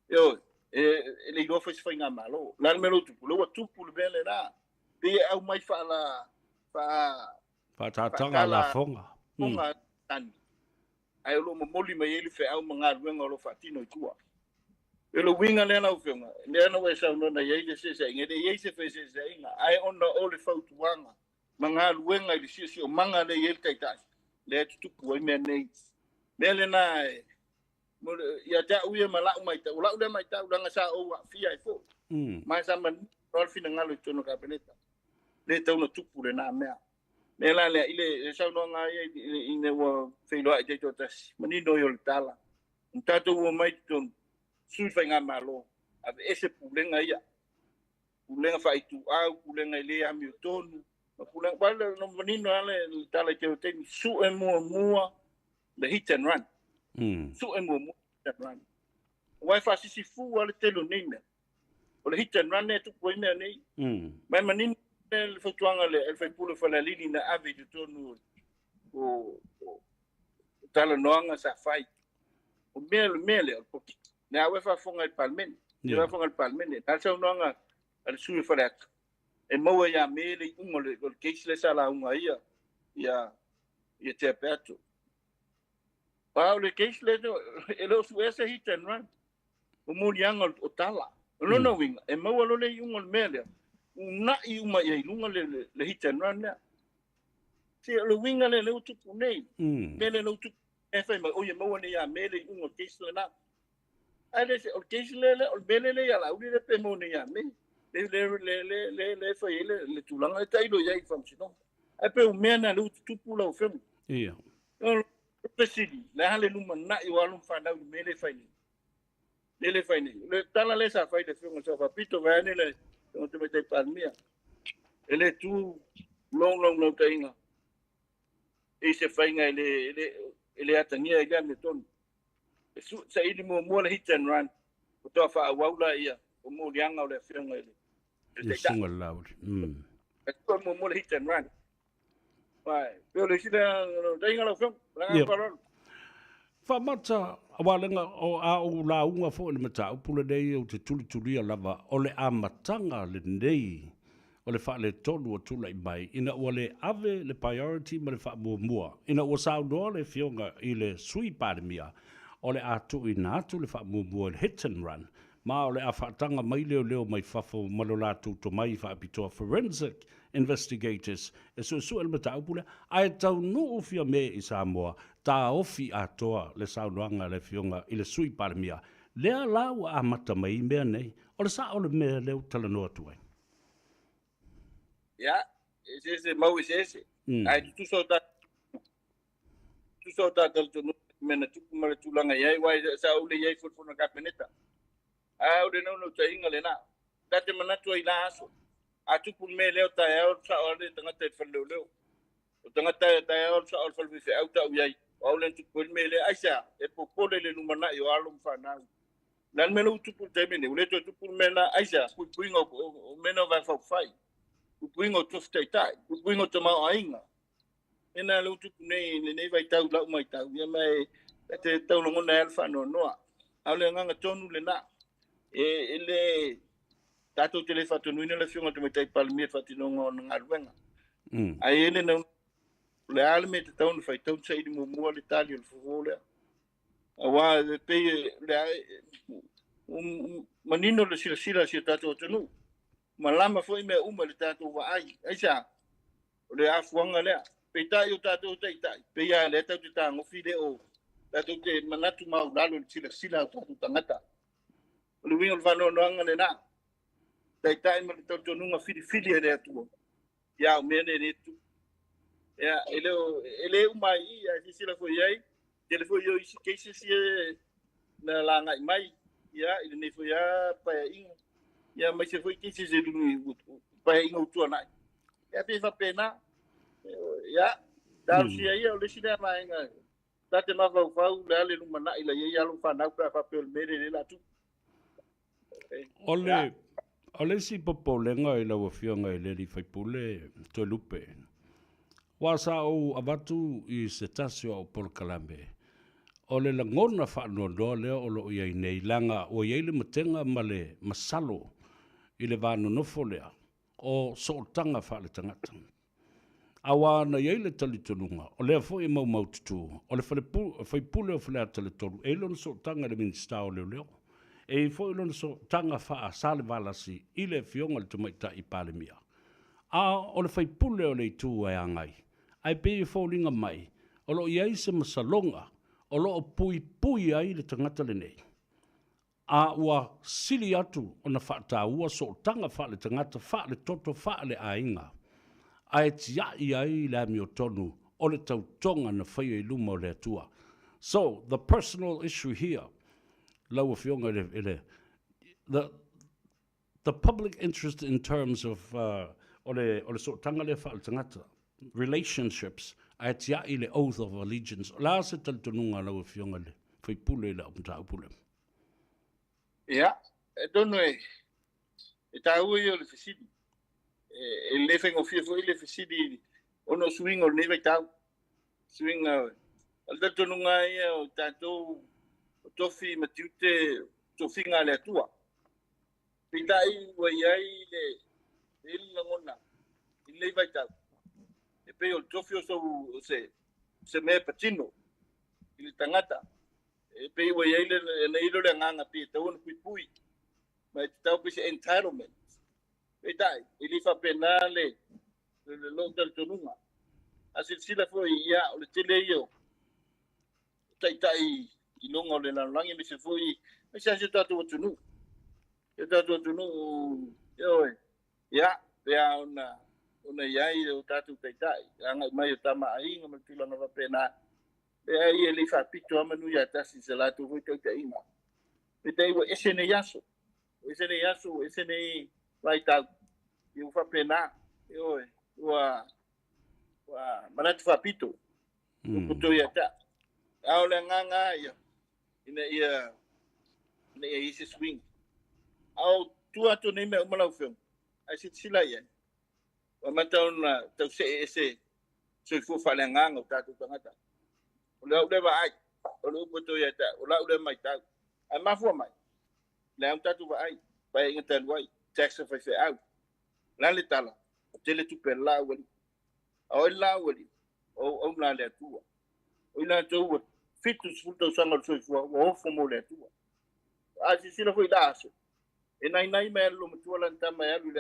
N: Ioe, e, e le iloa foi se faigamalo. O le a le mea lea ua tupu? O lea ua tupu le mea lena. Pei e aumai faala, faa,
G: Faataataga lafoga.
N: Lafoga tani. Ae o lo o momoli mai ai le feau ma galuega o lo o faatino i tua. O le uiga lea lau Afioga, lea na ua e saunoa na i ai le feeseaiga, e le i ai se feeseeseaiga, ae ona o le fautuaga ma galuega i le siosiomaga lea e i ai le Taitai, lea e tutupu ai mea nei. Mea lena e, ia te au ia ma lau matau, o lau lea matau, leaga sa ou aafia ai foi. Ma sa manino loa le finagalo i totonu o le Kapeneta, le tatau ona tupu lena mea. Mea la lea, i le saunoaga ia ina ua feiloai taitoatasi, manino ia o le tala. Na tatou omai i totonu, sui faigamalo, aveese pulega ia. Pulega faaituau, pulega e le amiotonu, ma pulega, aua na manino lava le tala i te taimi, sue muamua le hit and run. Sue muamua hit and run. Aua e faasisifu lava le tele o nei mea. O le hit and run e tupu ai mea nei. Ma e manino le fautuaga a le sui usufono o Falealili na ave i totonu o talanoaga sa fai. O mea le mea lea o le polokiki. Lea ua e faafofoga i le Palemene. E faafofoga i le Palemene. Na le saunoaga a le sui o Faleata, e maua ia Me le iuga o le case lea sa lauga ai ia ia Tea Peato. A o le case lea, e le o suea se hit and run. O moliaga o tala. O lona uiga, e maua loa le iuga o le mea lea, uunai uma i ai i luga le hit and run lea. Se o le uiga lea lea ua tupu nei. Mea lea ua tupu e fai mai, oi e maua nei ia Me le iuga o le case lena. Ae le se, o le case lea, o le mea lea ia Laauli lea pe maua nei ia Me. Le le le le le le fai ai le tulaga le tailo i ai i le faamasinoga. Ae pei o mea na lea ua tutupu lau Afioga.
G: Ia.
N: O le fesili, le a le lumanai o alo ma fanau i le mea lea e fai nei? Lea le fai nei. O le tala lea sa fai i le Afioga i le Sao Faapito, vaeane le Afioga i le Tamaitai Palemia, e le tu lou launautaiga i se faiga e le, e le, e le atagia i le amiotonu. E saili muamua le hit and run. Faatoa faaauau laia o moliaga o le Afioga i le
G: Le
N: Taitai.
G: Susuga i le Laauli.
N: E tua muamua le hit and run. Aua e pei o le isi lea naunautaiga lau Afioga. Ma le agaga faaaloalo.
G: Faamata, aua leaga o a ou lauga foi i le mataupu lenei ou te tulitulia lava o le amataga lenei o le faaletonu ua tulai mai ina ua le ave le priority ma le faamuamua ina ua saunoa le Afioga i le Sui Palemia o le a tuuina atu le faamuamua i le hit and run ma o le a faataga mai leoleo mai fafo ma lo latou tomai faapitoa forensic investigators e suesue le mataupu lea, ae taunuu Fiame i Samoa, taofi atoa le saunoaga a le Afioga i le Sui Palemia, lea la ua amata mai ai mea nei. O le sao o le mea lea ua talanoa atu ai.
N: Ia, e eseese, mau eseese. Ae tutusa o tutusa o ta talitonuga i mea na tupu ma le tulaga i ai, aua sa ou le i ai foi i le fono a le Kapeneta. A o le naunautaiga lena. Ta te manatu ai i la aso, a tupu le mea lea o taeao alu sao lava le tagata i le fale leoleo. O tagata e taeao alu sao i le fale faifeau tau i ai, o au lea na tupu ai le mea lea. Aisea? E popole i le lumanai o alo ma fanau. O le a le mea lea ua tupu i le taimi lenei? Ua le toe tupu le mea lena. Aisea? Puipuiga o mea na o Vaega Faaupufai, puipuiga o tofi taitai, puipuiga o tamaoaiga. Mea na lea ua tupu nei i lenei vaitau i lau matau, ia ma e te tau lagona ai lava le faanoanoa. A o le agaga tonu lena, e le tatou te le faatonuina le Afioga i le Tamaitai Palemia i le faatinoga o ana galuega. Ae i ai le naunau, o le a le mea e tatau ona fai, tatau ona saili muamua le tali o le fofo lea. Aua e pei o le a manino le silasila a si o tatou atunuu, malama foi mea uma i le tatou vaai. Aisea? O le afuaga lea. Peitai o tatou taitai, pei lava lea tatou te tagofi le o tatou te manatu maualalo i le silasila a o tatou tagata. O le uiga o le faanoanoaga lena. Taitai ma le talitonuga filifili e le Atua. Ia o mea nei e le tutupu. Ia, e le, o, e le uma ai i, ae silasila foi i ai, tele foi o isi cases ia na lagai mai, ia, i lenei foi lava paeaiga. Ia, aemaise foi cases i paeaiga ua tuanai. Ia, pei e faapena. Ia, talosia ia, o le isi lea vaega ta te mafaufau le a le lumanai la i ai alo ma fanau pe a faapea o le mea lea o lea o le a tupu.
G: O le, o le isi popolega i lau Afioga i le alii faipule Toelupe, aua sa ou avatu i se tasi o au polokalame, o le lagona faanoanoa lea o lo o i ai nei, leaga ua i ai le matega ma le masalo i le va nonofo lea o sootaga faaletagata. Aua na i ai le talitonuga, o lea foi e maumaututu, o le faipule o Faleata le 3, e i ai lona sootaga i le Minisita o Leoleo, e i ai foi lona sootaga faa-Salevalasi i le Afioga i le Tamaitai Palemia. A o le faipule o le itu e agai, ae pei e foliga mai o lo o i ai se masaloga o lo o puipui ai le tagata lenei. a ua sili atu ona faataua sootaga faaletagata, faaletoto, faaleaiga, ae tiai ai le amiotonu o le tautoga na faia i luma o le Atua. So, the personal issue here, lau Afioga i le, i le, the, the public interest in terms of uh, o le, o le sootaga lea faaletagata, relationships, ae tiai le oath of allegiance. O le a se talitonuga a lau Afioga i le faipule i lau mataupu lea?
N: Ia, atonu e, e taua ia o le fesili. E, e le faigofie foi le fesili ona o suiga o lenei vaitau. Suiga, o le talitonuga ia o tatou o tofi ma tiute, tofiga a le Atua. Peitai ua i ai le, le lagona i lenei vaitau, e pei o le tofi o, sou, o se, se mea e patino i le tagata. E pei ua i ai le, le, le agaga pei e tatau ona puipui, ma e tatau pei se entitlement. Peitai, e le faapena le, le, lou talitonuga. A silasila foi, ia, o le tele ia o taitai i luga o le lalolagi, aemaise foi, aemaise lava si o tatou atunuu. Si o tatou atunuu, ioe, ia, pe a ona, ona i ai o tatou taitai, agai mai o Tama a Aiga ma le tulaga faapena. Leai, e le i faapito lava manu ia tasi i se latou foi taitaiga. Peitai ua ese nei aso, ua ese nei aso, ua ese nei vaitau. Ia ua faapena, ioe, ua, ua manatu faapito, ua poto ia te au. A o le agaga lava ia, ina ia Ina ia i ai se suiga. A o tua atu o nei mea uma lau Afioga, a e silasila i ai, ua amata ona tau see ese soifua faaleagaga o tatou tagata. O lau lea vaai, o le upu e toe ia te au, o lau lea matau. Ae mafua mai, lea ua tatou vaai, Paeaiga talu ai, tax a faifeau. O le a le tala? Ua tele tupe a le la aualii. A o ai le la aualii? O auauna a le Atua. O i latou ua 70 tausaga o le soifua ua ofo mo le Atua. A silasila foi i la aso, e nainai mai lava le loomatua lana tama e alu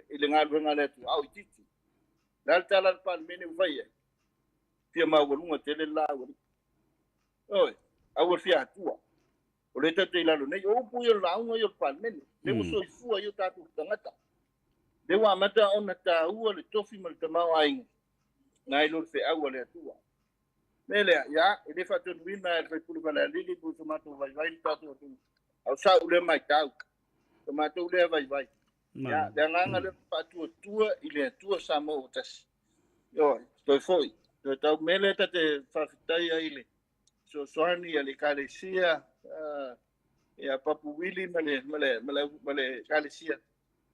N: i le galuega a le Atua, a o itiiti. O le a le tala a le Palemene ua fai ai? Fia maualuga tele le la aualii. Ioe, aua le fia Atua. O lea tatou te i lalo nei. O upu ia o le lauga ia o le Palemene. Lea ua soifua ai o tatou tagata. Lea ua amata ona taua le tofi ma le tamaoaiga nai lo le feau a le Atua. Mea lea, ia, e le faatonuina e le sui usufono Falealili po o so matou vaivai le tatou atunuu, a o sau lea matau, so matou lea vaivai. Ia, le agaga lea faatuatua i le Atua Samoa ua tasi. Ioe, toe foi, toe tau mea lea ta te faafetai ai i le fesoasoani a le Ekalesia, ia Papu Wili ma le, ma le, ma le, ma le Ekalesia,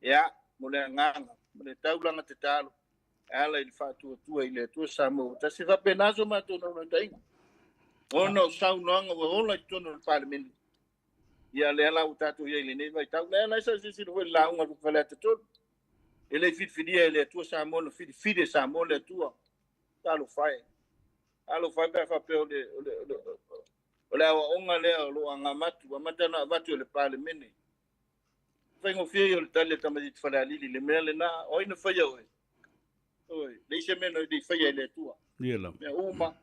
N: ia, mo le agaga, ma le taulaga tatalo, e ala i le faatuatua i le Atua Samoa ua tasi. E faapena so matou naunautaiga, ona o saunoaga ua ola i totonu o le Palemene, ia lea la ua tatou i ai i lenei vaitau. Lea la sa silasila foi i le lauga a Faleata 3, e le i filifilia e le Atua Samoa, na filifili e Samoa le Atua. Talofa e. Talofa e pe a faapea o le, o le, o le, o le aoaoga lea o lo o agamatu, amata ona avatu e le Palemene. Faigofie ia o le tali a tamaitiiti Falealili i le mea lena, o ai na faia oe? Oi, leai se mea na le i faia e le Atua.
G: Ia lava.
N: Mea uma,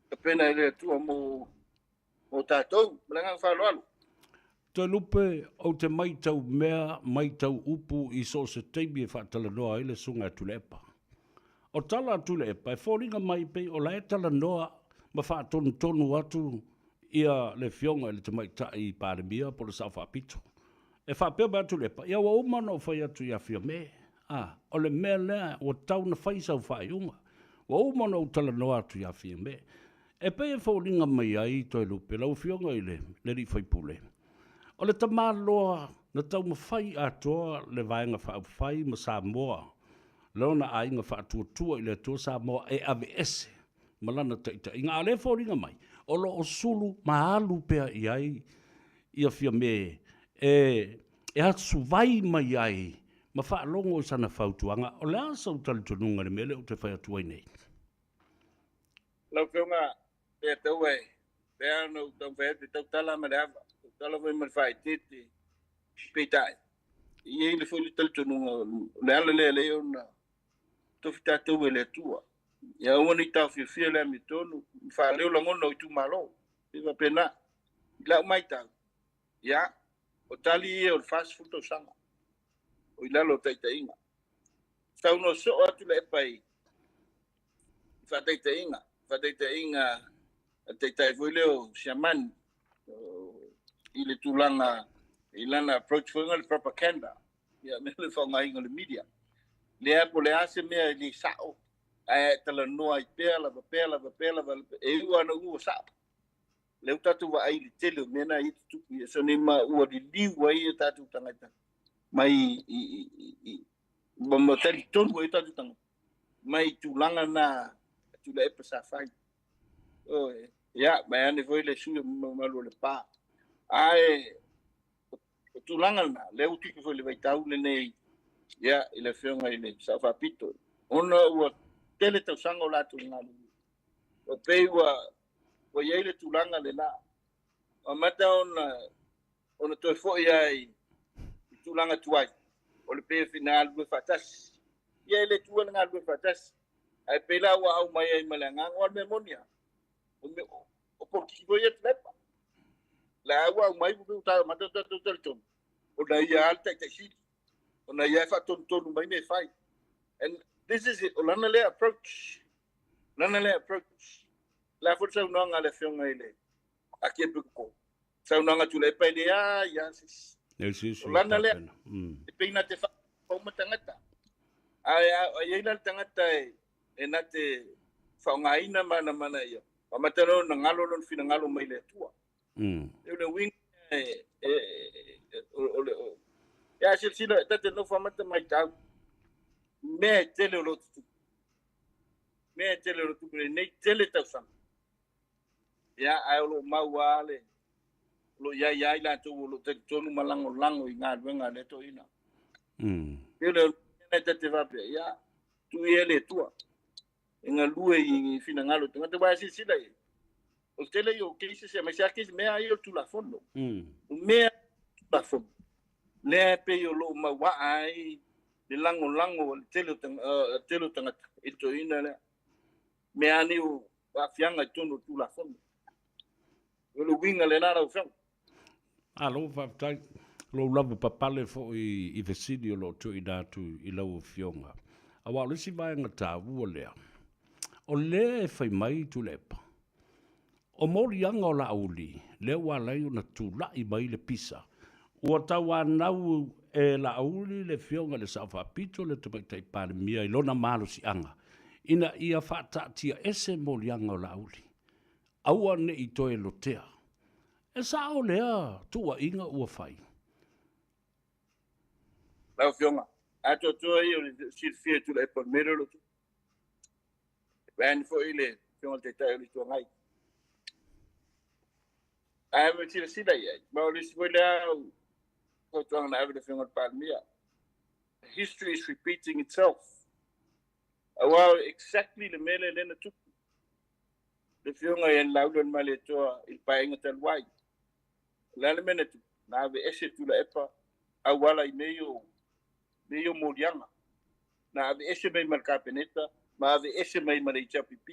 N: tapena e le Atua mo, mo tatou. Ma le agaga faaaloalo.
G: Toelupe, ou te maitau mea, maitau upu i so o se taimi e faatalanoa ai le Susuga ia Tuilaepa. O tala a Tuilaepa e foliga mai pei o la e talanoa ma faatonutonu atu ia le Afioga i le Tamaitai Palemia po o le Sao Faapito. E faapea mai atu Tuilaepa, ia ua uma ona ou fai atu ia Fiame, a, o le mea lea ua tatau ona fai sau faaiuga. Ua uma ona ou talanoa atu ia Fiame. E pei e foliga mai ai Toelupe, lau Afioga i le alii faipule, o le tamaloa na taumafai atoa le Vaega Faaupufai ma Samoa, lona aiga faatuatua i le Atua Samoa e aveese ma lana taitaiga, a o lea e foliga mai, o lo o sulu ma alu pea i ai ia Fiame e asuvai mai ai ma faalogo i sana fautuaga. O le a sou talitonuga i le mea lea ou te fai atu ai nei?
N: Lau Afioga, pe atau e, pe a ona ou taumafai atu e tautala ma le ava, tautala foi ma le faaeteete, peitai, e i ai le foi le talitonuga o le ala lea lea ona tofi tatou e le Atua. Ia aua ne i taofiofia le amiotonu, ma faaleo lagona o itumalo. E faapena, i lau matau, ia, o tali ia o le 40 tausaga o i lalo o taitaiga. Saunoa soo atu le epa i faataitaiga, faataitaiga a le taitai foi lea o Siamani i le tulaga i lana approach foi le propaganda, ia me le faaaogaina o le media. Lea po o le a se mea e le sao, ae talanoa ai pea lava, pea lava, pea lava, e iu lava ina ua sao. Lea ua tatou vaai i le tele o mea na ia tutupu ia so nei ma ua liliu ai o tatou tagata mai i, i, i, ma, ma talitonu ai o tatou tagata mai i tulaga na a Tuilaepa sa fai. Ioe, ia, vaeane foi le sui o mamalu o Lepa. Ae o tulaga lena, lea ua tupu foi i le vaitau lenei, ia, i le afioga i le Sao Faapito, ona ua tele tausaga o latou galulue. Ua pei ua, ua i ai le tulaga lena. Ua amata ona ona toe foi lava i tulaga tuai, o le pei e galulue faatasi. Ia e le tuua le galulue faatasi, ae pei la ua aumai ai ma le agaga, aua o le mea moni lava, o, o polokiki foi ia Tuilaepa. La ua aumai ua amata ona tatou talitonu, ona ia lava le Taitai Sili, ona ia e faatonutonu mai mea e fai. And this is it, o lana lea approach, lana lea approach. O le a foi le saunoaga a le Afioga i le Akiepikopo, saunoaga Tuilaepa e leai lava se isi.
G: Leai se isi
N: O lana lea, e pei na te whakauma tangata. Ae a i ai la le tagata e, e na te faaaogaina ma ana mana ia, amata loa ona galo lona finagalo mai le Atua. E o le uiga e, e, o, le, o, ia silasila, e ta te nofo ma te matau, mea e tele o lo o tutupu. Mea e tele o lo o tutupu lenei tele tausaga. Ia, ae o lo o mau lava le, o lo o i ai lava i latou o lo o talitonu ma lagolago i galuega a lea toeaina. Pei o le mea ta te faapea, ia, tuu ia le Atua e galue i finagalo o tagata. Aua a silasila i ai, o le tele ia o cases, aemaise lava case, mea ia o le Tulafono. O mea Tulafono, lea e pei o lo o mauaa ai le lagolago a le tele o tagata i le toeaina lea. Mea lava nei o aafiaga i totonu o le Tulafono. O le uiga lena lau Afioga.
G: Malo faafetai. Lou lava papale foi i fesili o lo o tuuina atu i lau Afioga. Aua o le isi vaega taua lea, o lea e fai mai Tuilaepa, o moliaga o Laauli, lea ua ala ai ona tulai mai le pisa. Ua tauanau e Laauli le Afioga i le Sao Faapito le Tamaitai Palemia i lona malosiaga ina ia faataatiaese moliaga o Laauli. Aua ne i toe lotea. E sao lea tuuaiga ua fai.
N: Lau Afioga, atoatoa ia o le silafia e Tuilaepa o le mea lea o lo o tupu. E vaeane foi le Afioga i le Taitai o le Itu Agai. Ae ua silasila i ai, ma o le isi foi lea au fautuaga na ave i le Afioga i le Palemia. History is repeating itself. Aua exactly le mea lea lea na tupu. Le Afioga ia Laulualimaletoa i le Paeaiga talu ai. O le a le mea na tupu? Na aveese Tuilaepa auala i mea ia o mea ia o moliaga. Na aveese mai ma le Kapeneta ma aveese mai ma le HRPP.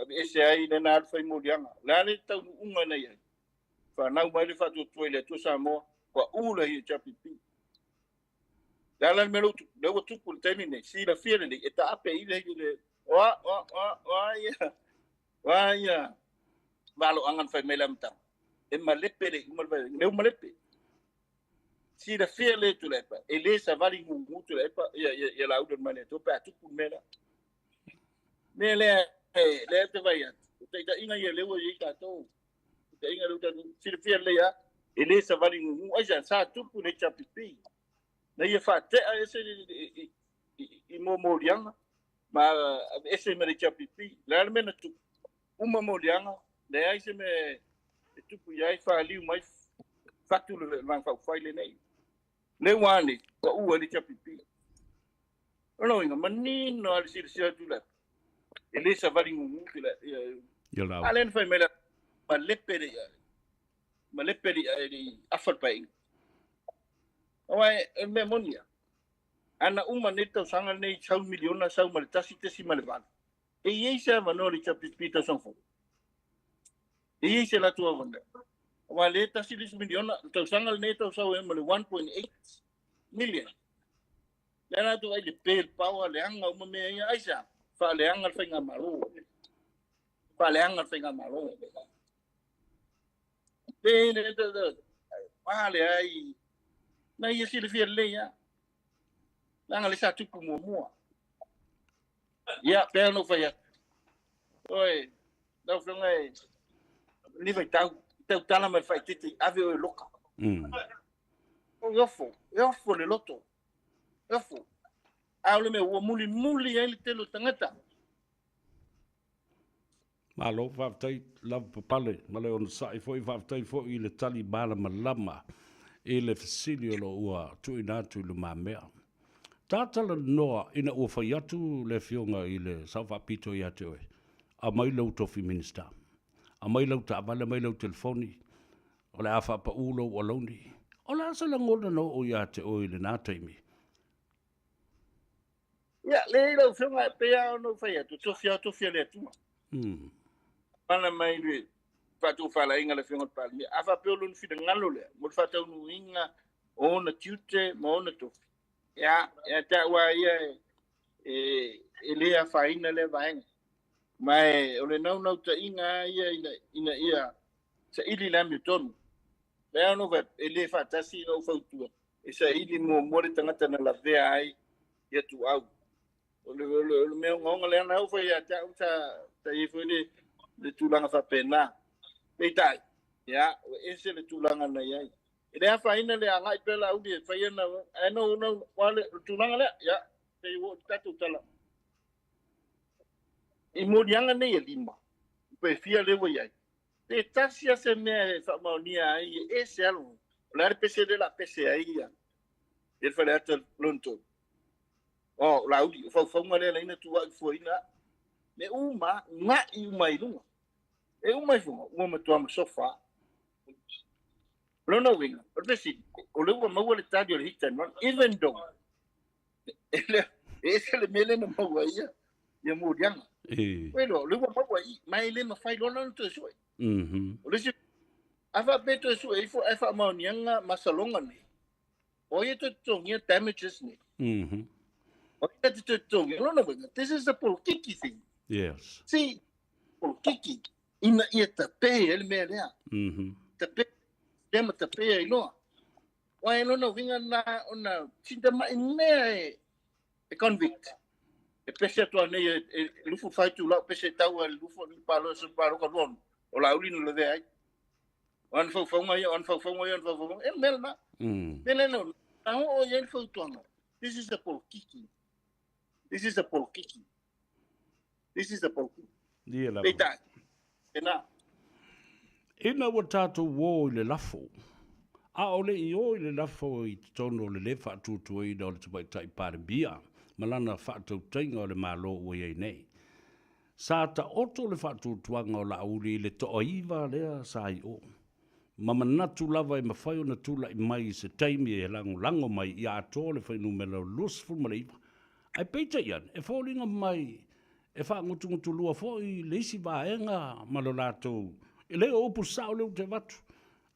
N: Aveese ai lea na alu fai moliaga. O le a le taunuuga na i ai? Fanau mai le faatuatua i le Atua Samoa, ua u le HRPP. Le a la le mea lea ua tupu i le taimi lenei, silafia lelei, e taape i le, le, oa, oa, oa, oa ia, oa ia valoaga na fai mai le amataga. E malepe le uma le vaega, lea ua malepe. Silafia le Tuilaepa, e le savali gugu Tuilaepa, ia, ia, ia Laulualimaleiatua pe a tupu le mea lea. Mea lea, lea te vai atu, o taitaiga ia lea ua i ai tatou. Taitaiga lea ua tatou, silafia lelei lava, e le savali gugu. Aisea, sa tupu le HRPP. Na ia faatea ese i moliaga ma aveese ma le HRPP. O le a le mea na tupu? Uma moliaga, leai se mea e tupu i ai, faliu mai fatu le Vaega Faaupufai lenei. Lea ua a nei, ua ua le HRPP. O lona uiga, manino lava le silasila atu i le e le savali gugu Tuilaepa. A lea na fai mai le malepe le malepe le le afa le paeaiga. Aua e le mea moni lava, ana uma nei le tausaga lenei sau miliona sau ma le 1.8, e i ai se avanoa o le HRPP tausaga fou? E i ai se latou avanoa? Aua lea e tasi le isi miliona, le tausaga lenei e tau sau ai ma le 1.8 million. Lea latou ai le pe, le paoa, leaga uma mea ia. Aisea? Faaleaga le faigamalo. Faaleaga le faigamalo. Pe le a leai. Na ia silafia lelei lava. Leaga le sa tupu muamua. Ia, pei ona ou fai atu. Oi, lau Afioga e le vaitau, tautala mai le faaeteete, ave oe loka. E ofo, e ofo le loto. E ofo. A o le mea ua mulimuli ai le tele o tagata.
G: Malo faafetai lava papale ma le onosai foi, faafetai foi i le tali malamalama i le fesili o lo o ua tuuina atu i lumamea. Tatalanoa ina ua fai atu le Afioga i le Sao Faapito ia te oe, aumai lou tofi Minisita, aumai lau taavale, aumai lau telefoni, o le a faapau lou alauni. O le a se lagona na oo ia te oe i lena taimi?
N: Ia, leai lau Afioga, e pei lava ona ou fai atu, tofi lava tofi a le Atua. Pala mai le faatofalaiga a le Afioga i le Palemia. A faapea o lona finagalo lea mo le faataunuuina o ona tiute ma ona tofi, ia, ia te au lava ia e, e le afaina lea vaega. Ma e, o le naunautaiga lava ia ina, ina ia saili le amiotonu. Lea ona ou fai atu, e le faatasi ina ou fautua e saili muamua le tagata na lavea ai ia tuau. O le, o le, o le mea ogaoga lea na ou fai ia te au, sa, sa i ai foi le, le tulaga faapena. Peitai, Ia, ua ese le tulaga na i ai. E le afaina le agai pea Laauli e fai ana, ae no, no, ua le, o le tulaga lea, ia, se i oo i le tatou tala. I moliaga nei e lima, pe fia lea ua i ai, pe tasi lava se mea e faamaonia ai e ese lava lona, o le a le pese lea o le a pese ai ia le Faleata lona tolu? Oh, o Laauli, o faufauga lea na tuuai fuaina au. Mea uma, ga'i uma i luga. E uma ifo, ua matua masofa. O lona uiga, o le fesili, o lea ua maua le tali o le hit and run, even though, e le, e ese le mea lea na maua ai ia, ia moliaga.
G: E.
N: Ua iloa, o lea ua maua i, ma e le mafai loa la ona toe sue.
G: Mm-hmm.
N: O le isi, a faapea toe sue ifo ae faamaoniaga masaloga nei, o ai e toe totogia damages nei?
G: Mm-hmm.
N: O ai e toe totogia? O lona uiga, this is a polokiki thing.
G: Yes.
N: See, polokiki, ina ia tape ai le mea lea.
G: Mm-hmm.
N: Tape, lea ma tape ai loa. Aua e lona uiga na ona tinta mai mea e, e convict. E pese atu nei e, e lufu fai tu lau pese tau e lufu ni palo se palo ka luon. O Laauli na lavea ai. O ana faufauga ia, o ana faufauga ia, o ana faufauga. E mea lena. Mea lena, na oo i ai le fautuaga. This is a polokiki. This is a polokiki. This is a polokiki.
G: Ia lava.
N: Peitai, tēnā.
G: Ina ua tātou ō i le lafo, ʻaʻole i ō i le lafo i totonu o le lē faatuatuaina o le Tamaitai Palemia ma lana faatautaiga o le Malo ua i ai nei. Sa taoto le faatuatuaga o Laauli i le toaiva lea sa i o, ma manatu lava e mafai ona tulai mai i se taimi e lagolago mai ia atoa le fuainumera o 29. Ae peitai ane, e foliga mai e faagutugutulua foi le isi vaega ma lo latou, e le o upu sao lea ou te avatu,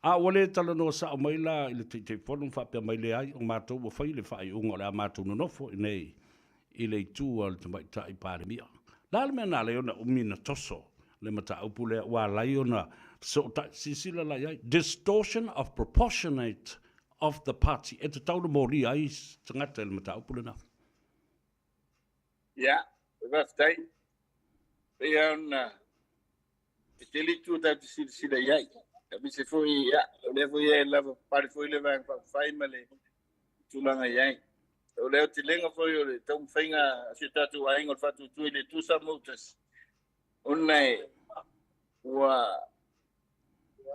G: a ua le talanoa sao mai la i le Taitaifono ma faapea mai, Leai, o matou ua fai le faaiuga o le a matou nonofo i nei i le itu a le Tamaitai Palemia. O le a le mea na ala ai ona umi na toso le mataupu lea ua ala ai ona fesootai? Silasila la i ai, distortion of proportionate of the party, e tatau ona molia ai tagata i le mataupu lena.
N: Ia, faafetai. Pei lava ona e tele itu tatou te silasila i ai. Aemaise foi, ia, o lea foi e lava papale foi le Vaega Faaupufai ma le tulaga i ai. O le aotelega foi o le taumafaiga a si o tatou aiga o le Faatuatua i le Atua Samoa ua tasi, ona e ua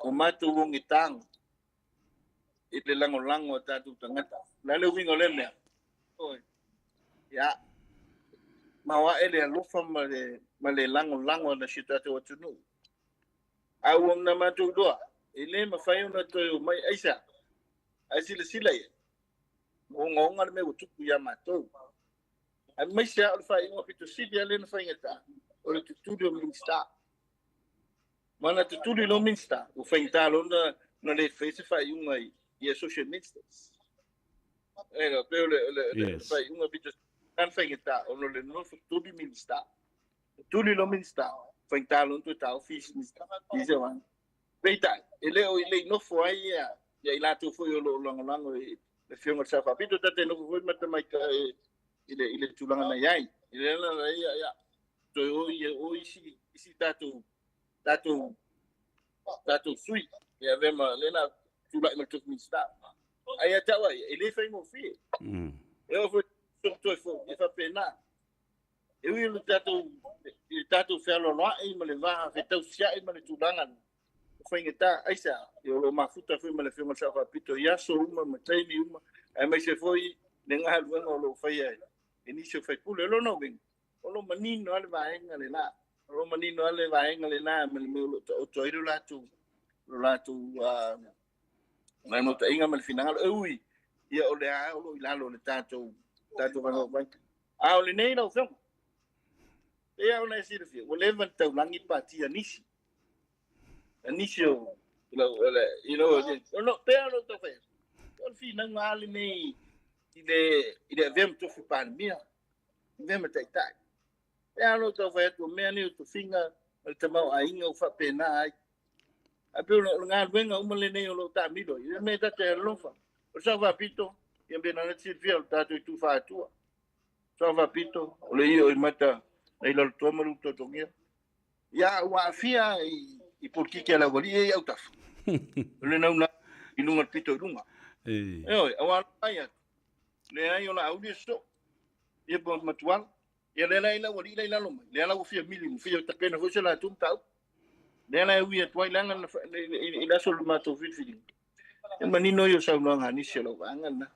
N: o matou ogetaga i le lagolago a tatou tagata. O le a le uiga o lea mea? Oi. Ia, maoae le alofa ma le, ma le lagolago a si o tatou atunuu. A ua na matou iloa, e le mafai ona toe omai aisea? Ae silasila i ai, ua ogaoga le mea ua tupu ia matou. Aemaise lava o le faaiuga pito sili lava lea na faigata, o le tutuli o Minista. Ma na tutuli loa Minista, ua faigata loa ona, ona le faia se faaiuga i, i Associate Ministers. E lo, pei o le, le, le
G: Yes.
N: faaiuga pito sili na faigata, ona o le nofo tutuli Minista. Tutuli loa Minista, faigata loa ona toe taofi isi Minista. I se vaega. Peitai, e le o i le i nofo ai ia, ia i latou foi o lo o lagolago i le Afioga i le Sao Faapito, ta te nofo foi ma tamaitai i le, i le tulaga na i ai. I le ala la ia, ia, toe o i, o isi, isi tatou, tatou, tatou sui, ia avea ma le la tulai ma le tofi Minista. Ae ia te au ai, e le faigofie. E oo foi toe foi, e faapena. E ui i le tatou, i le tatou fealoaloai ma le va fetausiai ma le tulaga lena, ua faigata, aisea? Ia o lo o mafuta foi ma le Afioga i le Sao Faapito i aso uma ma taimi uma, aemaise foi le galuega o lo o faia e nisi o faipule. O lona uiga, o lo o manino lava le vaega lena, o lo o manino lava le vaega lena ma le mea o lo o taoto ai lo latou, lo latou naunautaiga ma le finagalo. E ui, ia o lea lava o lo o i lalo o le tatou, tatou Vaega Faaupufai. A o lenei lau Afioga, pei lava ona e silafia, ua leva ona taulagi pati a nisi, a nisi o, you know, no, pei lava ona ou tau fai atu, o le finauga lava lenei i le, i le avea ma tofi Palemia, avea ma taitai. Pei lava ona ou tau fai atu, o mea nei o tofiga ma le tamaoaiga ua faapena ai. Ae pei o le galuega uma lenei o lo o taamilo ai, le mea ta te alofa. O le Sao Faapito, ia pei ona silafia o le tatou itu faatua. Sao Faapito, o le ia o i mata na i lalo toa ma le utotogia. Ia, ua aafia i, i polokiki a le aualii ia i autafa. O le naunau i luga le pito i luga. Ioe, aua ai atu. Leai o Laauli e sosoo. Ia po ma Tuala. Ia lea la e i lau alii la i lalo mai. Lea la ua fia mili ma fia tapena foi se latou mataupu. Lea la e ui atu ai leaga i le aso o le matou filifiliga. E manino ia o saunoaga a nisi o lau vaega lena.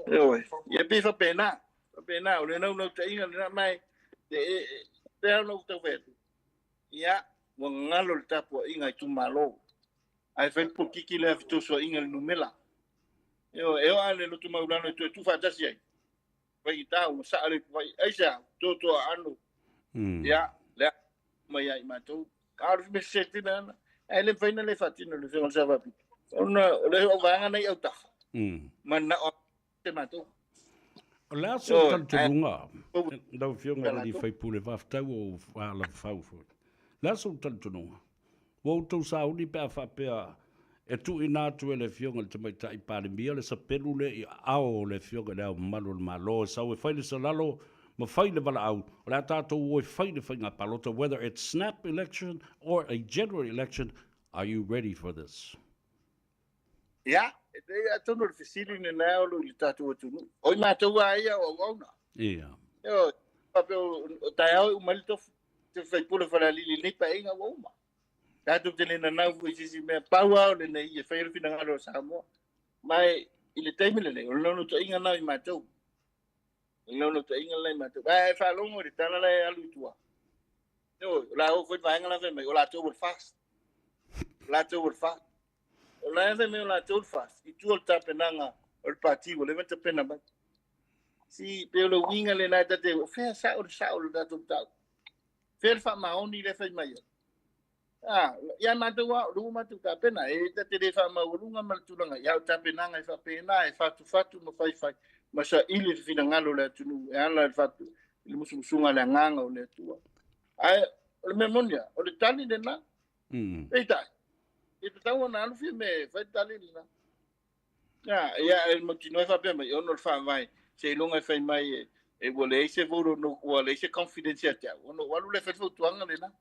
N: Ioe, ia pei faapena. Faapena, o le naunautaiga lena ma e pei lava ona ou tau fai atu. Ia, ua galo le tapuaiga a itumalo. Ae fai le polokiki lea fetosoaiga i le numera. Ioe, e oo lava i le loto maualalo e toe tuufaatasi ai. Faigata ua saa le ipuvai. Aisea? Toto aano. Ia, lea mai ia i matou. A o le mea sese tele lava lena. Ae le mafai ona le faatino e le Afioga i le Sao Faapito. Ona o le vaega lena i autafa, mananao ate matou.
G: O le a sou talitonuga, lau Afioga i le sui usufono, faafetai ua ou faalafau foi. O le a sou talitonuga? Ua outou sauni pe a faapea e tuuina atu e le Afioga i le Tamaitai Palemia le sapelu lea i aao o le Afioga i Le Ao Mamalu o le Malo e sau e fai le salalo ma fai le valaau, o le a tatou o e fai le faiga palota, whether it's snap election or a general election, are you ready for this?
N: Ia, e pei atonu o le fesili lena o lo o i le tatou atunuu. O i matou lava ia o auauna.
G: Ia.
N: Ioe, faapea o taeao e uma ai le tofi, te sui usufono o Falealili i lenei paeaiga ua uma. Tatou te le nanau foi i se isi mea, pau lava o lenei e fai ai le finagalo o Samoa. Ma i le taimi lenei, o le naunautaiga lena o i matou. O le naunautaiga lena i matou. Ae faalogo i le tala la e alu i tua. Ioe, o la e oo foi le vaega la e fai mai, o latou o le FAST. O latou o le FAST. O la e fai mai o latou le FAST i tua o le tapenaga o le pati ua leva ona tapena mai. Si pei o le uiga lena e ta te o fea sao le sao o le tatou mataupu. Fea le faamaoni lea e fai mai ai. Ah, ia matou lava, o lea ua matou tapena, e ta te le faamaualuga ma le tulaga, ia o tapenaga e faapena, e fatufatu ma faifai ma saili le finagalo o le atunuu e ala i le fatu, i le musumusuga a le agaga o le Atua. Ae o le mea moni lava, o le tali lena. Peitai, e tatau ona alu Fiame e fai le tali lena. Ia, ia e mautinoa e faapea mai, ona o le faavae, seiloga e fai mai e, e ua leai se vote of no, ua leai se confidence ia te au, ona ou alu lea e fai le fautuaga lena.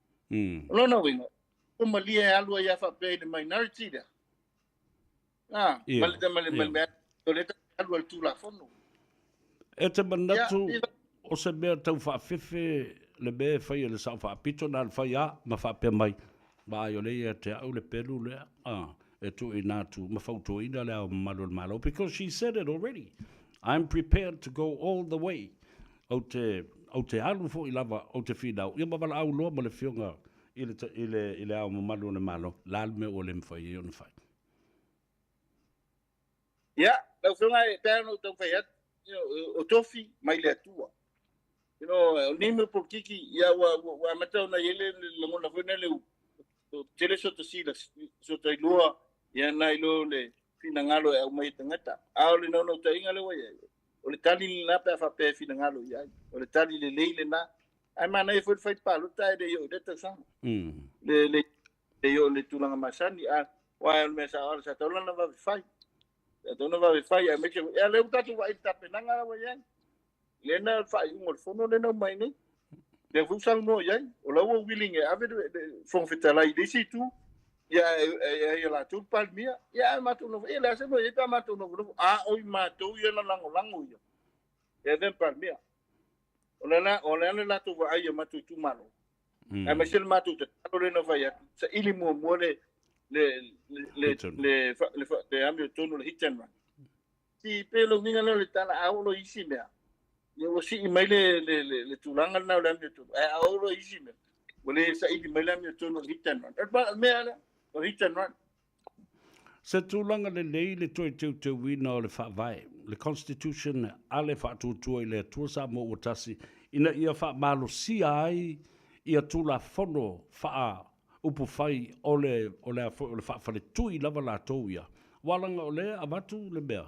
N: O lona uiga, ua malie e alu ai lava faapea i le minority lea. Ah, ma le, ma le, ma le mea, o lea e alu ai le Tulafono.
G: E te manatu o se mea tau faafefe le mea e fai e le Sao Faapito na le fai a ma faapea mai, vaai o lea ia te au le pelu lea, a, e tuuina atu ma fautuaina le Ao Mamalu o le Malo, because she said it already, I'm prepared to go all the way, ou te, ou te alu foi lava, ou te finau, ia ma valaau loa ma le Afioga i le, i le, i le Ao Mamalu o le Malo, la le mea ua le mafai ai ona fai.
N: Ia, lau Afioga e pei ona ou taumafai atu, you know, o tofi mai le Atua. You know, o nei mea polokiki, ia ua, ua, ua amata ona i ai le, le lagona foi lea, le tele sota sila, sota iloa, ia na i lo le finagalo e aumai e tagata. A o le naunautaiga lea ua i ai, o le tali lena pe a faapea e finagalo i ai. O le tali lelei lena. Ae manaia foi le fai palota ae le i oo i lea tausaga. Le, le, le i oo i le tulaga masani. A, aua o le mea sao lava, sa tatau la ona vave fai. Sa tatau ona vave fai, aemaise, ia lea ua tatou vaai i le tapenaga la ua i ai. Lea na faaiuga o le fono lea na uma ai nei. Lea foi ua saunoa i ai, o la ua willing e ave le, le Fofoga Fetalai i le isi itu, ia e ia latou le Palemia, ia ae matou nofo, ia le a se mea o i ai pe a matou nofonofo, a o i matou ia na lagolago ia, e avea ma Palemia. O le a, o le a le latou vaai i o matou itumalo, aemaise le matou tatalo lea na fai atu, saili muamua le, le, le, le, le, le, le amiotonu, le hit and run. Si pei o le uiga lea o le tala, a oo loa i isi mea, ia ua sii mai le, le, le, le tulaga lena o le amiotonu, ae a oo loa i isi mea, ua le saili mai le amiotonu o le hit and run. O le mea lea, o le hit and run.
G: Se tulaga lelei le toe teuteuina o le Faavae, le Constitution a le Faatuatua i le Atua Samoa ua Tasi, ina ia faamalosia ai ia Tulafono faa upufai o le, o le a foi, o le faafaletui lava latou ia. Aua leaga o lea e avatu le mea,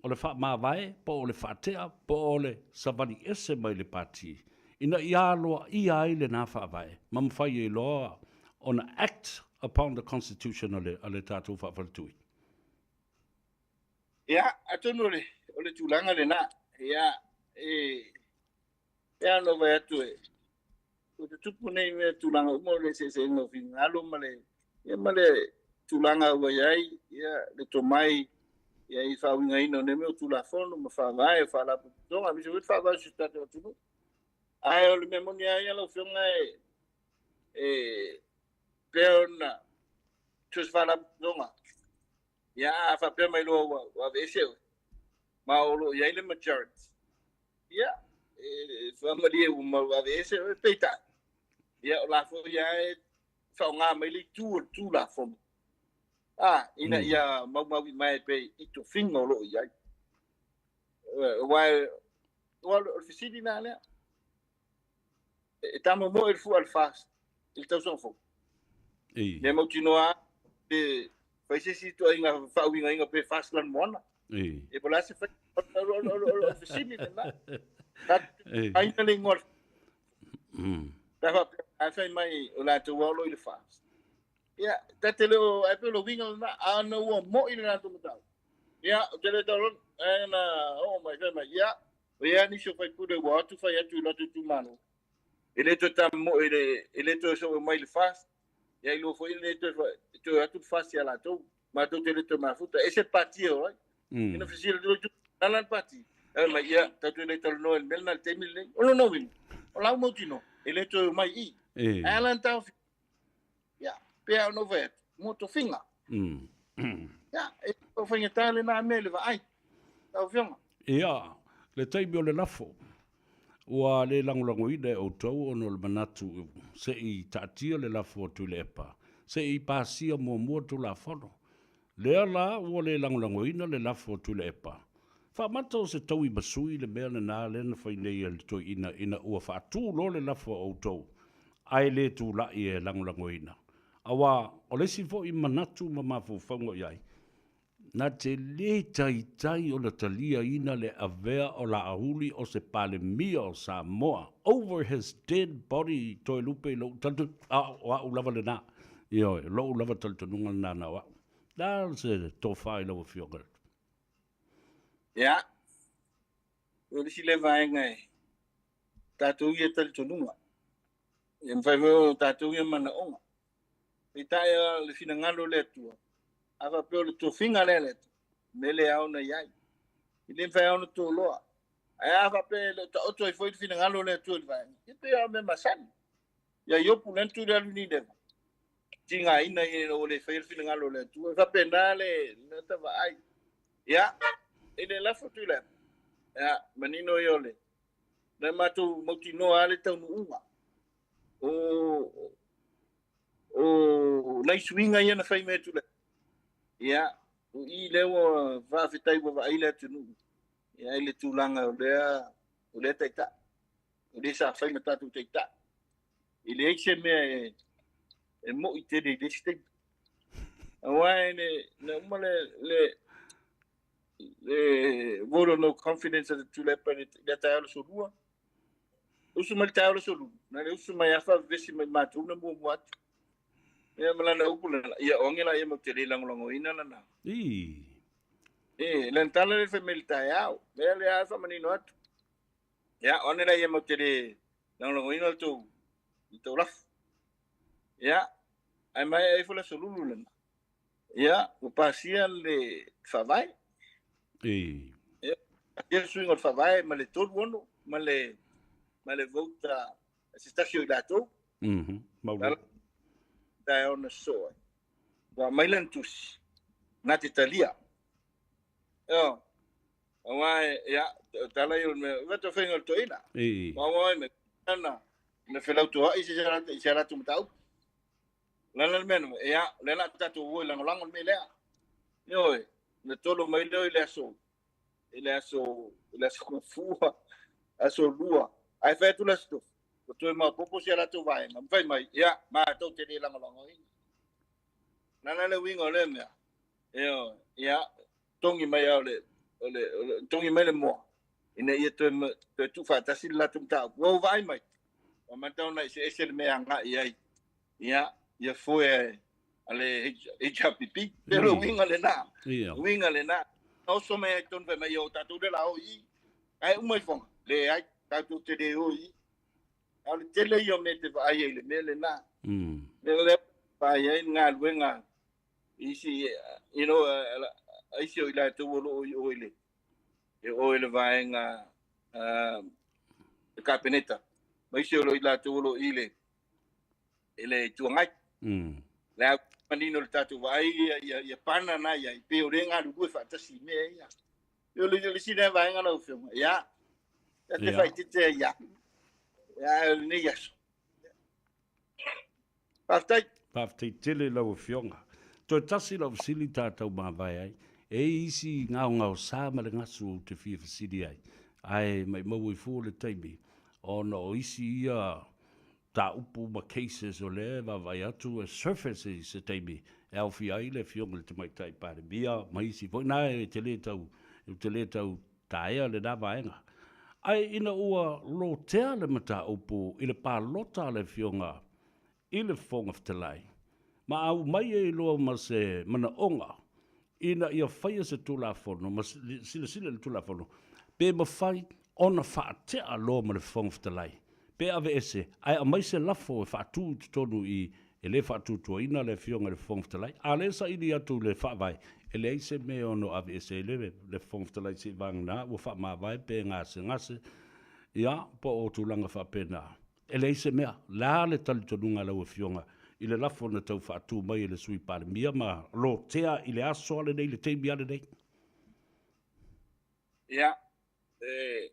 G: o le faamavae po o le faatea po o le savali ese mai le Pati ina ia aloaia ai lena faavae ma mafai ai loa ona act upon the constitution a le, a le tatou faafaletui.
N: Ia, atonu o le, o le tulaga lena, ia, e, e ao ona vaai atu e, ua tutupu nei mea tulaga uma o le eseesega o finagalo ma le, ia ma le tulaga ua i ai ia, le tomai ia, i faauigaina o nei mea o Tulafono ma Faavae o Faalapotopotoga, aemaise foi le Faavae o si o tatou atunuu. Ae o le mea moni lava ia lau Afioga e, e pei ona so o se faalapotopotoga, ia a faapea mai loa ua, ua aveese oe, ma o lo o i ai le majority, ia, e faamalie ua mau aveese oe, peitai, ia o la foi lava e faaaoga mai le itu o le Tulafono, a, ina ia maumau mai pei i tofiga o lo o i ai. Aua o le fesili lena lea, e tamomoe le fua a le FAST i le tausaga fou. Mea mautinoa pe fai se isi ituaiga faauigaina pe FAST lanumoana. E po o le a se faiga. O le fesili lena. Aina le igoa. Pe a faapea, a fai mai o latou lava o lo o i le FAST. Ia, ta te le o, ai pei o le uiga lena, a ona ua moi le latou mataupu. Ia, ou te le tau ae na oo mai, fai mai, ia, o i ai nisi o faipule ua o atu fai atu i latou itumalo, e le toe tamomoe i le, e le toe soo mai i le FAST, ia iloa foi e le toe, toe o atu le FAST ia latou, matou te le toe mafuta, e ese le pati e o ai. Ina fesili atu, la la le pati, fai mai, ia, tatou le talanoa i le mea lena i le taimi lenei. O lona uiga, o la ua mautinoa, e le toe omai i i. Ae a la na taofi? Ia, pei lava ona ou fai atu, mo tofiga. Ia, e le o faigata lena mea i le vaai, lau Afioga.
G: Ia, le taimi o le lafo, ua le lagolagoina e outou ona o le manatu se i taatia le lafo a Tuilaepa, se i pasia muamua Tulafono. Lea la ua le lagolagoina le lafo a Tuilaepa. Faamata o se taui masui le mea lena lea na fai nei e le toeaina ina ua faatu loa le lafo a outou, ae le tulai e lagolagoina. Aua o le isi foi manatu ma mafaufauga i ai, na te le taitai ona taliaina le avea o Laauli o se Palemia o Samoa over his dead body Toelupe i lou talitonuga, a o au lava lena. Ioe, o lou lava talitonuga lena na o au. Le a se tofa i lau Afioga?
N: Ia, o le isi lea vaega e tatou ia talitonuga, e mafai foi ona tatou ia manaoga. Peitai o le finagalo o le Atua, a faapea o le tofiga lea a le Atua, mea lea e ao ona i ai. E le mafai lava ona toloa. Ae a faapea e le o taoto ai foi le finagalo o le Atua i le vaega, ia pei lava o mea masani. Ia Iopu lea na tu i le alu i Nineva, tigaina ia ina ua le faia le finagalo o le Atua. E faapena le ta vaai. Ia, i le lafo Tuilaepa, ia, manino ia o le, na matou mautinoa lava le taunuuga o, o nai suiga ia na fai mai e Tuilaepa. Ia, o i lea ua faafetai ua vaai le atunuu ia, i le tulaga o lea, o lea taitai. O lea sa fai ma tatou taitai. E leai se mea e, e moi tele i le isi taimi. Aua e le, na uma le, le, le vote of no confidence a le Tuilaepa i le taeao le aso Lua. Usu mai le taeao le aso Lulu, na le usu mai afa vevesi mai matou na muamua atu. Ia ma lana upu lena, ia o age la ia matou te le lagolagoina lana.
G: Ii.
N: E, lana tala lea fai mai le taeao. Lea lea faamanino atu. Ia, o ane la ia matou te le lagolagoina le tou, le tou lafo. Ia, ae maea ifo le aso Lulu lena. Ia, ua pasia le faavae.
G: Ii.
N: Ia, pasia le suiga o le faavae ma le 36 ma le, ma le vote a se tasi o i latou.
G: Mhm. Mau.
N: Taeao na sosoo ai. Ua aumai lana tusi, na te talia. Io, aua ia, o tala ia o le mea, ua faiga o le toeaina.
G: Ii.
N: Maua ai me, na, na felautoai se i se latou mataupu. Lana le mea na, ia, o lea la tatou o e lagolago le mea lea. Ioe, na tolo mai lea i le aso, i le aso, i le aso Gafua, aso Lua. Ae fai atu le aso Tofi, ua toe maopoopo si a latou vaega, ma fai mai, ia, matou te le lagolagoina. Lana le uiga o lea mea, ioe, ia, togi mai lava o le, o le, o le, togi mai le moa, ina ia toe, toe tuufaatasi le latou mataupu. Ua ou vaai mai, ua amata ona eseese le mea e agai i ai. Ia, ia foe a le HRPP. Pe o le uiga lena. Uiga lena. Na oso mai ai tonu fai mai, o tatou le la o i i. Ae uma ifoga, leai, tatou te le o i i. A o le tele ia o mea e te vaai ai i le mea lena. Mea lea vaai ai le galuega isi, you know, aisi o i latou o lo o i o i le, e o i le vaega le Kapeneta, ma isi o lo i latou o lo o i le, i le Itu Agai. Le a manino le tatou vaai ia, ia, ia pana na ia, pe o le galulue faatasi i mea ia. O le, le isi lea vaega lau Afioga, ia, ia te faaeteete ai ia. Ia, o lenei aso. Faafetai.
G: Faafetai tele i lau Afioga. Toe tasi lau fesili tatou mavae ai. E i ai isi gaogaosa ma le gasu ou te fia fesili ai, ae maimau ai fua le taimi, ona o isi ia mataupu ma cases o lea e vaavaai atu e surface i se taimi e aofia ai le Afioga i le Tamaitai Palemia ma isi foi na e te le tau, ou te le tau taea lena vaega. Ae ina ua lotea le mataupu i le palota a le Afioga i le Fofoga Fetalai, ma aumai ai loa ma se manaoga ina ia faia se Tulafono ma silasila i le Tulafono, pe mafai ona faatea loa ma le Fofoga Fetalai, pe aveese, ae aumai se lafo e faatu i totonu i i, e le faatuatuaina le Afioga i le Fofoga Fetalai. A o lea e saili atu i le Faavae, e leai se mea e ono aveese ai le le Fofoga Fetalai seivagana ua faamavae pe gasegase, ia, po o tulaga faapena. E leai se mea. O le a le talitonuga a lau Afioga i le lafo na tau faatu mai e le Sui Palemia ma lotea i le aso lava lenei, i le taimi lava lenei?
N: Ia, e,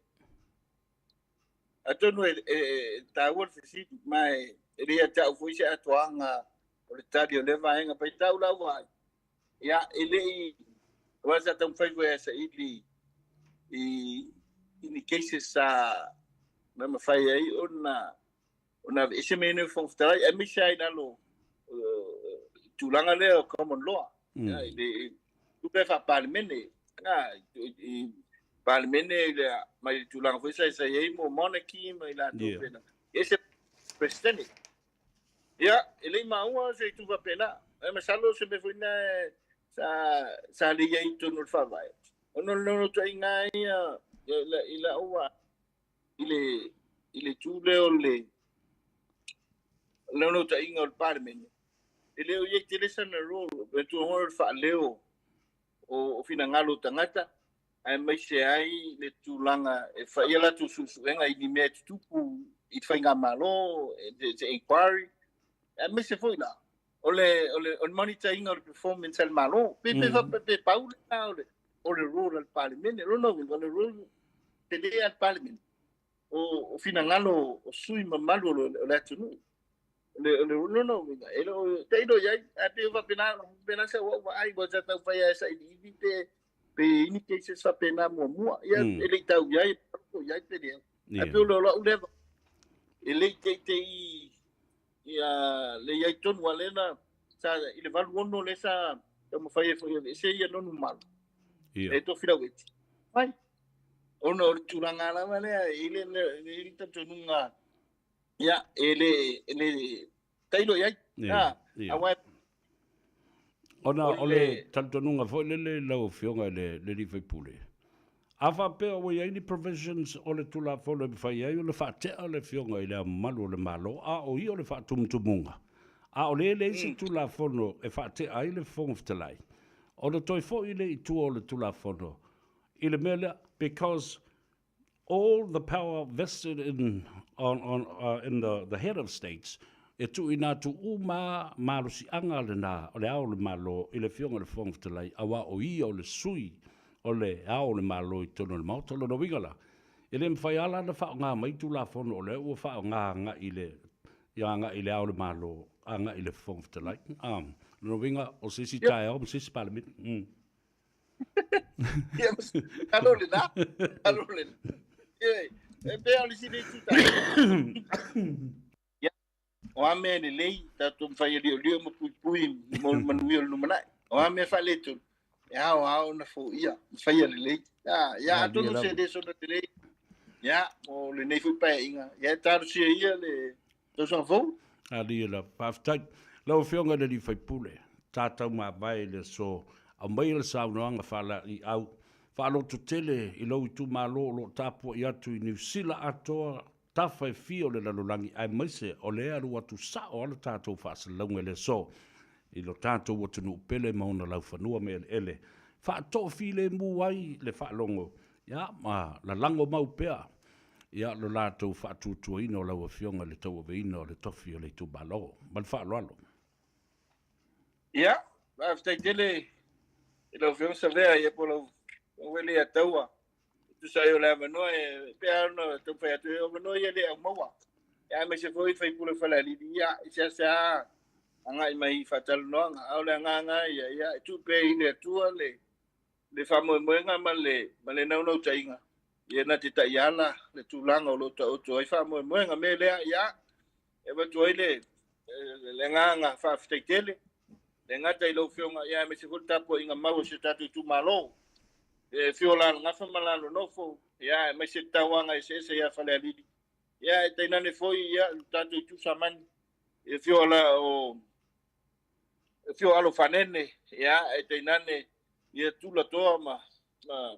N: atonu e, e, e taua le fesili, ma e, e le ia te au foi se atoaga o le tali o lea vaega. Paitau lau vaai, ia, e le i, aua sa taumafai foi e saili i, i ni cases sa na mafai ai ona ona aveese mea nei o Fofoga Fetalai, aemaise ai lalo uh, tulaga lea o common law. Mm. I le tulaga faa-Palemene, i, i Palemene i le, mai le tulaga foi sa sa i ai mo monarchy ma i latou yeah. pena. E se president. Ia, e le i maua se itu faapena. Ae masalo o se mea foi lena sa, sa le i ai i totonu o le Faavae. Ona o le naunautaiga ia i lau vaai i le, i le itu lea o le naunautaiga o le Palemene, e le o i ai tele sana role, e tuahoa o le faaleo o finagalo o tagata, aemaise ai le tulaga e fai a latou suesuega i ni mea e tutupu i le faigamalo, se inquiry, aemaise foi la, o le, o le, o le monitor ina o le performance a le Malo. Pe, pe, mm. pe, pe pau lena o le, o le role a le Palemene. Lona uiga, o le role tele a le Palemene, o, o finagalo o sui mamalu o le, o le atunuu. O le, o le lona uiga, e le o, tailo i ai, ae pei o faapena, faapena se ua vaai, ua sa taumafai lava e sailiili pe, pe i ai ni cases faapena muamua. Ia, mm. e le i tau i ai, po i ai pe leai. Ae pei o lau lea, e le i teitei ia le i ai tonu a lea na, sa, i le 86 lea sa taumafai ai foi e aveese ia Nonumalo. Ia. E Tofilau Eti. Mai. Ona o le tulaga lava lea, e i le, e i le talitonuga, ia, e le, e le tailo i ai. Ia, ia. Aua
G: Ona o le talitonuga foi lele lau Afioga i le alii faipule, a faapea ua i ai ni provisions o le Tulafono e mafai ai ona faatea le Afioga i Le Ao Mamalu o le Malo, a o ia o le faatumutumuga, a o lea e leai se Tulafono e faatea ai le Fofoga Fetalai, ona toe foi lea i tua o le Tulafono i le mea lea, because all the power vested in, on, on, uh, in the, the head of states, e tuuina atu uma malosiaga lena o le Ao o le Malo i le Afioga i le Fofoga Fetalai, aua o ia o le sui o le Ao o le Malo i totonu o le Maota. O lona uiga la, e le mafai lava la ona faaaoga mai Tulafono o lea ua faaaoga agai i le, agai i le Ao o le Malo, agai i le Fofoga Fetalai. Um, lona uiga, o se isi taeao ma se isi Palemene. Mm.
N: Ia, alo lena, alo lena. Ia, e pei o le isi lea itu taua. Ia, o a mea lelei, tatou mafai e liolio ma puipui mo le manuia o le lumanai. O a mea faaletonu, e ao lava ona foia, ma faia lelei. Ia, ia, atonu se le soona lelei, ia, mo lenei foi paeaiga, ia, e talosia ia le tausaga fou.
G: Alii la, faafetai. Lau Afioga i le alii faipule, tatou mavae i le aso, aumaia le saunoaga faalaeiau, faalototele i lou itumalo o lo o tapuai atu i Niu Sila atoa, tafa e fia o le lalolagi aemaise o lea e alu atu sao lava le tatou faasalalauga i le aso. i lo tatou atunuu pele ma ona laufanua ma eleele, faatoafilemu ai le faalogo, ia, ma lalago mau pea, ia, lo latou faatuatuaina o lau Afioga i le tauaveina o le tofi o le itumalo. Ma le faaaloalo.
N: Ia, faafetai tele i lau Afioga Savea, ia po o lau Afioga foi Leiataua, e tusa ai o le avanoa e pei lava ona taumafai atu, o avanoa ia e le aumaua. Ia aemaise foi sui usufono o Falealili, ia e seasea agai mai i faatalanoaga, a o le agaga lava ia, ia e tuu pea i le Atua le le faamoemoega ma le ma le naunautaiga, ia na te taiala le tulaga o lo o taoto ai faamoemoega. O le mea lea, ia, e avatu ai le le agaga faafetai tele, le gata i lau Afioga, ia aemaise foi le tapuaiga mau a si o tatou itumalo, e afio o Lalagafa ma Lalonofo, ia aemaise le tauaga eseese ia Falealili, ia e tainane foi ia le tatou itu Samani, e afio la o afio Alo Fanene, ia e tainane ia Tulatoa ma ma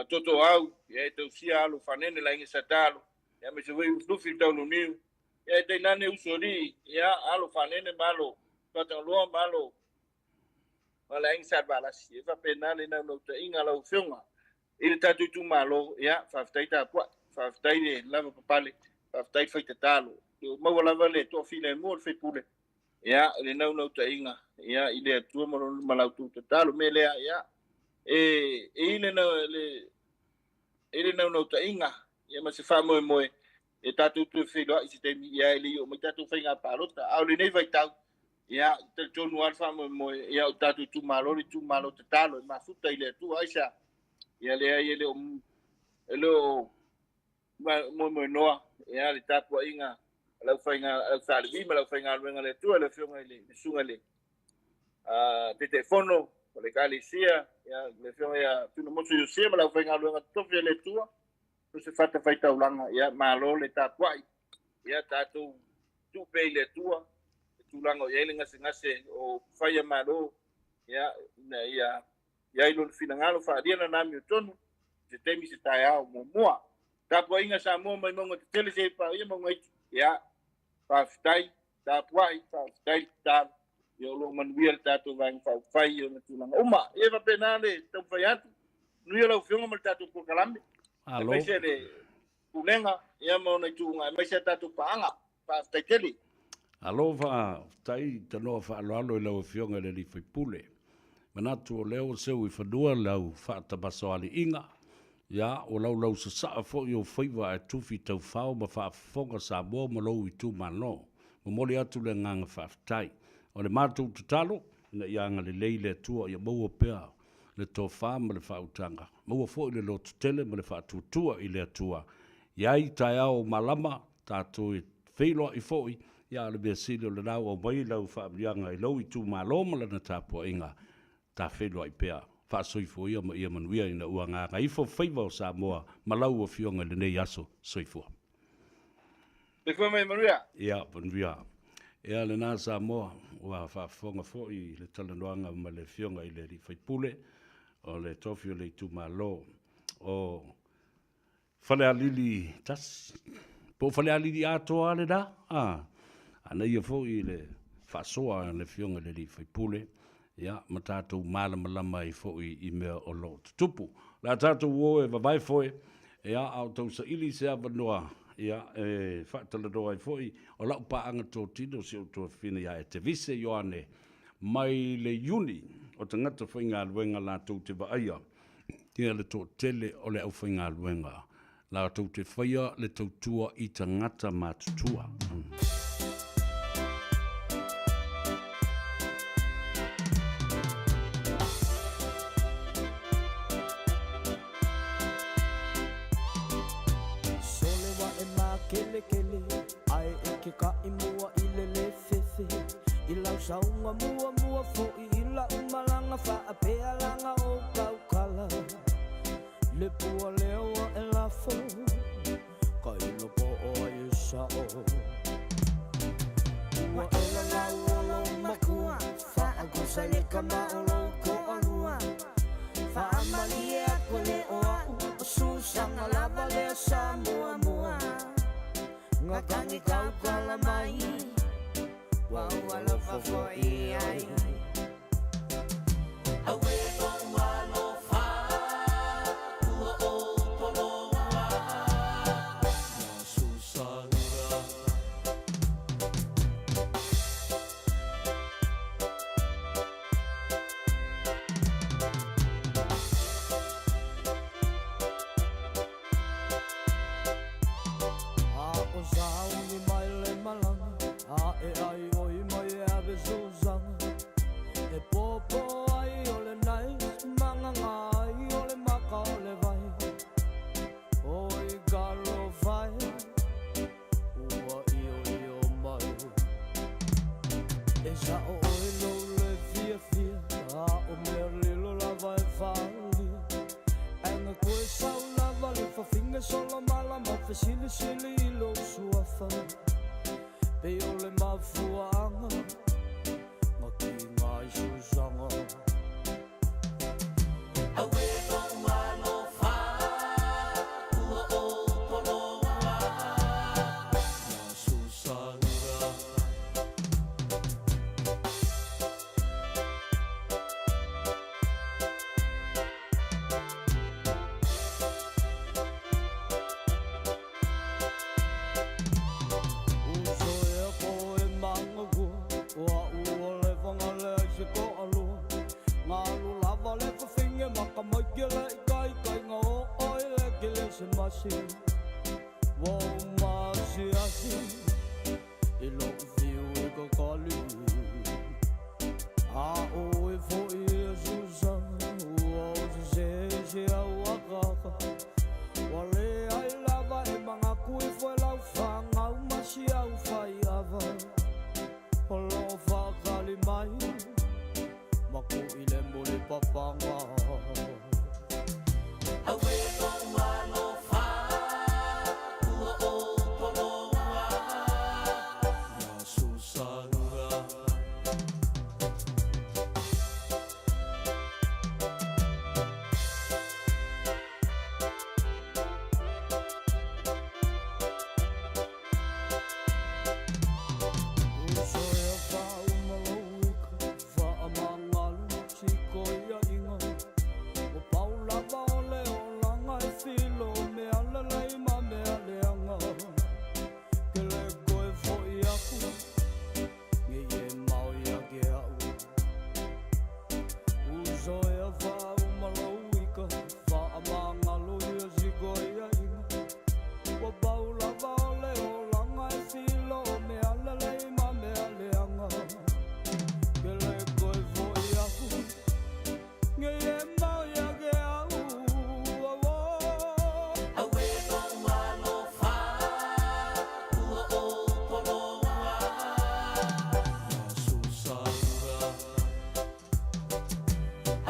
N: Totoau, ia e tausia Alo Fanene le Aiga Satalo, ia aemaise foi Lufilufi le Tauluniu, ia e tainane Usoalii, ia Alo Fanene ma Alo Tuatagaloa ma Alo ma le Aiga Salevalasi. E faapena le naunautaiga a lau Afioga i le tatou itumalo, ia faafetai tapuai, faafetai le lavapapale, faafetai le faitatalo. Ua maua lava le toafilemu o le sui usufono, ia i le naunautaiga ia i le Atua ma lona ma la outou tatalo. O le mea lea, ia e i le i le naunautaiga ia ma se faamoemoe e tatou toe feiloai i se taimi, ia e le i oo mai tatou faiga palota. A o lenei vaitau, ia talitonu lava le faamoemoe, ia o tatou itumalo le itumalo tatalo e mafuta i le Atua. Aisea? Ia leai, e le o e le o moemoenoa ia le tapuaiga a le aufaiga au Sa Levi ma le aufaigaluega a le Atua, le Afioga i le Susuga i le Taitaifono o le Ekalesia, ia le Afioga ia Tunamotu Iosia ma le aufaigaluega totofi a le Atua, so se fatafaitaulaga, ia malo le tapuai, ia tatou tuu pea i le Atua le tulaga o i ai le gasegase o upufai a Malo, ia ina ia i ai lona finagalo faaalia lana amiotonu i se taimi se taeao muamua. Tapuaiga Samoa mai mauga tetele seia paia mauga iti. Ia, faafetai tapuai, faafetai le tatalo. Ia o lo o manuia le tatou Vaega Faaupufai i ona tulaga uma. Ia e faapena le taumafai atu. Manuia lau Afioga ma le tatou polokalame.
G: Malo.
N: Aemaise le Pulega ia ma ona ituuga aemaise a tatou paaga. Faafetai tele.
G: Malo faafetai tanoa faaaloalo i lau Afioga i le alii faipule. Manatu o lea ua seu i fanua lau faatamasoaliiga, ia ua laulau sasaa foi ou faiva ae tufi taufao ma faafofoga Samoa ma lou itumalo. Momoli atu le agaga faafetai. O le matou tatalo, ina ia agalelei le Atua ia maua pea le tofa ma le faautaga, maua foi le lototele ma le faatuatua i le Atua. I ai taeao malama, tatou e feiloai foi, ia a o le mea sili o lena ua aumai lau faamanuiaga i lou itumalo ma lana tapuaiga, ta feiloai pea. Faasoifua ia ma ia manuia ina ua gagaifo faiva o Samoa ma lau Afioga i lenei aso. Soifua.
N: Soifua ma ia manuia.
G: Ia, manuia. Ea lena Samoa, ua faafofoga foi i le talanoaga ma le Afioga i le Alii Faipule o le Tofi o le Itumalo o Falealili 1. Po o Falealili atoa lava lena? A, anaia foi le faasoa a le Afioga i le Alii Faipule, ia, ma tatou malamalama ai foi i mea o lo o tutupu. O le a tatou o e vavae foe, ia, a o tausaili se avanoa, ia, e faatalanoa ai foi o lau paaga totino si ou tuafafine ia Etevise Ioane mai le Iuni o tagata faigaluega latou te vaaia ia le toatele o le aufaigaluega latou te faia le tautua i tagata matutua.
O: Sole wa e makelekele ae e ke kaʻi mua i le lefefe I lau sauga muamua foʻi i la'u malaga faapea laga o kaukala Le pua lea ua e lafo ka i loko o ai e sa'o Ua ela lau o lou makua Faagusa i le kama o lou toalua Faamalie aku e le o a'u O susaga lava lea sa muamua Ga tagi kaukala mai. Ua ou alofa foi i ai. Auē lou alofa, ua ou poloa. Ia Susana. A o sauni mai le malaga, a e ai oi mai e ave susaga. E pōpō ai o le nice, magaga ai o le maka o le vai. Oi talofa e, ua ioio mai. E sa'o oe lou le fiafia, a o mea lilo lava e falia. Ae gakoe sau lava le fafine solo malama fesilisili i lou suafa. Pei o le mafuaaga na kiga ai Susaga. Auē lou alofa, ua ou poloa. Ia Susana. Uso e ko e magakua, o a'u o le fagale ai se toalua. Galu lava le fafine maka mai ke le ikaikaiga o oe le kelesemasi. Ua ou maasiasi i lo'u fiu e kakali. A oe foi e Susana, ua ou sesē i se au akaaka. Ua leai lava e manatu ifo e lau fanau ma si au faiava. O lo o faatali mai ma kuʻi le mulipapaga. Auē lou alofa, ua ou poloa. Ia Susana. Uso e faauma lou ika, faamagalo sikoiaiga. Ua pau lava o le olaga e filo mea lelei ma mea leaga. Ke le koe foʻi aku, nei e mao ia ke a'u. Uso e faauma lou ika, faamagalo ia sikoiaiga. Ua pau lava o le olaga e filo mea lelei ma mea leaga. Ke le koe foʻi aku, nei e mao ia ke a'u. Auē lou alofa, ua ou poloa. Ia Susana.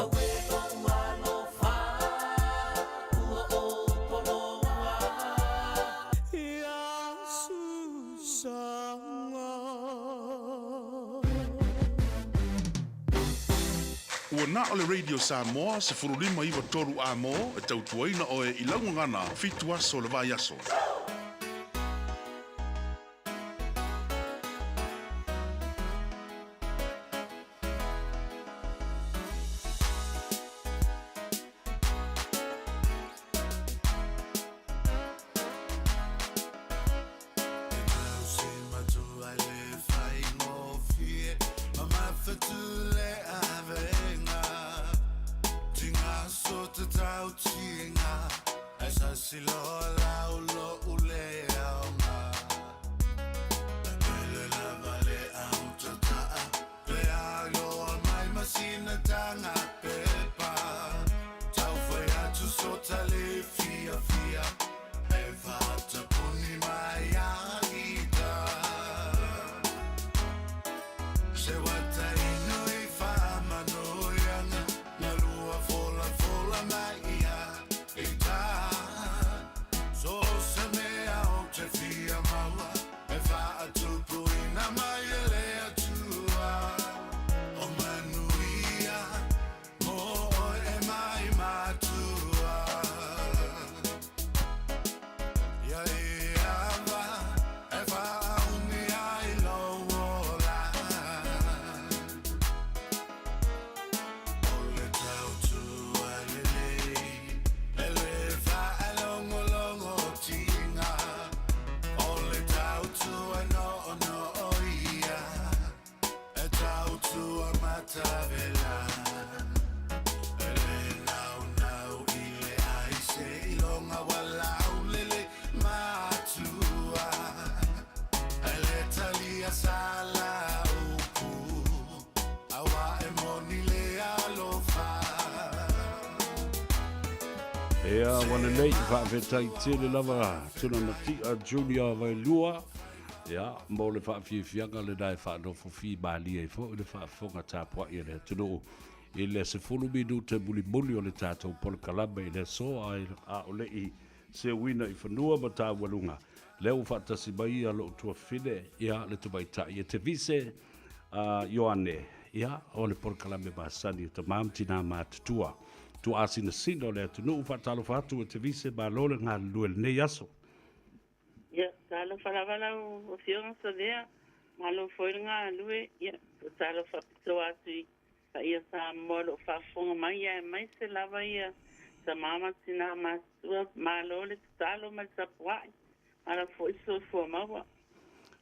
O: Auē lou alofa, ua ou poloa. Ia Susana.
F: Ua na o le Radio Samoa 15 93 A-mo e tautuaina oe i lau gagana 7 aso o le vaiaso.
P: Se matua le faigofie ma mafatu le avega Tinga so te tau tinga Ai sa silo lau lo ule aonga Pele lava le au tataa Pe a loa mai masina tanga pepa Tau fai atu sota le fia fia E whatapuni mai a ita Se wata inu i whaamanoianga Na lua fola fola mai ia ita.
G: Ea, ua lelei, faafetai tele lava Tuna Mati'a Junior Vailua, ia, mo le faafiafiaga lena e faanofo fimalie ai foi le faafofoga tapuai a le atunuu i le 10 minute mulimuli o le tatou polokalame i le aso, ae a o le i seuina i fanua ma taualuga, lea ua faatasi mai ia lou tuafafine, ia, le tamaitai e Tevise Ioane, ia, o le polokalame masani a Tama ma Tina Matutua. Tuaasinasina o le atunuu, faatalofa atu e Tevise, malo le galulue i lenei aso.
Q: Ia, talofa lava lau Afioga Savea, malo foi le galulue. Ia, talofa faapitoa atu i paia Samoa o lo o faafofoga mai, aemaise lava ia tama ma tina matutua, malo le tatalo ma le tapuai, malo foi le soifua maua.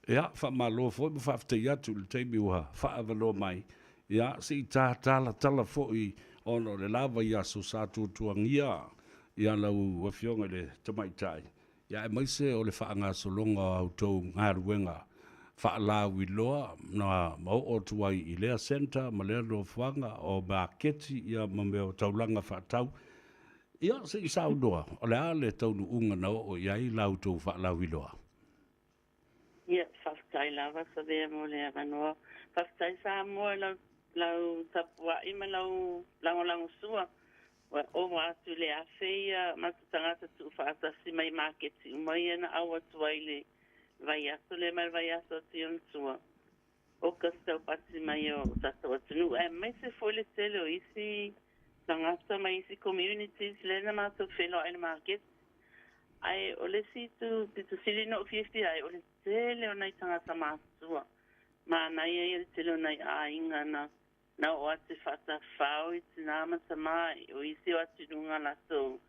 G: Ia, faamalo foi ma faafetai atu i le taimi ua faaavanoa mai, ia, se i ta talatala foi ona o le la vaiaso sa tuatuagia ia lau Afioga i le Tamaitai, ia aemaise o le faagasologa o a outou galuega faalauiloa na ma oo atu ai i lea centre ma lea nofoaga o maketi ia ma mea o taulaga faatau. Ia, se i saunoa, o le a le taunuuga na oo i ai la outou faalauiloa?
Q: Ia, faafetai lava Savea mo le avanoa. Faafetai Samoa i lau, lau tapuai ma lau lagolagosua. Ua ova atu i le 1000 ia matou tagata tuufaatasi mai maketi uma ia na au atu ai i le vaiaso lea ma le vaiaso atu i ona tua. August taupati mai o tatou atunuu aemaise foi le tele o isi tagata mai isi communities lea na matou feiloai i le maketi. Ae o le isi itu pito sili ona ou fiafia ai o le tele o nai tagata matutua. Manaia ia le tele o nai aiga na na oo atu e faatafao i tina ma tama o isi o atu i luga latou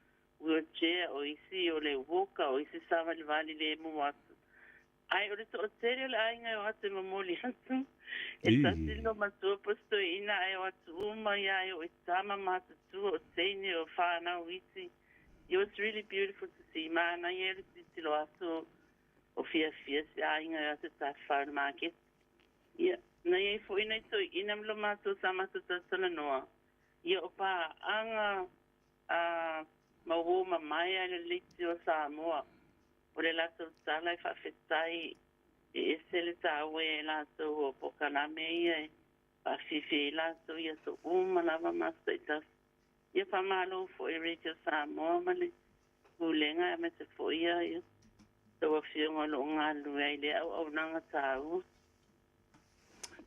Q: wheelchair o isi o le walker o isi savalivali lemu atu. Ae o le toatele o le aiga e o atu e momoli atu, e tasi le matua po o se toeaina ae o atu uma ia e oo i tama matutua, o teine, o fanau iti. It was really beautiful to see. Manaia le tilotilo atu o fiafia se aiga e o atu e tafafao i le maketi. Ia, na i ai foi nai toeaiina ma lo matou sa matou talatalanoa, ia o paaga a ma uo mamae a le Leitio Samoa. O le latou tala e faafetai e ese le taua ia i latou o polokalame ia e faafiafia ai latou i aso uma lava ma aso taitasi. Ia faamalo foi i Radio Samoa ma le Pulega aemaise foi ia tou afioga o lo o galulue ai i lea auaunaga taua.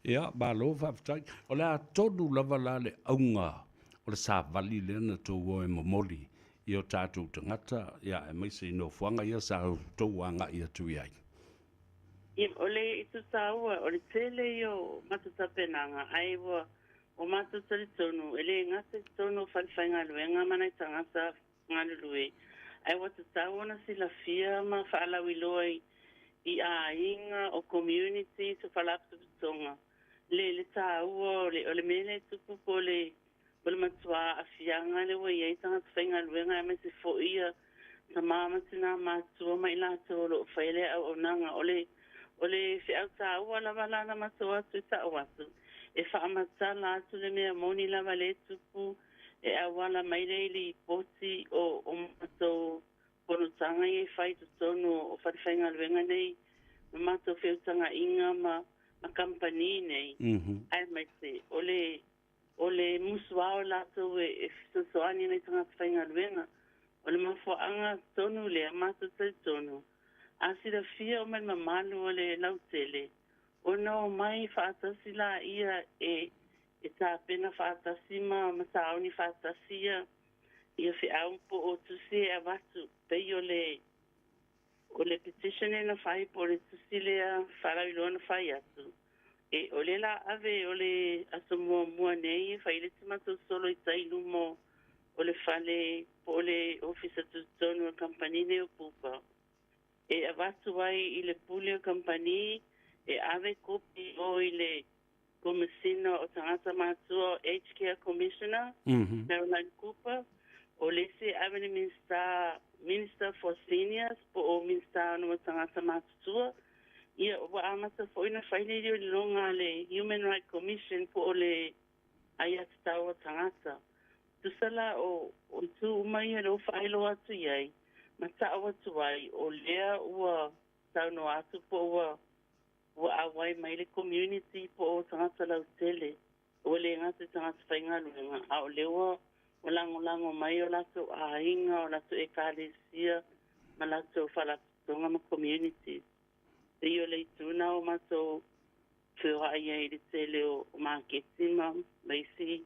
G: Ia, malo faafetai. O le a tonu lava la le auga o le savali lea na tou o e momoli i o tatou tagata, ia, aemaise i nofoaga ia sa outou agai atu i ai?
Q: Ia, o le itu taua, o le tele ia o matou tapenaga, ae ua o matou talitonu, e le gata i totonu o falefaigaluega ma nai tagata galulue, ae ua tatau ona silafia ma faalauiloa i aiga, o communities, o faalapotopotoga, le le taua o le o le mea lea e tupu po o le o le matua aafiaga lea ua i ai tagata faigaluega aemaise foi ia tama ma tina matutua ma i latou o lo o faia lea auaunaga. O le o le feau taua lava la na matou atu e tau atu, e faamatala atu le mea moni lava lea e tupu e auala mai lea i lipoti o o matou fonotaga ia e fai i totonu o falefaigaluega nei ma matou feutagaiga ma ma kamupani nei, aemaise o le o le musuao latou e fesoasoani i nai tagata faigaluega. O le mafuaaga tonu lea, matou talitonu, a silafia uma e le mamalu o le lautele, ona omai faatasi laia e e tapena faatasi ma ma sauni faatasi ia ia feau po o tusi e avatu pei o le o le petition lea na fai po o le tusi lea faalauiloa na fai atu e o lea la ave o le aso muamua nei e fai le isi matou solo i tai luma o le fale po o le ofisa tutotonu o le kamupani nei o Bupa e avatu ai i le pule o kamupani e ave kopi o i le Komesina o Tagata Matutua o Aged Care Commissioner, Caroline Cooper, o le isi e ave le Minisita, Minister for Seniors po o Minisita o Tagata Matutua. Ia, ua amata foi ona fai le iloiloga a le Human Right Commission po o le Aiatatau a Tagata. Tusa la o o itu uma ia lea ua faailoa atu i ai ma ta'u atu ai, o lea ua saunoa atu po o ua ua auai mai le community po o tagata lautele, ua le gata i tagata faigaluega, a o lea ua ua lagolago mai o latou aiga, o latou ekalesia ma latou faalapotopotoga ma communities. Pei o le itu na o matou feoai ai i le tele o maketi ma ma isi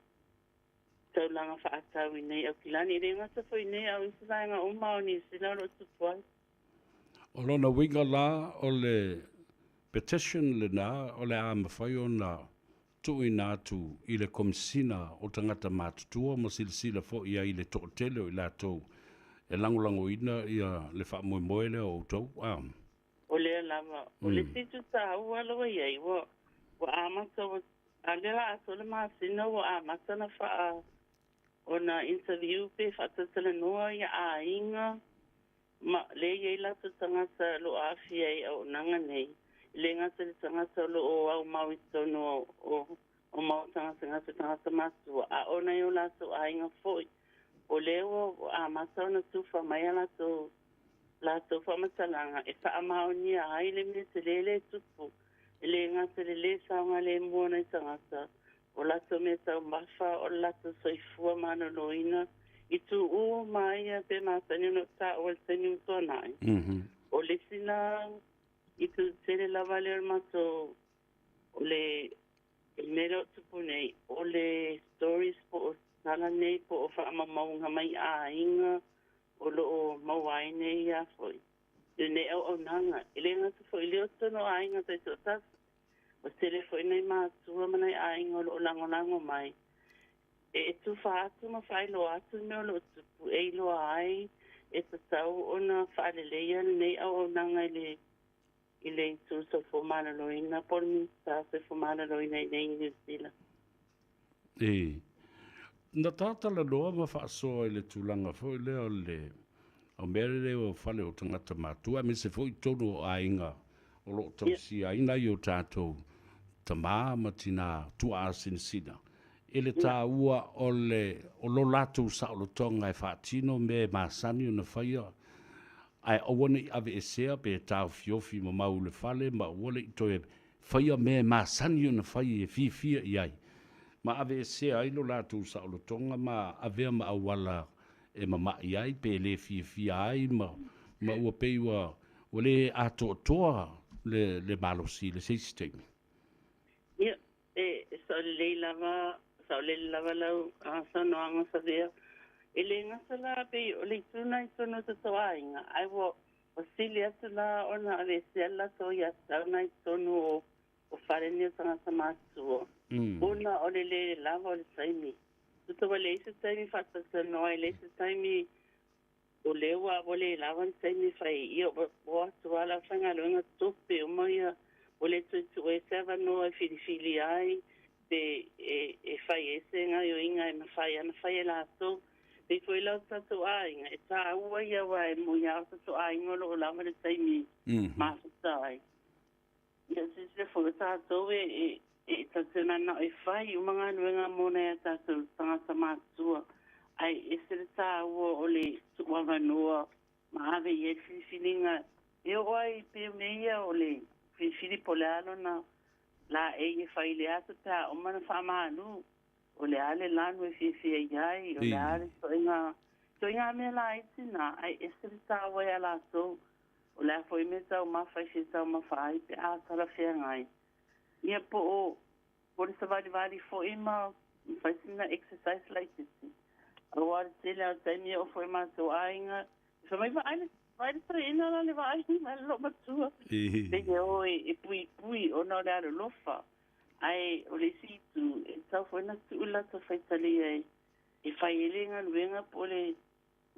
Q: taulaga faatau i nei Aukilani. E le gata foi i nei a o isi vaega uma o Niu Sila o lo o tupu ai.
G: O lona uiga la, o le petition lena o le a mafai ona tuuina atu i le Komesina o Tagata Matutua ma silasila foi i ai i le toatele o i latou e lagolagoina ia le faamoemoe lea o outou. A.
Q: O lea lava. O le isi itu taua lea ua i ai, ua, ua amata, ua, a lea la atoa le masina ua amata ona faa, ona interview pe faatalatalanoa ia aiga ma lea e i ai latou tagata o lo o aafia ai i auaunaga nei, e le gata i le tagata o lo o aumau i totonu o, o, o maota gasegase tagata matutua, a o nai o latou aiga foi. O lea ua amata ona tufa mai a latou, latou faamatalaga e faamaonia ai le mea tele lea e tupu, e le gata i le lē saogalemu o nai tagata, o latou meataumafa, o le latou soifua maloloina, i itu uma ia pe masani ona ou taua i le taimi ua tuanai. O le isi la itu tele lava lea o le matou, o le mea lea o tupu nei, o le stories po o tala nei po o faamaumauga mai aiga o lo o maua ai nei ia foi lenei auaunaga. E le gata foi i lea o totonu o aiga taitoatasi, ua tele foi nai matua ma nai aiga o lo o lagolago mai e tufa atu ma faailoa atu le mea o lo o tupu e iloa ai e tatau ona faaleleia lenei auaunaga i le i le itu soifua maloloina po o le Minisita Soifua Maloloina i inei i Niu Sila.
G: E. Na ta talanoa ma faasoa i le tulaga foi lea o le o mea lea o fale o tagata matua, aemaise foi totonu o aiga o lo o tausia ai nai o tatou tama ma tina tuaa sinasina, i le taua o le o lo latou saolotoga e faatino mea e masani ona faia, ae aua ne i aveesea pe taofiofi mamau i le fale ma aua ne i toe faia mea e masani ona fai e fiafia i ai, ma aveesea ai lo latou saolotoga ma avea ma auala e mama'i ai pe le fiafia ai ma ma ua pei ua ua le atoatoa le le malosi i le se isi taimi.
Q: Ia, e sao lelei lava, saolele lava lau saunoaga Savea. E le gata la pei o le itu na i totonu o tatou aiga, ae ua ua sili atu la ona aveesea le latou aiatatau na i totonu o o fale nei o tagata matutua, ona o le lē lava o le taimi. Tusa ua leai se taimi faatalatalanoa ai, leai se taimi o lea ua ua le lava le taimi e fai ai. Ia ua o atu lava le aufaigaluega tupe uma ia, ua le toe tuu ai se avanoa e filifili ai pe e e fai ai se gaoioiga e mafai ona fai e latou. Pei foi la o tatou aiga, e taua ia aua e moni lava o tatou aiga o lo o lava le taimi mafuta ai. Ia silasila foi o tatou e e e tatou te mananao e fai uma galuega mo nai a tatou tagata matutua, ae ese le taua o le tuuavanoa ma ave i ai le filifiliga e oo ai pei o mea ia o le filifili po o le a lona laei e fai i le aso pe a uma ona faamalu, o le a le lanu e fiafia i ai, o le a le ituaiga ituaiga mea laiti na, ae ese le taua ia latou. O le a foi meataumafa e fia taumafa ai pe a talafeagai. Ia po o po o le savalivali foi ma fai sina exercise laitiiti. Aua o le tele lava o taimi e oo foi i matou aiga, fai mai vaai le vaai le toeaina la le vaai mai le loomatua. Pei e o e puipui ona o le alolofa. Ae o le isi itu, e tatau foi ona tuu le latou faitalia e fai ai le galuega po o le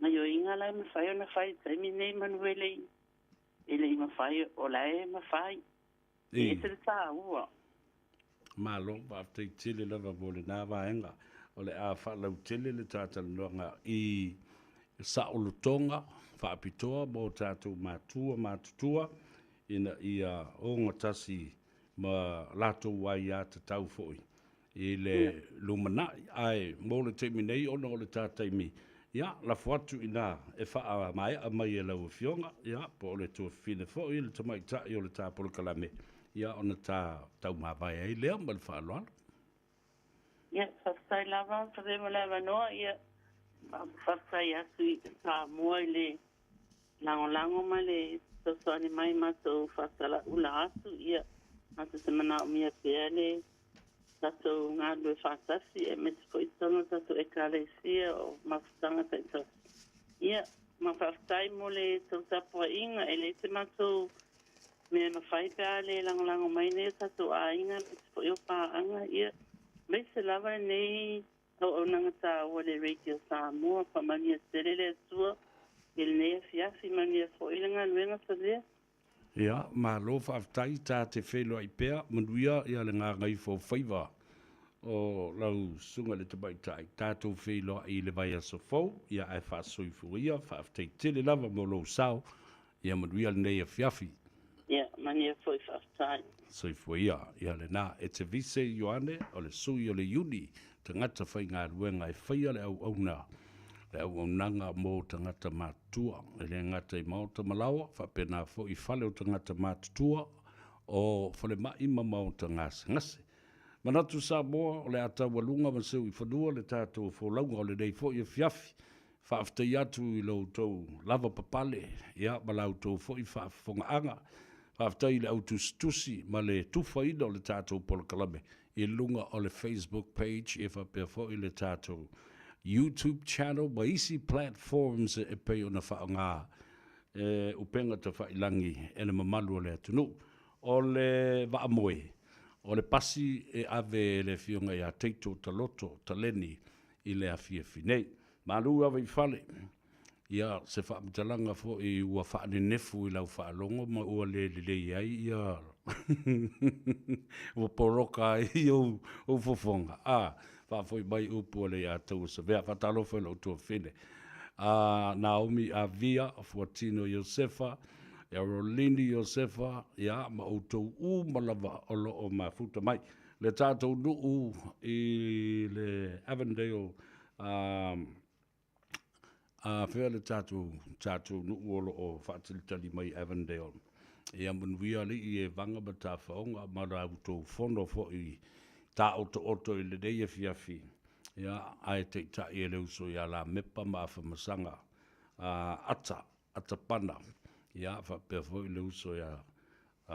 Q: gaoioiga la e mafai ona fai i le taimi lenei manu e le i e le i mafai, o la e mafai. E ese le taua.
G: Malo, faafetai tele lava mo lena vaega. O le a faalautele le ta talanoaga i saolotoga faapitoa mo tatou matua matutua ina ia ogatasi ma latou aiatatau foi. i le lumanai, ae mo le taimi nei ona o le ta taimi, ia, lafo atu i ina e faamaea mai e lau Afioga, ia, po o le tuafafine foi, le tamaitai o le ta polokalame, ia, ona ta taumavae ai lea ma le faaaloalo.
Q: Ia, faafetai lava, faafetai mo le avanoa, ia, faafetai atu i Samoa i le lagolago ma le fesoasoani mai matou faatalaula atu, ia, matou te manaomia pea le tatou galulue faatasi, aemaise foi totonu o le tatou Ekalesia o mafutaga taitasi. Ia, ma faafetai mo le tou tapuaiga, e leai se matou mea e mafai pe a le lagolago mai nei o tatou aiga aemaise foi o paaga, ia, aemaise lava lenei auaunaga taua i le Radio Samoa. Faamanuia tele le Atua i lenei afiafi, manuia foi le galuega Savea.
G: Ia, malo faafetai, ta te feiloai pea, manuia ia le gagaifo o faiva o lau susuga i le tamaitai, tatou feiloai i le vaiaso fou, ia ae faasoifua ia, faafetai tele lava mo lou sao, Ia manuia lenei afiafi.
Q: Ia manuia foi faafetai.
G: Soifua ia, ia lena. E te Vise Ioane, o le sui o le Iuni, tagata faigaluega e faia le auauna, le auaunaga mo tagata matutua. E le gata i maota ma laoa, faapena foi i fale o tagata matutua, o falemai ma maota gasegase. Manatu Samoa, o le a taualuga ma seu i fanua le tatou folauga o lenei foi afiafi. Faafetai atu i lo outou lava papale ia ma la outou foi faafofogaaga. Faafetai i le au tusitusi ma le tufaina o le tatou polokalame i luga o le Facebook page ia faapea foi le tatou YouTube channel ma isi platforms e pei ona faaaoga e upega tafailagi e le mamalu o le atunuu. O le vaamoe, o le pasi e ave e le Afioga ia Taito Taloto Taleni i le afiafi nei. Malu ave i fale. Ia, se faamatalaga foi ua faanenefu i lau faalogo ma ua le lelei ai ia ua poloka ai ou, ou fofoga. A, faafoi mai upu a le Iataua Savea. Faatalofa i lou tuafafine. A, Naomi Avia, Fuatino Iosefa, ia Rolini Iosefa, ia, ma outou uma lava o lo o mafuta mai. Le tatou nuu i le Avondale A, a fea le tatou, tatou nuu o lo o faatalitali mai Avondale. Ia manuia alii e vaga ma tafaoga ma la outou fono foi taotooto i lenei afiafi, ia, ae taitai e le uso ia Lamepa ma Afamasaga, a, Ata, Atapana, ia, faapea foi le uso ia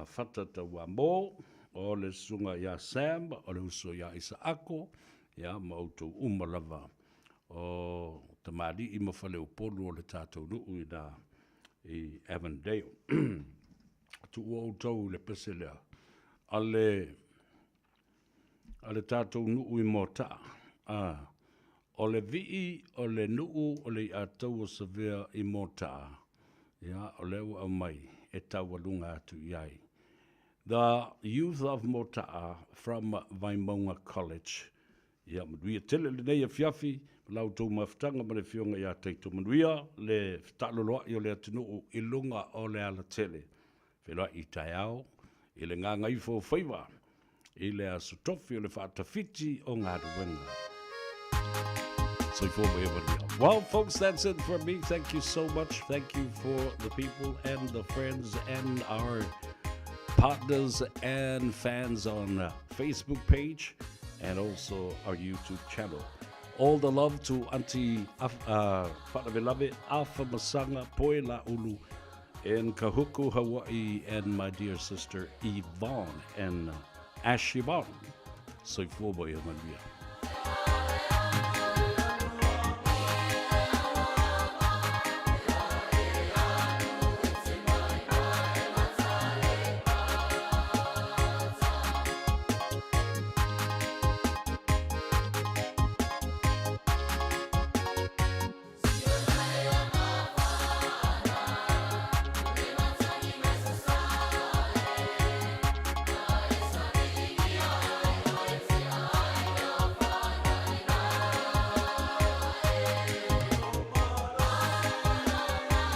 G: Fata Tauamo, o le susuga ia Sam, o le uso ia Isaako, ia, ma outou uma lava o tamalii ma faleupolu o le tatou nuu i na i Avondale. Tuua outou i le pese lea a le a le tatou nuu i Moataa, a, o le vii o le nuu o le Iataua Savea i Moataa, ia, o lea ua aumai e taualuga atu i ai. The Youth of Moataa from Vaimauga College. Ia, manuia tele lenei afiafi ma la outou mafutaga ma le Afioga ia Taito. Manuia le fetaaloloai o le atunuu i luga o le alatele. Feiloai i taeao i le gagaifo o faiva i le Aso Tofi o le faatafiti o galuega. Soifua ma ia manuia. Well, folks, that's it from me. Thank you so much. Thank you for the people and the friends and our partners and fans on uh, Facebook page and also our YouTube channel. All the love to Auntie uh, Whaalavelave, Afa Masanga, Poe La'ulu, in Kahuku, Hawaii, and my dear sister Yvonne and Ashibon. Soifua ma ia manuia.